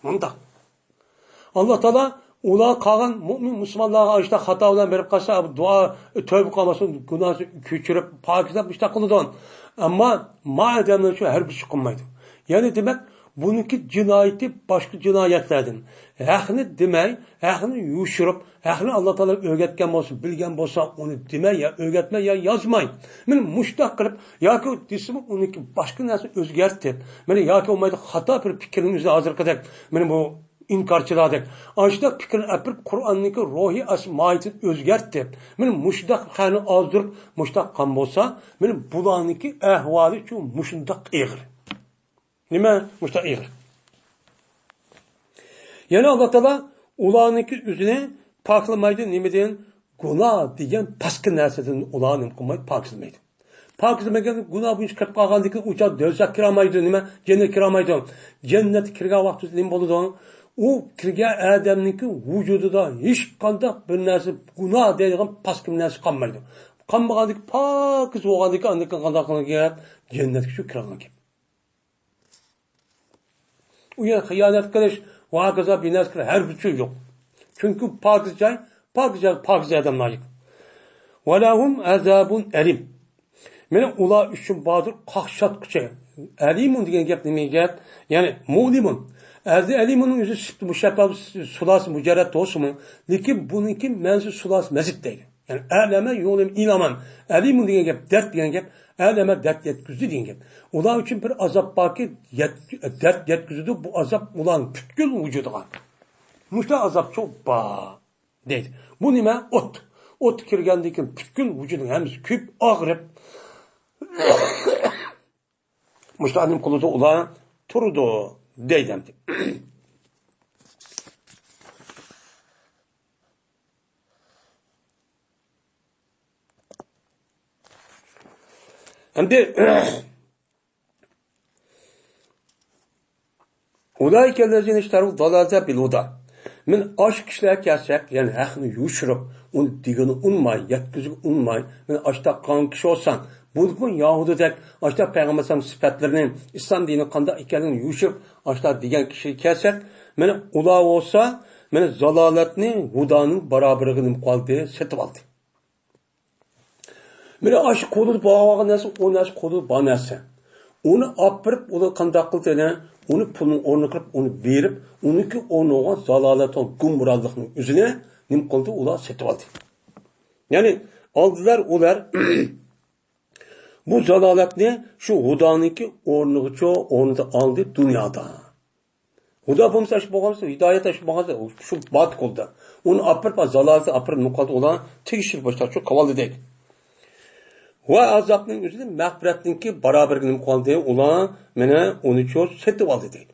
مۇنداق. ئاللا تائالا ئۇلار قالغان مۇئمىن مۇسۇلمانلارغا ئاشتا خاتا بىلەن بېرىپ قالسا، دۇئا، تۆۋبە قىلماسۇن، گۇناھسى كۆچۈرۈپ، پاكىزلاپ ئىشتا قىلىدۇ. ئەمما ما ئادەملەر شۇ ھەرگىز قىلمايدۇ. يەنى دېمەك، بۇنىڭكى جىنايىتى باشقا جىنايەتلەردىن. ھەقنى دېمەي، ھەقنى يوشۇرۇپ، ھەقنى ئاللا تائالا ئۆگەتكەن بولسا، بىلگەن بولسا، ئۇنى دېمەي يا ئۆگەتمەي يا يازماي. مانا مۇشۇنداق قىلىپ، ياكى دېسىمۇ ئۇنىڭكى باشقا نەرسە ئۆزگەرتىپ، مانا ياكى بولمايدۇ خاتا بىر پىكىرنى ئۆزى ھازىرقىدەك، مانا بۇ ئىنكارچىلاردەك. ئاشۇنداق پىكىرنى ئەپىرىپ، قۇرئاننىڭكى روھىي ئەس-، ماھىيىتىنى ئۆزگەرتىپ، مانا مۇشۇنداق خەقنى ئازدۇرۇپ، مۇشۇنداق قىلغان بولسا، مانا بۇلارنىڭكى ئەھۋالى شۇ مۇشۇنداق ئېغىر. نېمە مۇشۇنداق ئېغىر؟ يەنە ئاللا تائالا ئۇلارنىڭكى ئۆزىنى پاكلىمايدۇ. نېمىدىن؟ گۇناھ دېگەن پاسكىنا نەرسىدىن ئۇلارنى نېمە قىلمايدۇ؟ پاكىزلىمايدۇ. پاكىزلىمىگەن گۇناھ بويىچە كىرىپ قالغاندىن كېيىن ئۇ چاغ دوزاخقا كىرەلمەيدۇ، نېمە؟ جەننەتكە كىرەلمەيدۇ. جەننەتكە كىرگەن ۋاقتىدا نېمە بولىدۇ؟ ئۇ كىرگەن ئادەمنىڭكى ۋۇجۇدىدا ھېچقانداق بىر نەرسە، گۇناھ دەيدىغان پاسكىنا نەرسە قالمايدۇ. قالمىغاندىكى پاكىز بولغاندىكى ئاندىن كېيىن قانداق قىلغان گەپ؟ جەننەتكە شۇ كىرىدىغان گەپ. ئۇ يەر خىيانەت قىلىش ۋە ھاكازا بىنەس قىلىش ھەرگىزچە يوق. چۈنكى پاكىز جاي، پاكىز جاي، پاكىز ئادەملەر يىغىلغان. ۋەلەھۇم ئەزابۇن ئەلىم. مانا ئۇلار ئۈچۈن باردۇر قاقشاتقۇچى. ئەلىمۇن دېگەن گەپ نېمە گەپ؟ يەنى مۇلىمۇن. ئەزى ئەلىمۇننىڭ ئۆزى سۈپتى مۇشەببە سۇلاسى مۇجەررەت بولسىمۇ، لېكىن بۇنىڭكى مەنىسى سۇلاسى مەزىد دەيدۇ. يەنى ئەلەمە يۇلىم ئىلامەن. ئەلىمۇن دېگەن گەپ، دەرد دېگەن گەپ، ئەلەمە دەرد يەتكۈزدى دېگەن گەپ. ئۇلار ئۈچۈن بىر ئازاب باركى، يەت-، دەرد يەتكۈزىدۇ، بۇ ئازاب ئۇلارنىڭ پۈتكۈل ۋۇجۇدىغا. مۇشۇنداق ئازابچۇ بار دەيدۇ. بۇ نېمە؟ ئوت. ئوتقا كىرگەندىن كېيىن پۈتكۈل ۋۇجۇدىنىڭ ھەممىسى كۆيۈپ، ئاغرىپ، مۇشۇنداق نېمە قىلىدۇ ئۇلار؟ تۇرىدۇ دەيدۇ ئەمدى. ئەمدى، ئۇلائىكەللەزىنە ئىشتەرەۋ دالالەتە بىل ھۇدا. مانا ئاشۇ كىشىلەر كەلسەك، يەنى ھەقنى يوشۇرۇپ، ئۇنى دېگىنى ئۇنىماي، يەتكۈزگىنى ئۇنىماي، مانا ئاشۇنداق قىلغان كىشى بولساڭ، بولۇپمۇ يەھۇدىيدەك ئاشتا پەيغەمبەر ئەلەيھىسسالام سۈپەتلىرىنى، ئىسلام دىنى قانداق ئىكەنلىكىنى يوشۇرۇپ، ئاشتا دېگەن كىشىگە كەلسەك، مانا ئۇلار بولسا، مانا زالالەتنى ھۇدانىڭ بارابىرىگە نېمە قىلدى، سېتىۋالدى. مانا ئاشۇ قولىدا بار نەرسە، ئۇ نەرسە قولىدا بار نەرسە. ئۇنى ئاپىرىپ، ئۇنى قانداق قىلدى يەنە؟ ئۇنى پۇلنىڭ ئورنىغا قىلىپ، ئۇنى بېرىپ، ئۇنىڭكى ئورنىغا زالالەت ۋە گۇمراھلىقنىڭ ئۆزىنى نېمە قىلدى؟ ئۇلار سېتىۋالدى. يەنى ئالدىلار ئۇلار بۇ زالالەتنى شۇ ھۇدانىڭكى ئورنىغىچۇ، ئورنىدا ئالدى دۇنيادا. ھۇدا بولمىسا ئاشۇ بولغان، ھىدايەت ئاشۇ بولغان، شۇ باتقۇلدا. ئۇنى ئاپىرىپ، زالالەتنى ئاپىرىپ، نوقالدا ئۇلار تېگىشلىك باشلارچۇ قىلىۋالدى دەيدۇ. ۋە ئازابنىڭ ئۆزىنى مەغپىرەتنىڭكى بارابىرىگە نېمە قىلدى؟ ئۇلار مانا ئۇنىچۇ سېتىۋالدى دەيدۇ.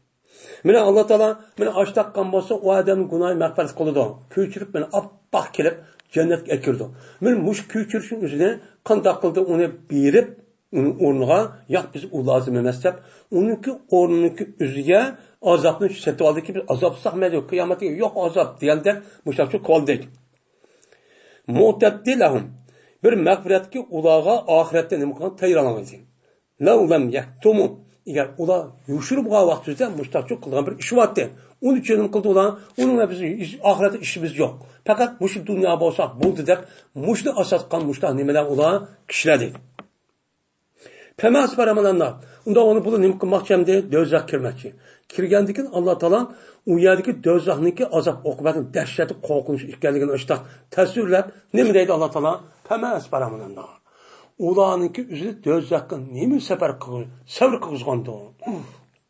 مانا ئاللا تائالا مانا ئاشتاق قىلغان بولسا، ئۇ ئادەمنىڭ گۇناھى مەغپىرەت قىلىدۇ. كۆچۈرۈپ مانا ئاپئاق قىلىپ جەننەتكە ئەكىرىدۇ. مانا مۇشۇ كۆچۈرۈشنىڭ ئۆزىنى قانداق قىلدى؟ ئۇنى بېرىپ، ئۇنىڭ ئورنىغا، ياق، بىز ئۇ لازىم ئەمەس دەپ، ئۇنىڭكى ئورنىنىڭكى ئۆزىگە ئازابنى سېتىۋالدىكى، بىز ئازاب ساقمايدۇ، قىيامەتتە يوق ئازاب دېگەندەك مۇشۇنداق قىلدى. مۇتەددى لەھۇم. بىر مەغپىرەتكە ئۇلارغا ئاخىرەتتە نېمە قىلغان؟ تەييارلانغان ئىدى. لەۋ لەم يەكتۇمۇ. ئەگەر ئۇلار يوشۇرۇپ بولغان ۋاقتىدا مۇشۇنداق قىلغان بىر ئىش بارتى. ئۇنى چۈشىنىم قىلدى ئۇلار. ئۇنىڭ بىزنىڭ ئاخىرەتتە ئىشىمىز يوق. پەقەت مۇشۇ دۇنيا بولسا بولدى دەپ، مۇشۇنى ئاساس قىلغان مۇشۇنداق نېمىلەر ئۇلار كىشىلەر دەيدۇ. پەمە ئەسبەرەمۇنەننار. ئۇنداق ئۇنى بۇلار نېمە قىلماقچى ئەمدى؟ دوزاخقا كىرمەكچى. كىرگەندىن كېيىن ئاللا تائالا ئۇ يەردىكى دوزاخنىڭكى ئازاب ئوقۇبەتنىڭ دەھشەتلىك قورقۇنچ ئىكەنلىكىنى ئاشتاق تەسۋىرلەپ، نېمە دەيدۇ ئاللا تائالا؟ پەمە ئەسبەرەمۇنەننار. ئۇلارنىڭكى ئۆزىنى دوزاخقا نېمە سەپەر قىلغۇ-، سەۋر قىلغۇزغاندۇ؟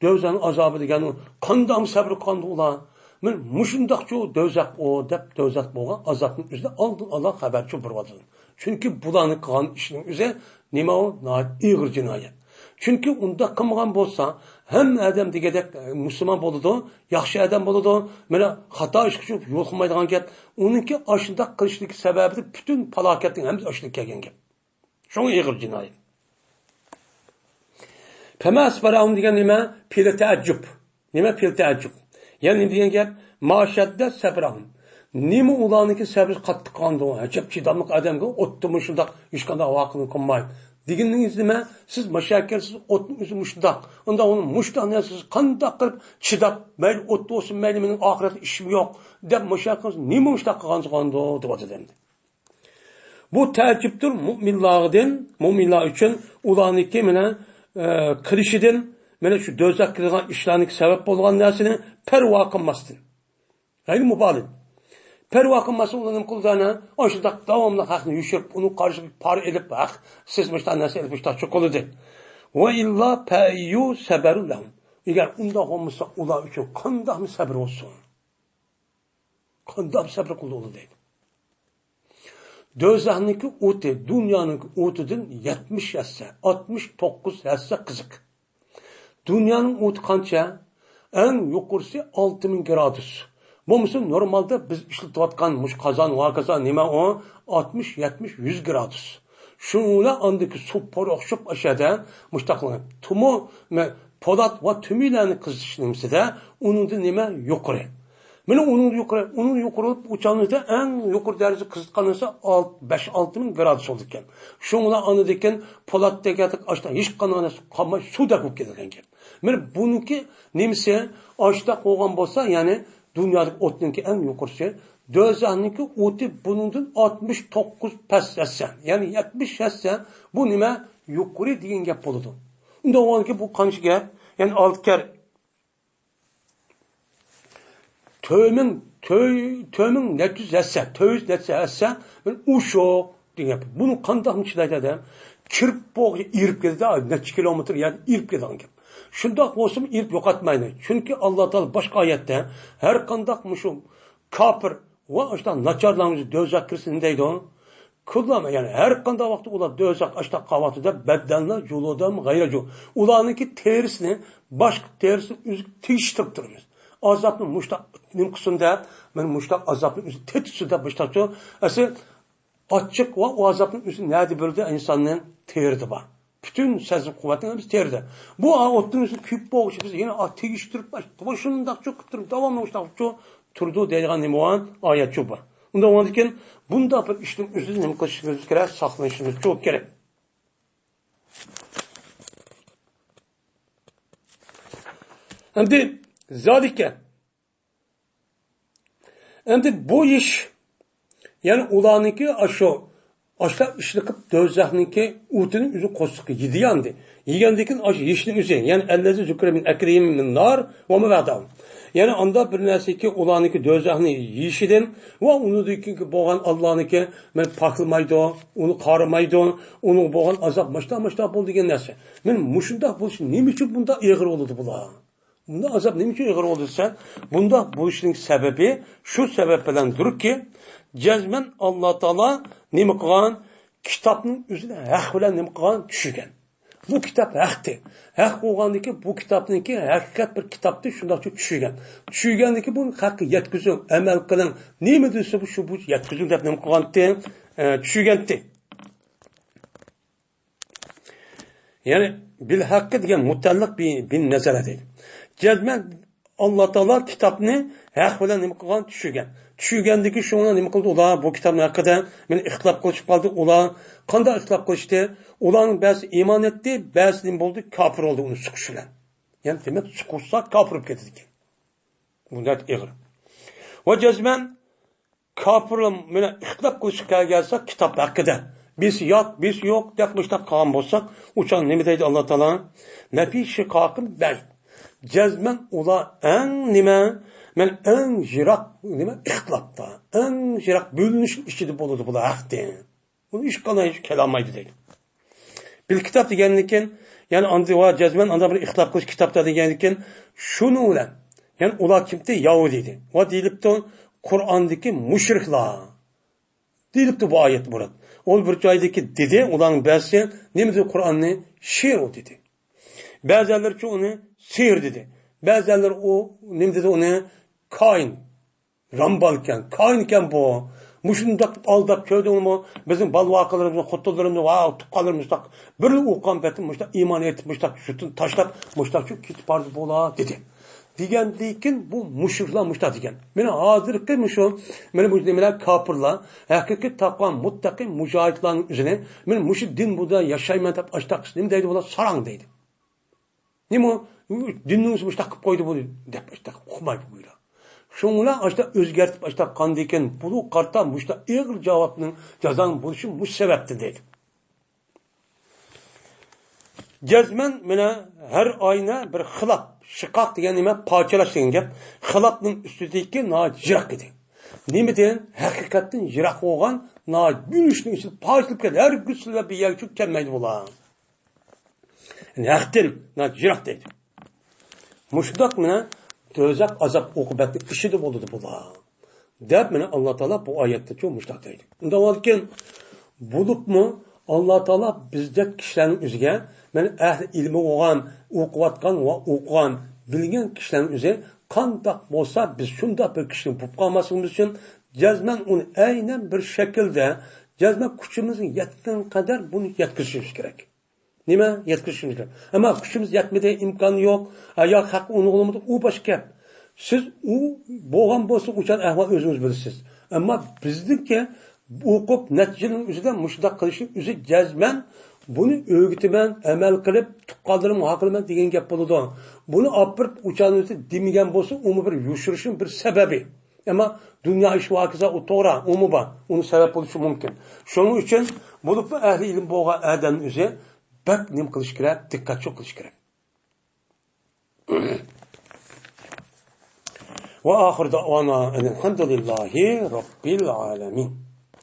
دوزاخنىڭ ئازابى دېگەن قانداق سەۋر قىلغاندۇ ئۇلار؟ مانا مۇشۇنداقچۇ دوزاخ ئۇ دەپ، دوزاخ بولغان ئازابنىڭ ئۆزىدە ئالدىن ئالا خەۋەرچۇ بېرىۋاتىدۇ. چۈنكى بۇلارنىڭ قىلغان ئىشىنىڭ ئۆزى نېمە ئۇ؟ ناھايىتى ئېغىر جىنايەت. چۈنكى ئۇنداق قىلمىغان بولسا، ھەممە ئادەم دېگەندەك مۇسۇلمان بولىدۇ، ياخشى ئادەم بولىدۇ، مانا خاتا ئىشقا چۈشۈپ يول قىلمايدىغان گەپ. ئۇنىڭكى ئاشۇنداق قىلىشلىكى سەۋەبىدىن پۈتۈن پالاكەتنىڭ ھەممىسى ئاشۇنداق كەلگەن گەپ. شۇڭا ئېغىر جىنايەت. پەمە ئەسبەرەھۇم دېگەن نېمە؟ پېئلى تەئەججۈب. نېمە پېئلى تەئەججۈب؟ يەنى نېمە دېگەن گەپ؟ ما شەددە سەبرەھۇم. نېمە ئۇلارنىڭكى سەبرى قاتتىق قالغاندۇ؟ ئەجەب چىداملىق ئادەمگە ئوتتىمۇ شۇنداق ھېچقانداق ۋەقەنى قىلماي. دېگىنىڭىز نېمە؟ سىز مۇشەككەل، سىز ئوتنىڭ ئۆزى مۇشۇنداق. ئۇنداق ئۇنى مۇشۇنداق نەرسە سىز قانداق قىلىپ چىداپ، مەيلى ئوت بولسۇن، مەيلى مېنىڭ ئاخىرەتتە ئىشىم يوق دەپ مۇشەككەل، نېمە مۇشۇنداق قىلغانسىغاندۇ دەپ ئاتىدۇ ئەمدى. بۇ تەئەججۈبتۇر مۇئمىنلاردىن، مۇئمىنلار ئۈچۈن ئۇلارنىڭكى مانا، ئە، قىلىشىدىن، مانا شۇ دوزاخقا كىرىدىغان ئىشلارنىڭكى سەۋەب بولغان نەرسىنى پەرۋا قىلماستىن. غەيرىي مۇبالىن. پەرۋا قىلماستىن ئۇلار نېمە قىلىدۇ ئەنە؟ ئاشۇنداق داۋاملىق ھەقنى يوشۇرۇپ، ئۇنىڭ قارشىسىغا پارا ئېلىپ، ھەق، سىز مۇشۇنداق نەرسە ئېلىپ مۇشۇنداق چوقۇلىدى. ۋە ئىللا پەييۇ سەبەرۇ لەھۇم. ئەگەر ئۇنداق بولمىسا، ئۇلار ئۈچۈن قانداقمۇ سەبرى بولسۇن؟ قانداق سەبر قىلدى ئۇلار دەيدۇ. دوزاخنىڭكى ئوتى دۇنيانىڭكى ئوتىدىن يەتمىش ھەسسە، ئاتمىش توققۇز ھەسسە قىزىق. دۇنيانىڭ ئوتى قانچە؟ ئەڭ يۇقىرىسى ئالتە مىڭ گرادۇس. بولمىسا نورمالدا بىز ئىشلىتىۋاتقان مۇشۇ قازان ۋە قازان نېمە ئۇ؟ ئاتمىش، يەتمىش، يۈز گرادۇس. شۇنىڭ بىلەن ئاندىكى سۇ پۇراقشىپ ئاشۇ يەردە مۇشۇنداق قىلغان. تۇمۇ، مە-، پولات ۋە تۈمۈرلەرنى قىزىتىش نېمىسىدە ئۇنىڭدىن نېمە يۇقىرى. مانا ئۇنىڭ يۇقىرى، ئۇنىڭ يۇقىرى ئۇچانلىقتا ئەڭ يۇقىرى دەرىجىدە قىزىتقان نەرسە ئالت-، بەش ئالتە مىڭ گرادۇس بولىدىكەن. شۇڭا ئاندىن كېيىن پولات دېگەندەك ئاشتا ھېچقانداق نەرسە قالماي سۇدەك بولۇپ كېتىدىكەن. مانا بۇنىڭكى نېمىسى ئاشتا بولغان بولسا، يەنى دۇنيادىكى ئوتنىڭكى ئەڭ يۇقىرىسى، دوزاخنىڭكى ئوتى بۇنىڭدىن ئاتمىش توققۇز پەس ھەسسە، يەنى يەتمىش ھەسسە بۇ نېمە يۇقىرى دېگەن گەپ بولىدۇ. ئۇنداق بولغاندىكىن بۇ قانچە گەپ؟ يەنى ئالتە كەر تۆت مىڭ، تۆ-، تۆت مىڭ نەچچە يۈز ھەسسە، تۆت يۈز نەچچە ھەسسە، مانا ئۇشۇ دېگەن گەپ. بۇنى قانداقمۇ چىدايدۇ ئادەم؟ كىرىپ بولغۇچە ئېرىپ كېتىدۇ، نەچچە كىلومېتىر يەردە ئېرىپ كېتىدىغان گەپ. شۇنداق بولسىمۇ ئېرىپ يوقاتمايدۇ. چۈنكى ئاللا تائالا باشقا ئايەتتە ھەر قانداق مۇشۇ كاپىر ۋە ئاشۇنداق ناچارلارنىڭ ئۆزى دوزاخقا كىرسۇن دەيدۇ. كۇللما، يەنى ھەر قانداق ۋاقىتتا ئۇلار دوزاخ ئاشۇنداق قالىۋاتىدۇ دەپ، بەددەلنا جۇلۇدەھۇم غەيرە جۇ-، ئۇلارنىڭكى تېرىسىنى باشقا تېرىسىنى ئۆزىگە تېگىشتۈرۈپ تۇرىمىز. ئازابنى مۇشۇنداق نېمە قىلسۇن دەپ، مانا مۇشۇنداق ئازابنى ئۆزى تېتىتسۇن دەپ مۇشۇنداقچۇ. ئەسلى ئاچچىق ۋە ئۇ ئازابنىڭ ئۆزى نەدە بېرىلدى؟ ئىنساننىڭ تېرىدە بار. پۈتۈن سەزگۈ قۇۋۋەتنىڭ ھەممىسى تېرىدە. بۇ ئوتنىڭ ئۆزىنى كۆيۈپ بولغۇچە بىز يەنە تېگىشتۈرۈپ، مۇشۇنداقچۇ قىلىپ تۇرۇپ، داۋاملىق مۇشۇنداقچۇ تۇرىدۇ دەيدىغان نېمە بار؟ ئايەتچۇ بار. ئۇنداق بولغاندىكىن بۇنداق بىر ئىشنىڭ ئۆزىدىن نېمە قىلىشىمىز كېرەك؟ ساقلىنىشىمىز چوڭ كېرەك. ئەمدى زالىكە. ئەمدى بۇ ئىش، يەنى ئۇلارنىڭكى ئاشۇ، ئاشۇ ئىشنى قىلىپ دوزاخنىڭكى ئوتىنى ئۆزى قورسىقىغا يېدى ياندى. يېگەندىن كېيىن ئاشۇ يېيىشنىڭ ئۆزى، يەنى ئەللەزى زۇكرە مىن ئەكلىھىم نار ۋە مەۋەداھۇم. يەنى ئاندا بىر نەرسىكى ئۇلارنىڭكى دوزاخنى يېيىشىدىن ۋە ئۇنىڭدىن كېيىنكى بولغان ئاللانىڭكى مەن پاكلىمايدۇ، ئۇنى قارىمايدۇ، ئۇنىڭ بولغان ئازاب ماشتا ماشتا بولىدۇ دېگەن نەرسە. مەن مۇشۇنداق بولۇشى نېمە ئۈچۈن بۇنداق ئېغىر بولىدۇ بۇلار؟ بۇنداق ئازاب نېمە ئۈچۈن ئېغىر بولدى دېسە، بۇنداق بولۇشىنىڭ سەۋەبى شۇ سەۋەب بىلەندۇركى، جەزمەن ئاللا تائالا نېمە قىلغان؟ كىتابنىڭ ئۆزىنى ھەق بىلەن نېمە قىلغان؟ چۈشۈرگەن. بۇ كىتاب ھەقتى. ھەق بولغاندىكى بۇ كىتابنىڭكى ھەقىقەت بىر كىتابتى، شۇنداقچە چۈشۈرگەن. چۈشۈرگەندىكى بۇنى خەققە يەتكۈزۈڭ، ئەمەل قىلىڭ. نېمە دېسە بۇ، شۇ بۇ يەتكۈزۈڭ دەپ نېمە قىلغانتى؟ ئە، چۈشۈرگەنتى. يەنى بىل ھەققى دېگەن مۇتەللىق بى-، بىن نەزەرە دەيدۇ. جەزمەن ئاللا تائالا كىتابنى ھەق بىلەن نېمە قىلغان؟ چۈشۈرگەن. چۈشۈرگەندىكى شۇڭا نېمە قىلدى؟ ئۇلار بۇ كىتابنىڭ ھەققىدە مېنى ئىختىلاپ قىلىشىپ قالدى. ئۇلار قانداق ئىختىلاپ قىلىشتى؟ ئۇلارنىڭ بەزىسى ئىمان ئەتتى، بەزىسى نېمە بولدى؟ كاپىر بولدى ئۇنى سۇقۇشى بىلەن. يەنى دېمەك، سۇقۇشسا كاپىر بولۇپ كېتىدىكەن. بۇ ناھايىتى ئېغىر. ۋە جەزمەن كاپىرلار بىلەن ئىختىلاپ قىلىشقا كەلگەنسە كىتاب ھەققىدە، بىرسى يات، بىرسى يوق دەپ مۇشتاق قىلغان بولساق، ئۇ چاغ نېمە دەيدۇ ئاللا تائالا؟ نەپى شىقاقىن بەي. جەزمەن ئۇلار ئەڭ نېمە؟ مەن ئەڭ يىراق نېمە؟ ئىختىلاپتا، ئەڭ يىراق بۆلۈنۈش ئىچىدە بولىدۇ بۇلار ھەقتىن. ئۇنى ھېچقانداق ھېچ كېلەلمەيدۇ دەيدۇ. بىل كىتاب دېگەندىن كېيىن، يەنى ئاندىن ۋە جەزمەن ئاندىن بىر ئىختىلاپ قىلىش كىتابتا دېگەندىن كېيىن، شۇنىڭ بىلەن، يەنى ئۇلار كىمدى؟ يەھۇدىي دېدى. ۋە دېيىلىپتۇ، قۇرئاندىكى مۇشرىكلار دېيىلىپتۇ بۇ ئايەت مۇراد. ئۇ بىر جايدىكى دېدى، ئۇلارنىڭ بەزىسى نېمە دېدى؟ قۇرئاننى شېئىر دېدى. بەزىلەرچە ئۇنى سېھىر دېدى. بەزىلەر ئۇ نېمە دېدى؟ ئۇنى كاھىن. رامبالكەن، كاھىنكەن بۇ. مۇشۇنداق ئالداپ كۆردۈڭمۇ؟ بىزنىڭ بالا-ۋاقىلىرىمىزنى، خوتۇنلىرىمىزنى، ۋە تۇغقانلىرىمىزنى مۇشۇنداق بىرلا ئوقۇغان پېتى مۇشۇنداق ئىمان ئېيتىپ، مۇشۇنداق يۇرتىنى تاشلاپ، مۇشۇنداق چۈشۈپ كېتىپ بارىدۇ بۇلار، دېدى. دېگەندىن كېيىن بۇ مۇشرىكلار مۇشۇنداق دېگەن. مانا ھازىرقى مۇشۇ، مانا مۇشۇ نېمىلەر كاپىرلار، ھەقىقىي تەقۋا مۇتتەقىي مۇجاھىدلارنىڭ ئۆزىنى، مانا مۇشۇ دىن بۇدا ياشايمەن دەپ ئاشتاق نېمە دەيدۇ بۇلار؟ ساراڭ دەيدۇ. نېمە ئۇ دىننىڭ ئۆزى مۇشتاق قىلىپ قويدى بۇنى دەپ ئاشتاق ئۇقمايدۇ بۇ يەردە. شۇڭا ئاشتاق ئۆزگەرتىپ ئاشتاق قاندىكىن بۇلۇ قارتا مۇشتاق ئېغىر جاۋابنىڭ جازانىڭ بولۇشى مۇشۇ سەۋەبتىن دەيدۇ. جەزمەن مانا ھەر ئاينە بىر خىلاپ، شىقاق دېگەن نېمە؟ پارچىلاش دېگەن گەپ. خىلاپنىڭ ئۈستىدىكى ناھايىتى يىراق ئىدى. نېمىدىن؟ ھەقىقەتتىن يىراق بولغان ناھايىتى بۆلۈشنىڭ ئىچىدە پارچىلىپ كەتتى. ھەرگىز سىلەر بىر يەرگە چۈشۈپ كەلمەيدۇ بۇلار. يەنى ھەقتىن ناھايىتى يىراق دەيدۇ. مۇشۇنداق مانا دوزاخ ئازاب ئوقۇبەتنىڭ ئىچىدە بولىدۇ بۇلار، دەپ مانا ئاللا تائالا بۇ ئايەتتىچۇ مۇشۇنداق دەيدۇ. ئۇنداق بولىدىكەن، بولۇپمۇ ئاللا تائالا بىزدەك كىشىلەرنىڭ ئۆزىگە، مانا ئەھلى ئىلمى بولغان، ئوقۇۋاتقان ۋە ئوقۇغان، بىلگەن كىشىلەرنىڭ ئۆزى قانداق بولسا بىز شۇنداق بىر كىشىنى بولۇپ قالماسلىقىمىز ئۈچۈن جەزمەن ئۇنى ئەينەن بىر شەكىلدە، جەزمەن كۈچىمىزگە يەتكەن قەدەر بۇنى يەتكۈزۈشىمىز كېرەك. نېمە؟ يەتكۈزۈشىمىز كېرەك. ئەمما كۈچىمىز يەتمىدى، ئىمكان يوق، ھە، يا خەققە ئۇنى قىلالمىدۇق، ئۇ باشقا گەپ. سىز ئۇ بولغان بولسا، ئۇ چاغ ئەھۋال ئۆزىڭىز بىلىسىز. ئەمما بىزنىڭكى ئوقۇپ نەچچە يىلنىڭ ئۆزىدە مۇشۇنداق قىلىشنىڭ ئۆزى جەزمەن بۇنى ئۆگىتىمەن، ئەمەل قىلىپ، تۇغقانلىرىمغا قىلىمەن دېگەن گەپ بولىدۇ. بۇنى ئاپىرىپ ئۇ چاغنىڭ ئۆزىدە دېمىگەن بولسا، ئۇمۇ بىر يوشۇرۇشنىڭ بىر سەۋەبى. ئەمما دۇنيا ئىشى ۋاكىزا ئۇ توغرا، ئۇمۇ بار. ئۇنىڭ سەۋەب بولۇشى مۇمكىن. شۇنىڭ ئۈچۈن بولۇپمۇ ئەھلى ئىلىم بولغان ئادەمنىڭ ئۆزى بەك نېمە قىلىش كېرەك؟ دىققەتچى قىلىش كېرەك. وآخر دعوانا أن الحمد لله رب العالمين.